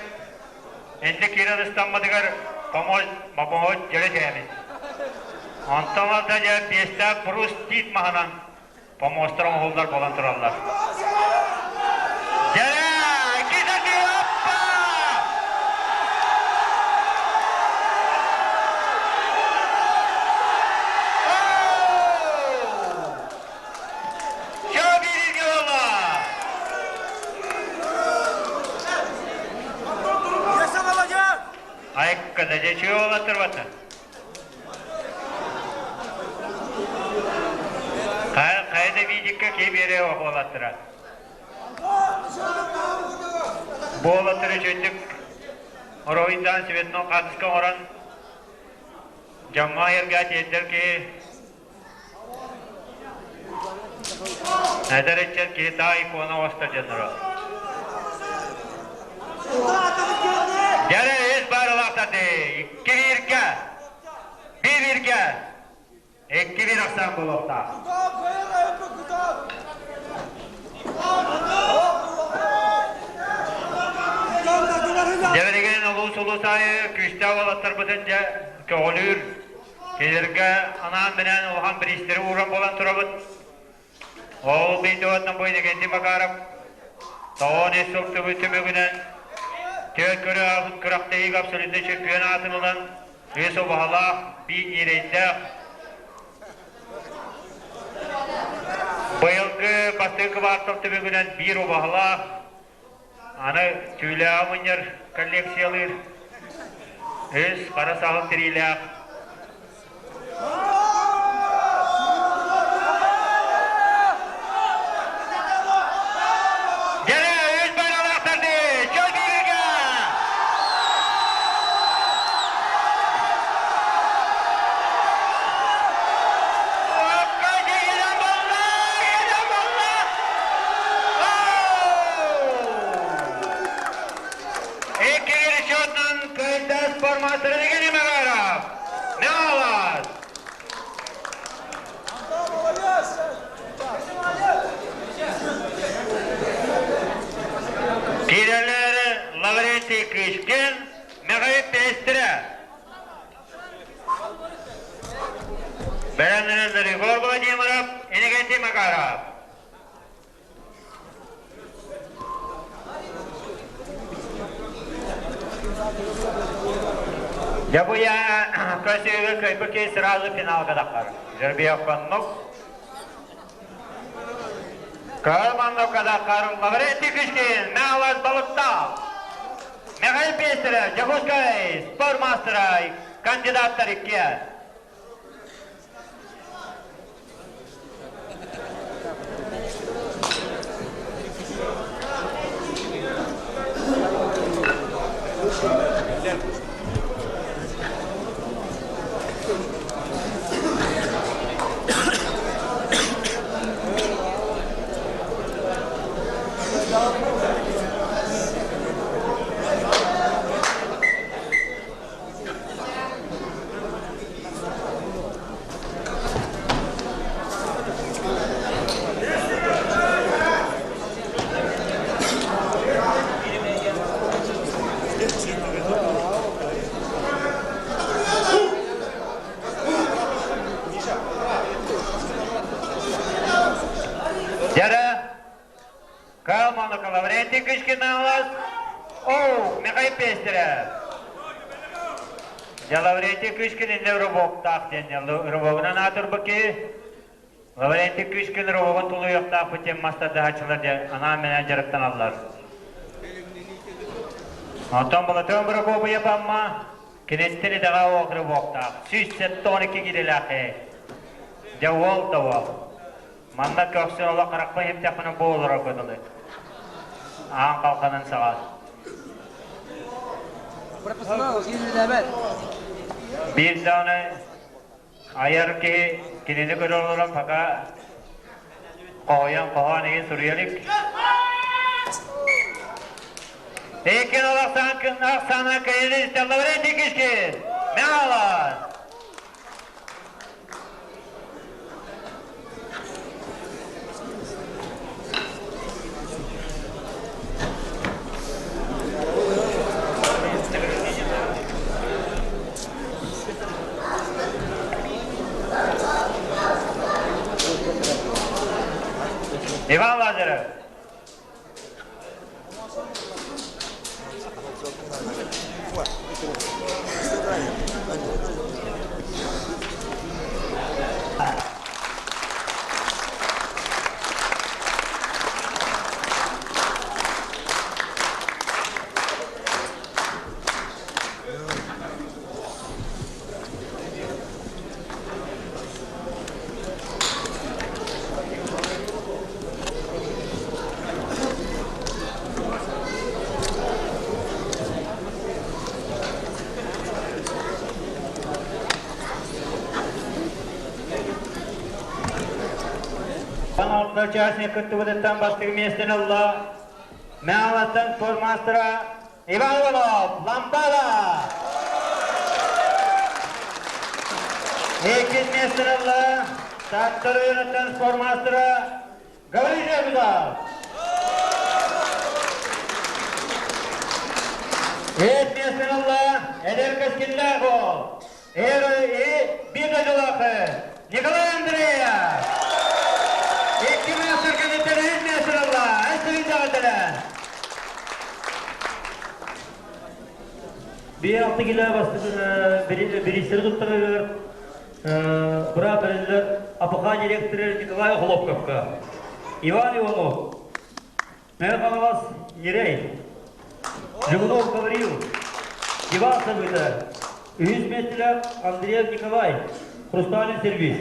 инде киирэн ыстаммытыгар помоз мопоҥот дьөлө түһэбит. Онтон алта дьэ биэстээх брус тиит маһынан помостар оҥоһуллар буолан тураллар. Дьэрэ! Кисати оппа! Чо бииргэ буолла! Айка, да дьэ чүө олаттырбата. Хайа да видикка киһи биэрэ оһуолаттыра. Буолаттыры үчүгдүк ороһуйдаан светно хаатыска оҥорон дьоҥҥо айарга тиэрдэр киһи эдэр ыччат киһи таа икона оҥостор дьонноро. Дьэрэ ис баарылаахтарды икки бииргэ, биир бииргэ, икки биир ахсаан буолуохтаах. Дьэ билигин улуус-улуус аайы күүстээх уолаттарбытын дьэ көҕүлүүр, кинилэргэ анаан-минээн улахан бириистэри ууран буолан турабыт. Ол видеоттан бу Иннокентий Макаров тоҕон ис сыл түмүгүнэн түөрт көрү ааспыт күрэхтэһиигэ абсолютнай чемпион аатын ылан үс убаһалаах, биир ньирэйдээх быйылгы бастакы кыбаартал түмүгүнэн биир убаһалаах аны түүлээҕи мунньар коллекциялыыр үс хара саһыл тириилээх Дьэрэ, үс байралаахтарды чөл бииргэ! Окка дьиҥинэн буолла! Иэнэн буолла! Икки счетынан кыайда спортмастер Евгений Макаров! Мялас! Киирэлэр Лаврентий Кычкин, Михаил Пестря. Бэлэмнэнэллэр Егор Владимиров, Иннокентий Макаров. Дьэ бу я көсүүгэ кыайбыт киһи сразу финалга таххар. Жербиев оннук. Кыал маннукка таххар Лаврентий Кычкин, Мялас Балыктаах. Михаил Пестерев, Дьокуускай спортмастера, кандидаттар иккиэ. Дьара Калманов Лаврентий Кычкиналас, Оу, Михаил Пестерев. Дьэ Лаврентий Кычкин иннэ рывоктаах диэн рывогунан аатырбыки. Лаврентий Кычкин рывогун тулуйуохтаахпыт диэн мастардаһааччылар дьэ анаан-минээн дьарыктаналлар. Онтон Былатыан Прокопьев Амма киниттэн идэҕэ оох рывоктаах 172 киилэлээх Дьэ уол да уол. Манна көхсүн олох харахпын иһиттэхпинэ бу олорорго дылы. Аан халханын саҕа. Биир даҕаны айар киһи кинини көрө олорон пока хоһуйан хоһоон иһин суруйа илик. Иккин олохсаан ахсаана кыйылы Лаврентий Кишкин! Мялас! Иван Лазарев. Алта участник кыттыбытыттан бастакы миэстэни ылла Мэҥэ спортмастера Иван Иванов, Лампада! Иккис миэстэни ылла Таатта районуттан спортмастера Гаврил Лебедев! Үс миэстэни ылла эдэр кэскиллээх уол, и биир дойдулаахы Николай Андреев! Икки мастер кэнниттэн үс миэстэни ылла, өссө даҕатара! Биир алты кило бириистэри туттарыгар быраап бэриллэр АПХ директоры Николай Охлопковка, Иван Иванов, Мэҥэ Хаҥалас Ньирэй, Жигунов Гаврил, Иван Сабыта, үһүс миэстэлээх Андреев Николай, Хрусталин сервис.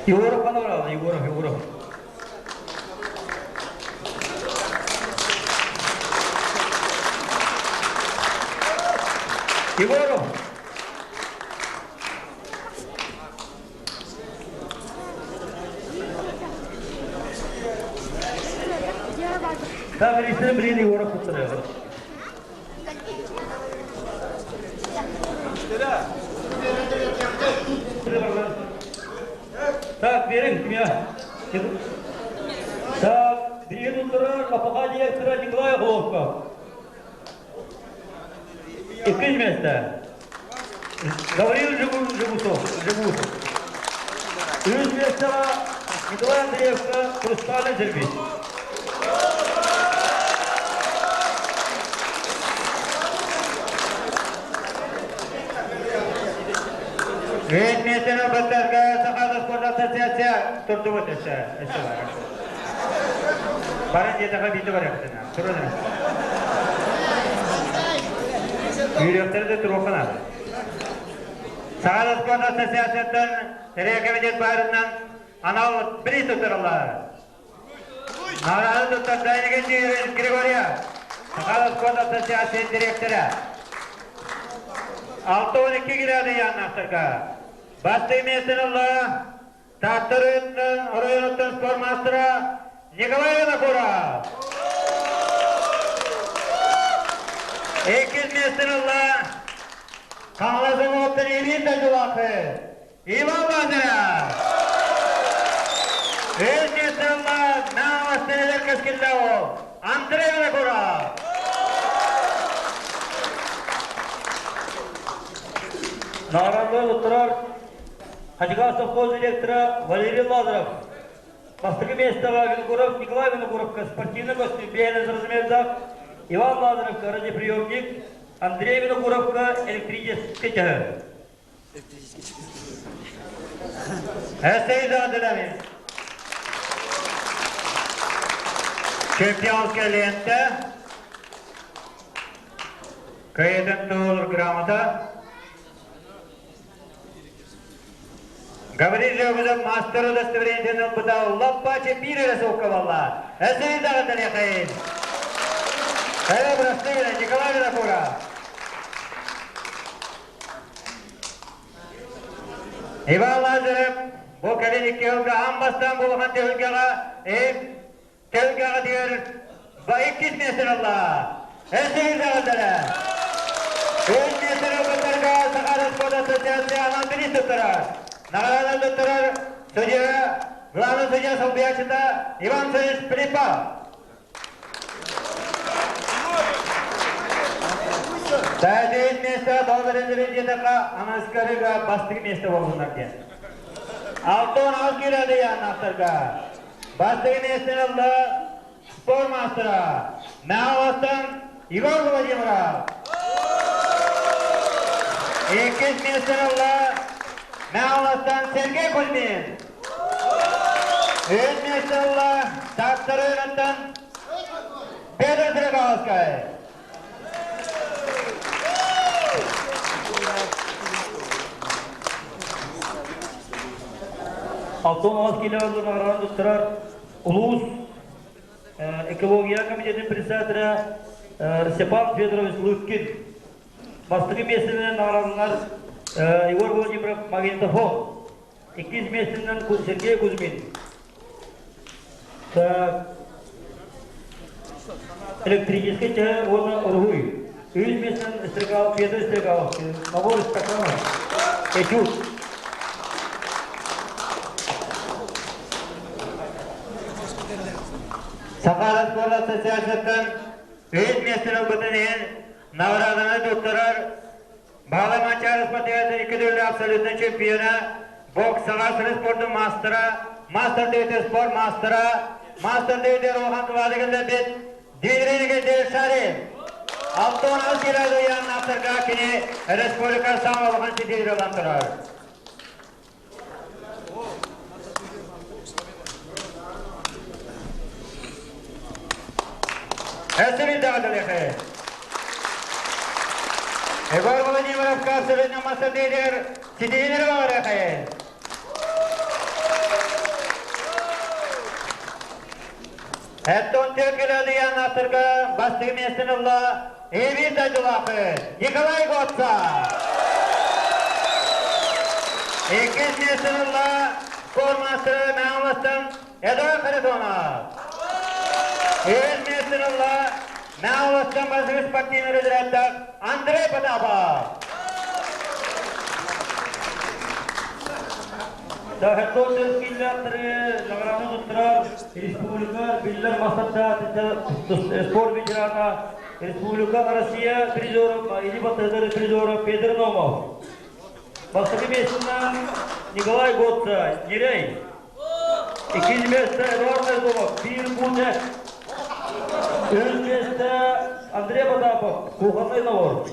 Егоров ханна Егоров, Егоров. Егоров! Да, билиссен билин Егоров туттарыаҕын. Так, берин, меня. Так, билин туттарар АПХ директора Николай Головков. Иккис место. Гаврил Жигусов. Жигусов. Үс миэстэҕэ Николай Андреевка Хрустальный сервис. Үс миэстэни ылбыттарга Саха спорт ассоциация турдубут өссө өссө бар. Бары диэтэхэ биирдэ барыахтана. Турун. Үөрүөхтэрэ да туруохха наада. Саха спорт ассоциациятын тэрийэр баарынан анал бириис туттараллар. Наҕараада туттарда Иннокентий Григорьев, Саха спорт ассоциациятын директора. 612 градус ыйааннаахтарга бастыҥ миэстэни ылла Таатта оройуонуттан спорт маастара Николай Винокуров. Иккис миэстэни ылла Хаҥалас улууһуттан Ильин Дойдулаахы Иван Лазарев. Үс миэстэни ылла Наамас эдэр кэскиллээх Андрей Винокуров. Наҕараадалар туттарар Хачыкаат совхоз директора Валерий Лазарев бастакы миэстэҕэ Винокуров Николай Винокуровка спортивный костюм бэйэлэрин размердаах, Иван Лазаревка радиоприемник, Андрей Винокуровка электрическэй чаһы. Чемпионская лента. Кыайыытын туһулуур грамота. Гаврил Лёвидов мастер удостоверениетин ылбыта лаппачы биир эрэ суукка буолла. Эсэйин даҕаны Михаил. Хайа Брастыгина Николай Винокуров. Иван Лазарев бу кэлин икки сылга аан бастаан буолухан түһүлгэҕэ Түһүлгэҕитигэр иккис миэстэни ылла. Эсэйин даҕандара. Үс миэстэни ылбыттарга Саха спорт ассоциация анал бириис туттарар. Наҕараада туттарар судья, главный судья солбуйааччыта Иван Савич Филиппов. Тәтейін миэстэ тоҕо диэтэххэ, аныскарыга бастакы миэстэ буоллуннар диэн. 6-16 киирээди яаннаахтарга. Бастакы миэстэни ылла спорт маастара Мэҥэ Иван Владимиров. Иккис миэстэни ылла Мэҥэ Сергей Кузьмин. Үс миэстэни ылла Тааттарыынаттан Петр Стрекаловскай. 6 километр наҕарааданы туттарар улуус экология комитетин председателя Степан Федорович Лыткин. Бастакы миэстэнэн наҕараадаланар Егор Владимиров магнитофон. Иккис миэстэнэн Сергей Кузьмин. Так. Электрический чаһы уонна уруһуй. Үс миэстэнэн Стрекалов, Петр Стрекалов, набор стаканов. Этюд. Саха спорт ассоциациятын үс миэстэни ылбытын иһин наҕарааданы туттарар Баала Манчаары спортиватын икки төгүл абсолютнай чемпиона, боксаҕа сыры спордун маастара, мастер ДВТ спорт маастара, мастер ДВТ улахан кылаадыгын Дмитрий Николаевич Шарин. 66 килограмм кини республика саҥа улахан ситиһиилэр ылан турар. Эсэбил Егор Владимиров Капсулин масса лидер ситиһиилэри баҕарыахайын. Эттон Текелядыян аттырга бастыгы миэстэн ылла Ивин Дайдулахы Николай Готца. Иккис миэстэн ылла спортмастера Мэҥэлэстэн Эдуард Харитонов. Үһүс миэстэн ылла Мэҥэлэстэн бастакы спортивный разрядтаах Андрей Потапов. Сахатон киллээхтэри награда туттарар республика биллэр мастардаах спорт ветерана Республика Россия призера или батырдар призера Петр Номов. Бастакы миэстэнэн Николай Готца, Нирей. Иккис миэстэ Эдуард Найдумов, биир пуунэ. Үһүс миэстэ Андрей Потапов, кухонный набор.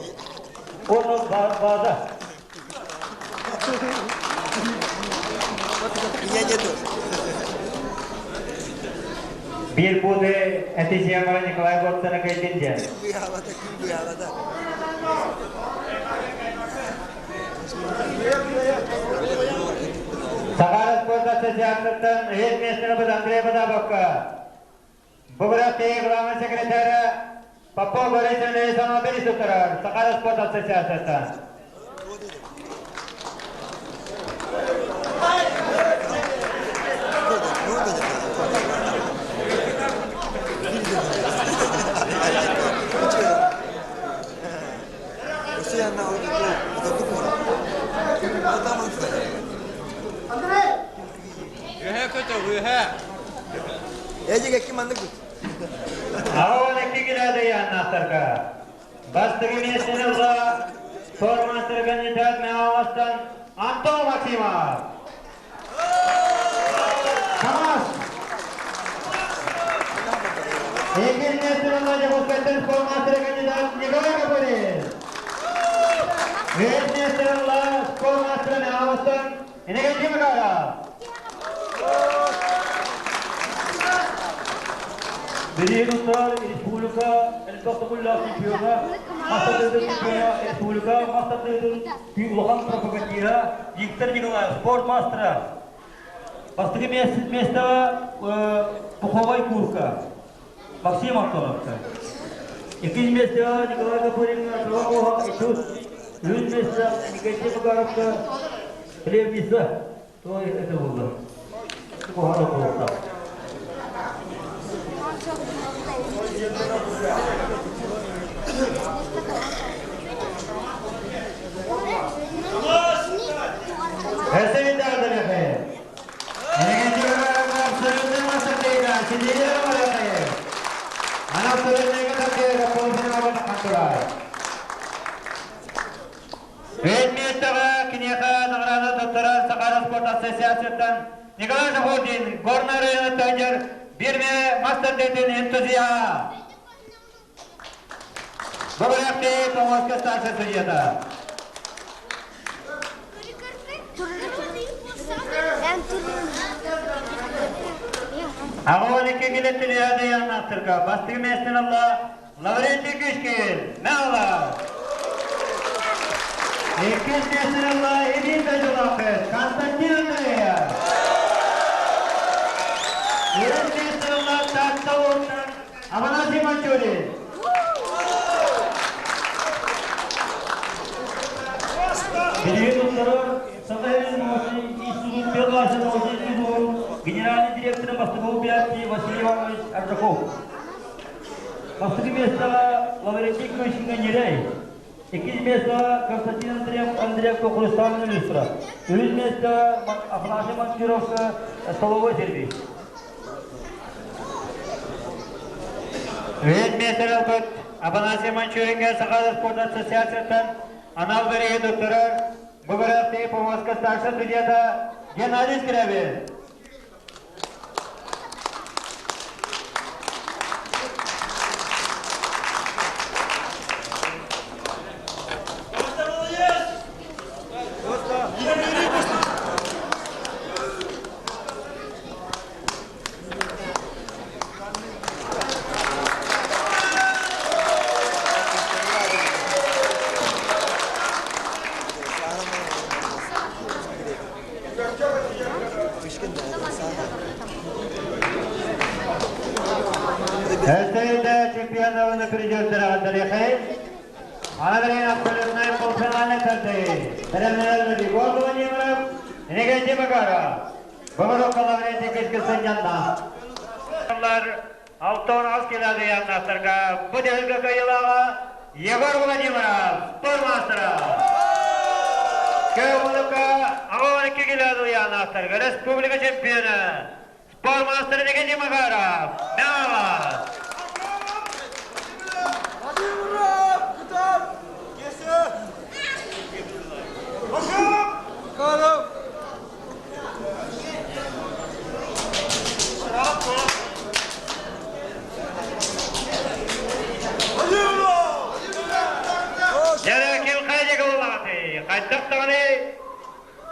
Уонна база. Меня нету. Биир буду Этисиямара Николай Готцена кэйдин диэн. Быйаалата, күн быйаалата. Сахара спорт ассоциациятыттан үһүс миэстэни ылбыт Андрей Потаповка Бу күрэхтэһии главнай секретаря Попов Борис Андреевич Анатолий туттарар Сахара спорт ассоциациятыттан. Үөһэ көтө, үөһэ. Эдик эки маннык бут. Аҕа икки килээдэйээннаахтарга бастакы миэстэни ылла формастер кандидат Меаластан Антон Максимов. Хамас! Иккис миэстэни ылла Дьокуускайтан спортмастер кандидат Николай Копырин. Үһүс миэстэни ылла спортмастер Меаластан Иннокентий Макаров. Билигин утаар республика элбэх төгүллээх чемпиона, мастардыытын чемпиона, республика мастардыытын улахан пропагандиһа Виктор Николаев, спорт мастера. Бастакы миэстэҕэ пуховой куртка Максим Антоновка. Иккис миэстэҕэ Николай Копыринга Трохова Исус. Үһүс миэстэҕэ Николай Макаровка Хлебница. То это было. Куһаҕан буолта. Миэстэҕэ киниэхэ наҕараада туттарар Сахара спорт ассоциацияттан Николай Находин, Горнай районуттан дьэр биирме мастер-дейтин энтузиаһа. Бу күрэхтэһии Поморская старшая судьята. Аҕа 12 килеттин Яннастырга бастакы миэстэни ылла Лаврентий Кишкин, Мэлла. Иккис миэстэни ылла Ильин Дойдулаахыт, Константин Андреев. Үһүс миэстэни ылла Таатта улууһуттан Афанасий Манчурин. Билигин туттарар Саха сирин институт Беллася научнай институтун генеральный директора бастакы убийцы Василий Иванович Аржаков. Бастакы миэстэҕэ Лаврентий Кычкин Нерей, иккис миэстэҕэ Константин Андреев Андреевка Хрустальная люстра, үһүс миэстэҕэ Афанасий Манчуровка столовой сервис. Үһүс миэстэни ылбыт Афанасий Манчуринга Саха спорт ассоциациятыттан анал бэлиэ туттарар бу күрэхтэһии Поморская старшай судьята Геннадий Скрябин. СТД чемпионовны придет Андрей Андрей абсолютная полуфинальной карты. Тренер Егор Владимиров, Иннокентий Макаров. Боборокко Лаврентий Кычкысынянна. Алтон аз келеді яннастырга. Бу дәлгі кайылаға Егор Владимиров, спортмастера. Көмілікі 12 келеді яннастырга. Республика чемпионы. Спортмастер Никитин Макаров. Мялас. Владимиров, кытаат! Кесе! Макаров! Дьэ, ким хайдыга буллаҕатый? Хайдах даҕаны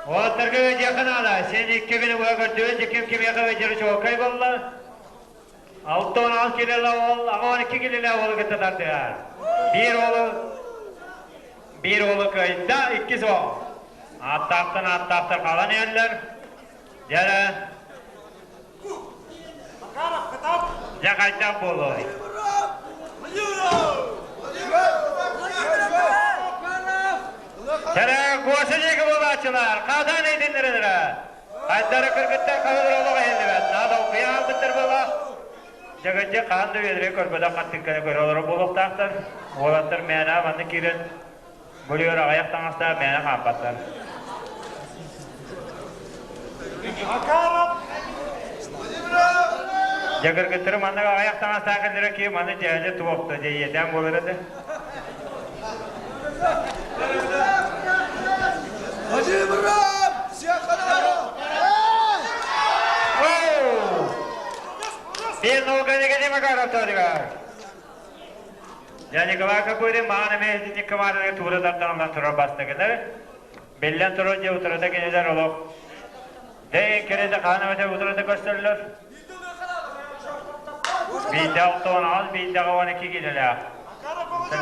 уолаттарга ыдьыахха наада. Син икки күнү быһа көрдүбүт, ким кимиэхэ ыдьары чуолкай буолла. 66 килэлээх уол, 62 килэлээх уолу кытта тардыһар. Биир уолу биир уолу кыайда, иккис уол. Ааттаахтан ааттаахтар хаалан иһэллэр. Дьэ Дьэ хайдах буолуой? Чэрэ Гоша диэки буолааччылар, хаатаан эйдиннэрэлэрэ. Хайдары кыргыттар хаһыылар олох иһиллибэт. Наа долгуйа хаалбыттар буоллах. Дьэгдьэ хаан да үйэлэри көрбөтөх хаттыҥканы көрө олорор буолуохтаахтар. Уолаттар мээнэ манна киирэн Булуор аҕыйах таҥастаах мээнэ хаампаттар. Дьэ кыргыттары маннык аҕыйах таҥастаах кэллэрэ киһи маны дьээдьэ туохта дьэ иэдээн буолар этэ. Биир наука Макаров тоодугар. Дьэ, Николай Копырин маҕан эмиэ итинник команданы туура тардан ылан турар бастакылар. Биллэн турар, дьэ утарыта кинилэр олох дэй кэрэтэ хаан эбэтэ утарыта көрсөллөр. Биирдэ 68, биирдэ 12 киилэлээх.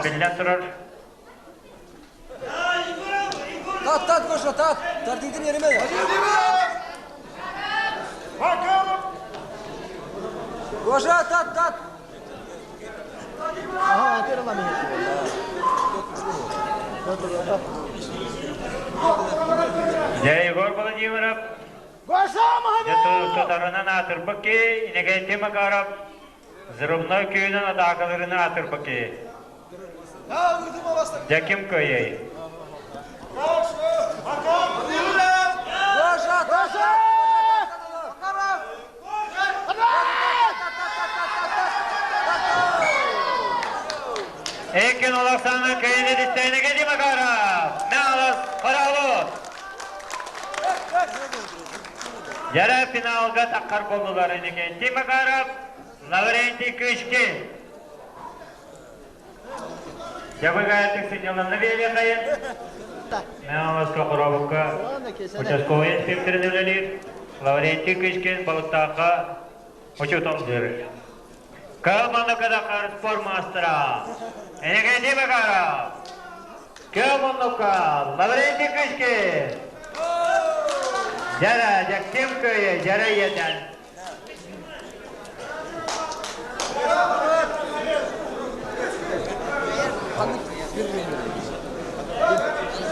Биллэн турар. Tat tat koşma tat. Tartıydım yerime. Koşa tat tat. Дьэ, Егор Владимиров тутарынан аатырбыт киһи, Иннокентий Макаров взрывной күүһүнэн атаакаларынан аатырбыт киһи. Дьэ, ким кыайыай? Гоша, Гоша! Экен Олександр Кеннеди Димакаров, Мялос Каралов. Яра финалга таққар болдулар Иннокентий Макаров, Лаврентий Кышкин. Жабыгаятык сынньаланна биэриэхэйин. Мялоска Хоробукка участковый инспекторын үлэлиир. Лаврентий Кышкин Балыктаахха учууталдыыр. Кыл спорт маастара Иннокентий Макаров. Кыл муннукка Лаврентий Кышкин. Дьара, дьэктим кыайы, дьара иэтэн.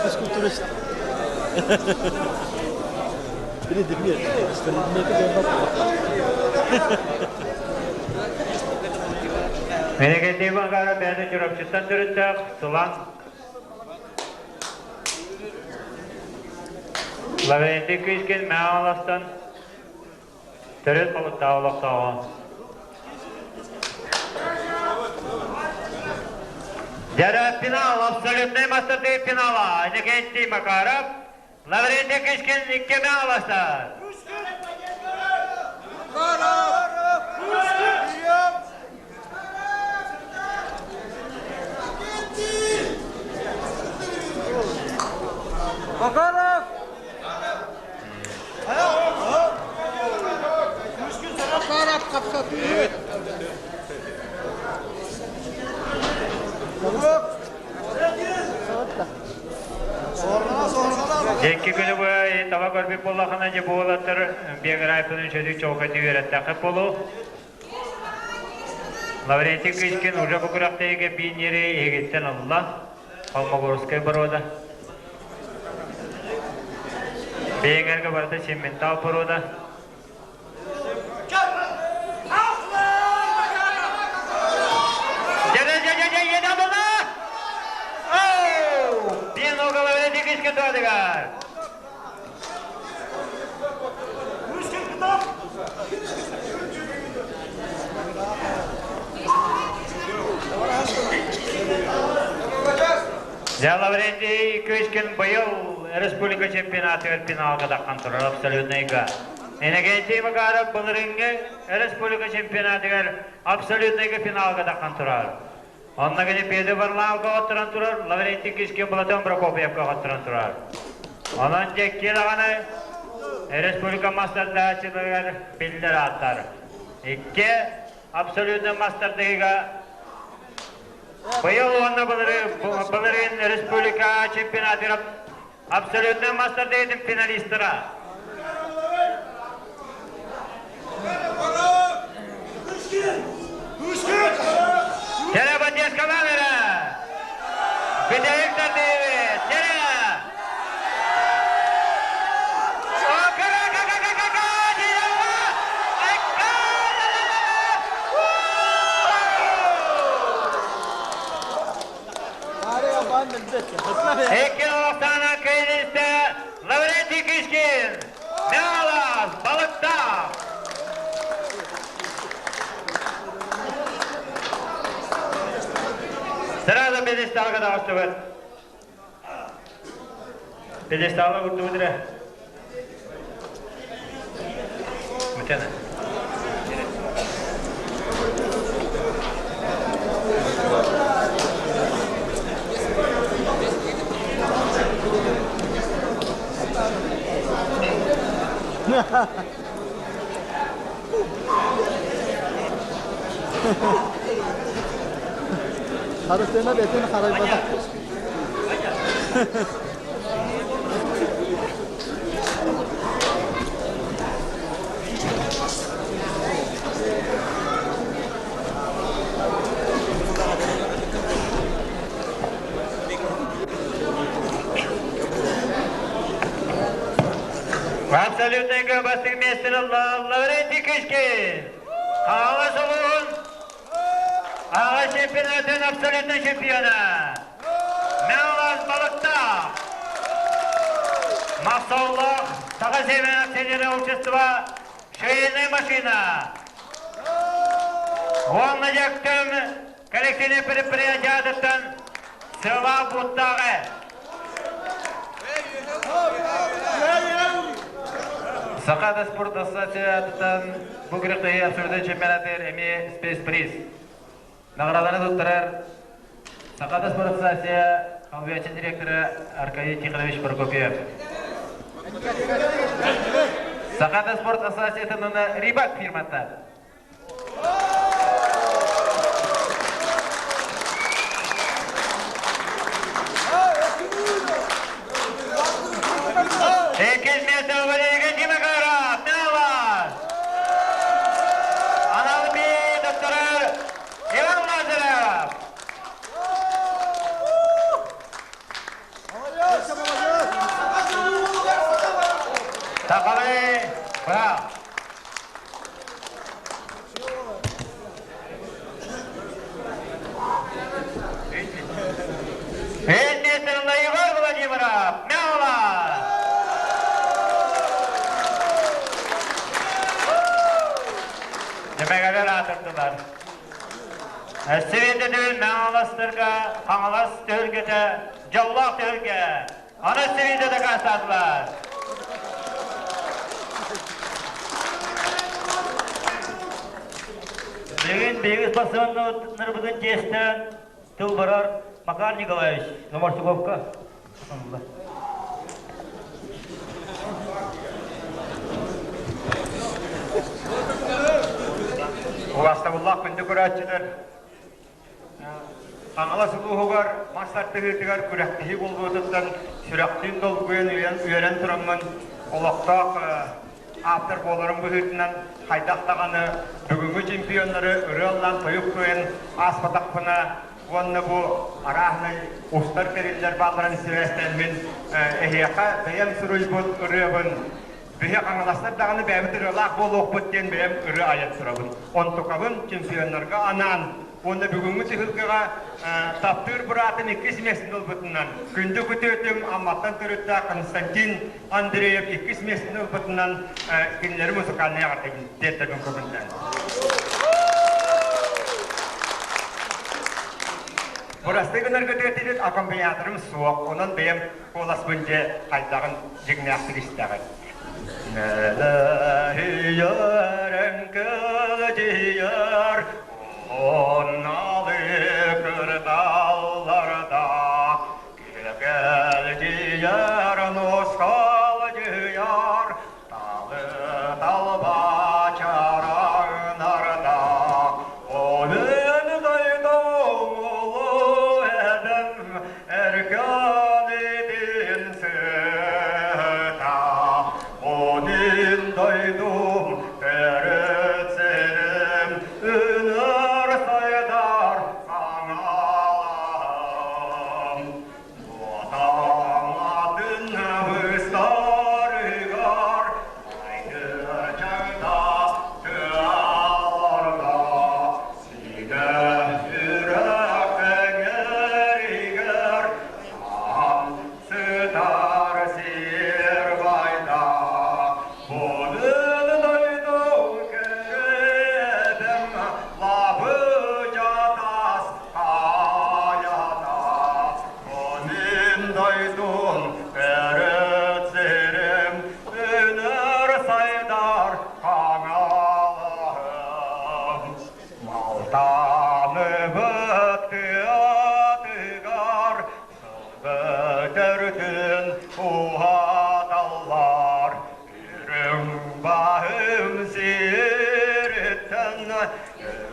Физкультурист. Иннокентий Макаров бэйэтэ Чурапчыттан төрүттээх Сылаҥ Лаврентий Кычкин Мэҥэ төрүт балыктаах олохтооҕо. Дьара финал, абсолютнай мастардыы финала. Иннокентий Макаров, Лаврентий Кычкин икки Мэҥэ Макаров! Макаров kapsatıyor. Дьэкки күнү бу таба көрбүт буоллахына дьэ буолаттар биографияны үчүгэй чоокайды үөрэттэххэ буолуо. Лаврентий Кычкин уже бу күрэхтэһиигэ биинньэри иһигиттэн ылла. Холмогорскай боруода. Бэйэҥэргэ барыта симментал боруода. Дьэ, Лаврентий Кычкин быйыл республика чемпионатыгар финалга таххан турар абсолютнайга. Иннокентий Макаров былырыыҥҥы республика чемпионатыгар абсолютнайга финалга таххан турар. Онно кини Петр Варламовка оттуран турар, Лаврентий Кычкин Платон Прокопьевка оттуран турар. Онон дьэкки даҕаны республика мастардааччыларыгар биллэр ааттар. Икки абсолютно мастардыыга быйыл уонна былырыын республика чемпионатыгар. Абсолютный мастер дейтин финалистара. Тере поддержка эрэ! Бүтэһик тардыыбыт! Тере! Икки Кыйылыста Лаврентий Кишкин, Мялас, Балыктаах. Сразу пьедесталга таҕыстыбыт. Пьедесталга курдубут эрэ. Бүтэн. Харыстыына бэтин харайбатах. Абсолютный бастыҥ миэстэни Лаврентий Кишкин. Хаҥалас улууһун аҕа чемпионатын абсолютный чемпиона. Мелас Балыктаах. Махсауллах Саха Северное акционерное общество швейная машина. Уонна дьэктем коллективный предприятиятыттан сыла буттааҕы. Сахата спорт ассоциациятыттан бу күрэхтэһии абсолютнай чемпионатыгар эмиэ спецприз. Наҕарааданы туттарар Сахата спорт ассоциация авиация директора Аркадий Тихонович Прокопьев. Сахата спорт ассоциациятын Рибак фирмата. Иккис миэстэ Валерий Тимакаров, Навас! Анал би доктора Иван Лазарев! Сахалыы, браво! Естественно, Егор Владимиров, Мяла! Демегалер аатырдылар. Сибиэтэтин Мэҥэластарга Хаҥалас түһүлгэтэ дьоллоох түһүлгэ. Аны сибиэтэ дакаастаатылар. Бүгүн биһиги спортсменнарбытын чиэстээн тыл барар Макар Николаевич Номорсуковка. Убаастабыллаах күндү көрөөччүлэр, Хаҥалас улууһугар мас тардыһыытыгар күрэхтэһии буолбутуттан сүрэхтиин долгуйан үөрэн тураммын олохтоох ааптар буоларым быһыытынан хайдах даҕаны бүгүҥҥү чемпионнары ырыа ыллаан тойук туойан ааспатахпына уонна бу арааһынай устар тэриллэр баалларын сибээстээммин эһиэхэ бэйэм суруйбут ырыабын биһи хаҥаластар даҕаны бэйэбит ырыалаах буолуохпут диэн бэйэм ырыа айан турабын. Онтукабын чемпионнарга анаан уонна бүгүҥҥү түһүлгэҕэ таптыыр быраатым иккис миэстэни ылбытынан күндү күтүөтүм Амматтан төрүттээх Константин Андреев иккис миэстэни ылбытынан кинилэри музыкальнай эҕэрдэбин тиэрдэбин көҥүллээн. Бырастыы гынарга тиэрдибит аккомпаниаторым суох, онон бэйэм куоласпын дьэ хайдаҕын дьиҥнээхтик истэҕин. Мэлэһийэрэн кылдьыйар, онналы кырдалларда, Кэлдьийэр нускалдьыйар, талы талба чараҥнарда, Олүн дойдум улуу эбэм, эркэн итин сыт. Баһым сириттэн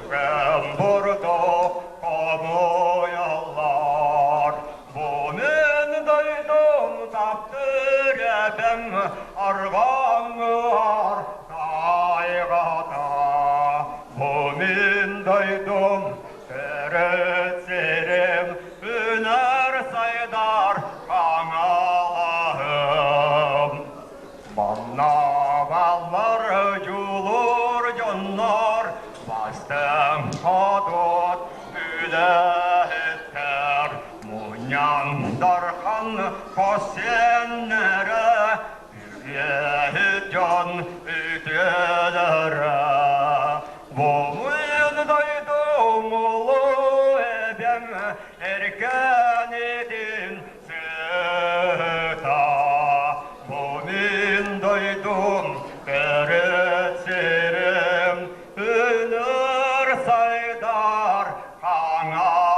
Өгөм бурдук хомуйаллар. Бу мин дойдум таптыыр эбэм арҕаҥҥыар тайҕата. Бу мин дойдум төрүт сирим үнэр сайдар хаҥалаһым. Манна баллар дьулуур дьоннор бастыҥ хотут үлэһиттэр мунньан дархан хос сиэннэрэ үгэһит дьон үтүөлэрэ. Бу мин дойдум улуу эбэм эркээнитин Сыта бу мин дойдум төрүт сирим үнэр сайдар хаҥалаһым.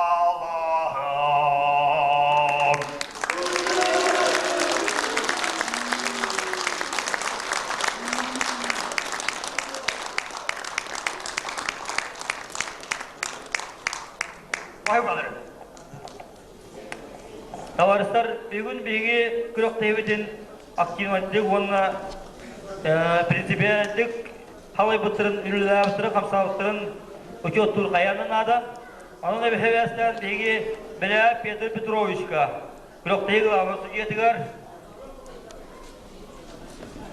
Бай балырым. Табаарыстар, бүгүн биһиги күрэхтэһиибитин активнайдык уонна принципиальдык халайбыттарын, үлэлээбиттэрин, хамсаабыттарын учуоттуур хайаан наада. Онон эбэһээстээн биһиги Беляев Петр Петровичка күрэхтэһии главнай судьуйатыгар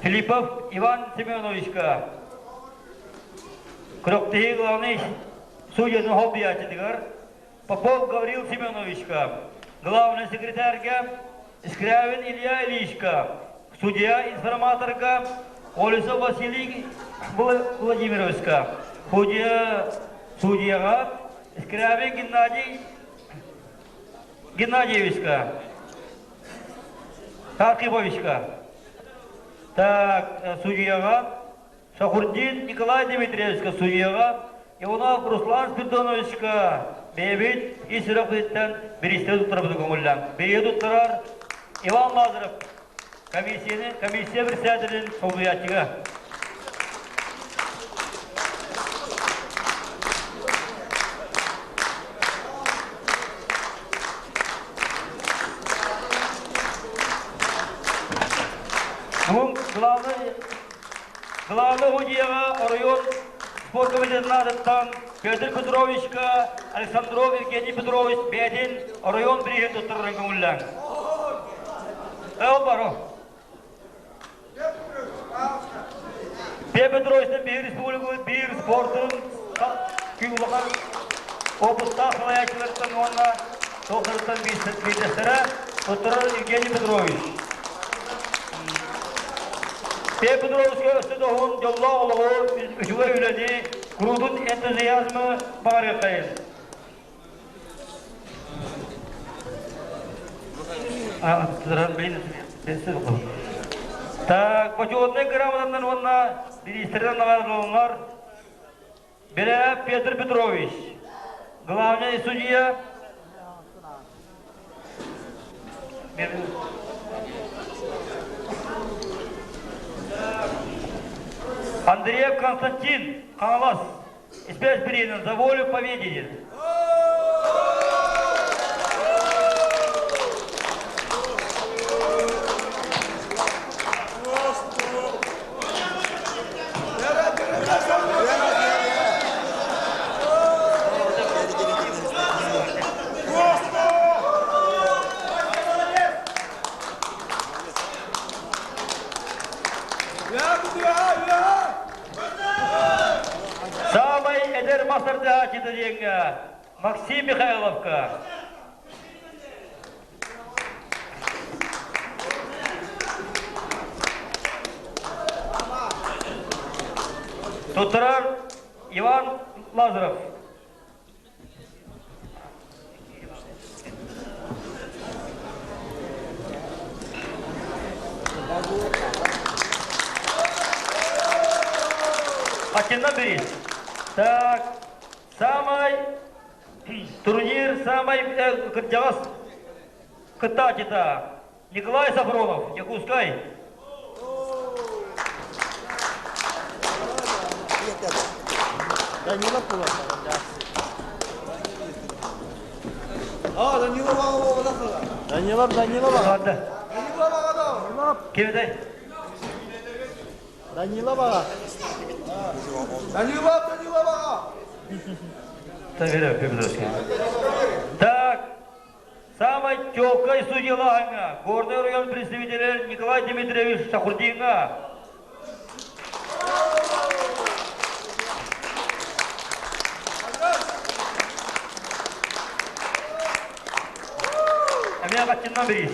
Филиппов Иван Семеновичка күрэхтэһии главнай судьятын холбуйааччытыгар Попов Гаврил Семеновичка, главный секретарьга Скрябин Илья Ильичка, судья-информаторга Олесов Василий Владимировичка, судья, судьяға Скрябин Геннадий Геннадьевичка, Тархиповичка, так, судьяға Шахурдин Николай Дмитриевичка судьяҕа, Иванов Руслан Спиридоновичка бэйэбит ис сүрэхпититтэн бириистэри туттарабыт көҥүллээн. Бэйэ туттарар Иван Лазарев комиссияны комиссия председателин солбуйааччыга. Бүгүн главный Главный судьяҕа оройуон спорт комитетын аатыттан Петр Петровичка Александров Евгений Петрович бэйэтин оройуон бирииһин туттарарын көҥүллээҥ. Эл баро. Петр Петровичтан биир республикабыт биир спортун улахан опыттаах салайааччыларыттан уонна тоҕустарыттан биирдэстэрэ туттарар Евгений Петрович. Петр Петровичка өссө да уһун дьоллоох олоҕу, үчүгэй үлэни, куруутун энтузиазмы баҕарыаххайын. Так, бочуотунай грамотанан уонна бириистэринэн наҕараадаланар Беляев Петр Петрович, главный судья Андреев Константин Хаҥалас спецбириэнин за волю победитель. Самай эдэр мастардааччыта диэҥҥэ Максим Михайловка Туттарар Иван Лазарев. Хаччынна бирис. Так, самай Турнир самай кырдьаҕас кыттааччыта Николай Сафронов, Якутскай. Данилов буолар. А, Данилов аҕа Данилов, Данилов аҕа. Данилов аҕа Кимдей? Данилов аҕа. Данилов, Данилов аҕа. Так, самай чуолкай судьялааһыҥҥа Горнай оройуон представителэ Николай Дмитриевич Шахурдиҥҥа Эмиэ хаччыннан бириис.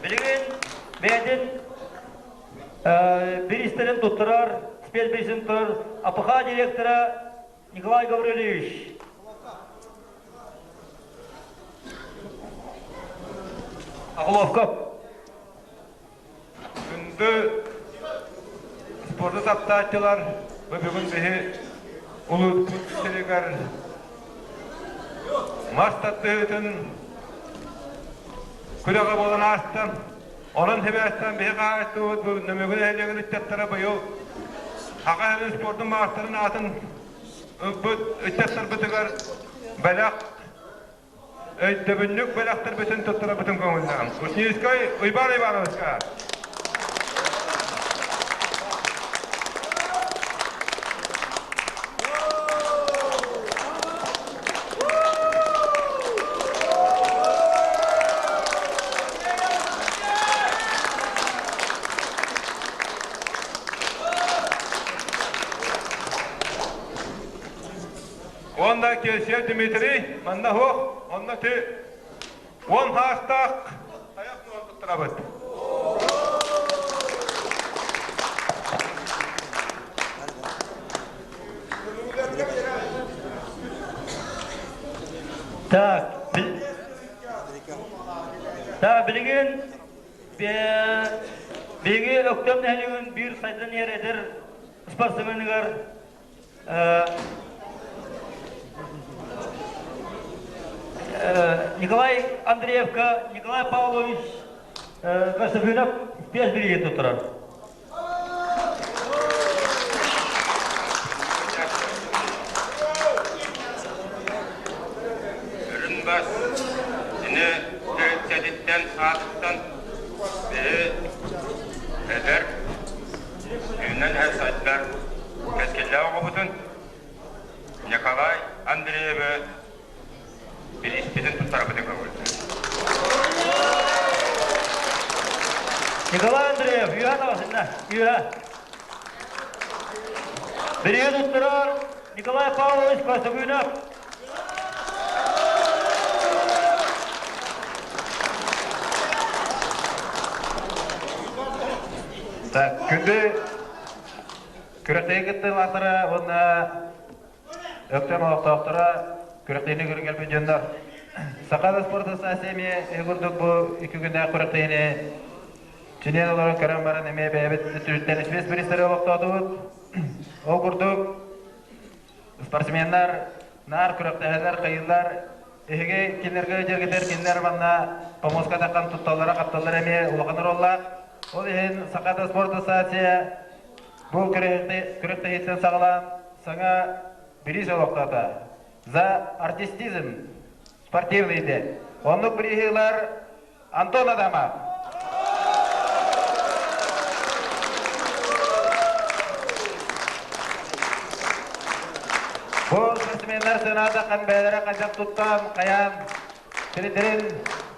Билигин бэйэтин бириистэрин туттарар, спецбириисин туттарар АПХ директора Николай Гаврильевич. Оголовков. Күндү спорду таптааччылар, бу бүгүн биһи улууспут сиригэр мас тардыһыытын күрэҕэ буолан ааста. Онон сибээстээн биһи хаһаайыстыбабыт бу Нөмүгү нэһилиэгин ыччаттара быйыл Саха сирин спордун маастарын аатын ылбыт ыччаттарбытыгар бэлэх өйдөбүнньүк бэлэхтэрбитин туттарабытын көҥүллээн. Кузнецкай Уйбаан Ивановичка. Уонна Кесия Дмитрий манна суох, онно ти уон хаастаах тайах нуон туттарабыт. Так, так, билигин биһиги Өктөм нэһилиэгин биир сайдан иһэр эдэр спортсменыгар Николай Андреевка Николай Павлович Константинов спецбилиги туттарар. Үрүн бас ини төрүччэтиттэн аатыттан биһи эдэр Үүнэн иһэр сайдар кэскиллээх оҕобутун Николай Андреевы бирииспитин туттарбытын көҥүллүүр. Николай Андреев, үөһэ таҕысынна, үөһэ. Бирииһи туттарар Николай Павлович Косогунов. Так, күндү күрэхтэһии кыттыылаахтара уонна Өктөм олохтоохторо күрэхтэһиини көрөн кэлбит дьоннор Саха спорт ассоциация эмиэ эһи курдук бу икки күннээх күрэхтэһиини чиниэн олорон көрөн баран эмиэ бэйэбит өттүбүттэн спец бириистэри олохтоотубут. Ол курдук спортсменнар наар күрэхтэһэллэр, хайыыллар. Эһиги кинилэргэ дьэргэтэр кинилэр манна помоска таххан тутталлара-хапталлара эмиэ улахан оруоллаах. Ол иһин Саха спорт ассоциация бу күрэхтэһииттэн саҕалаан саҥа бириис олохтоото. За артистизм спортивный диэн. Оннук бирииһи ылар Антон Адамов. Бу спортсменнар сыаната хан бэйэлэрэ хайдах туттан, хайаан, сирдэрин,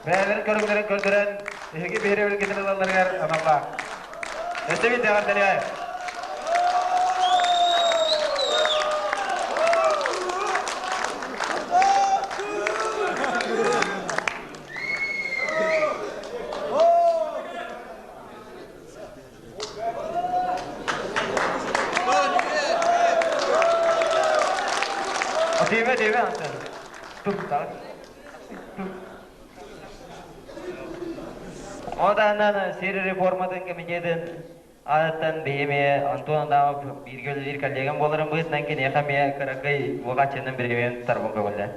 бэйэлэрин көрүҥнэрин көрдөрөн, эһиги биһирэбилгитин ылалларыгар аналлаах. Өссө биир эҕэрдэлиэ! Тиэмэ, тиэмэ, Антон. Туттар. Ону сир реформатын комитетын аатыттан биһи Антон Адамов бииргэ үлэлиир коллегам буоларын быһыытынан киниэхэ эмиэ кыракый уоҕаччынан бириэмийэн тутарбын көҥүллээ.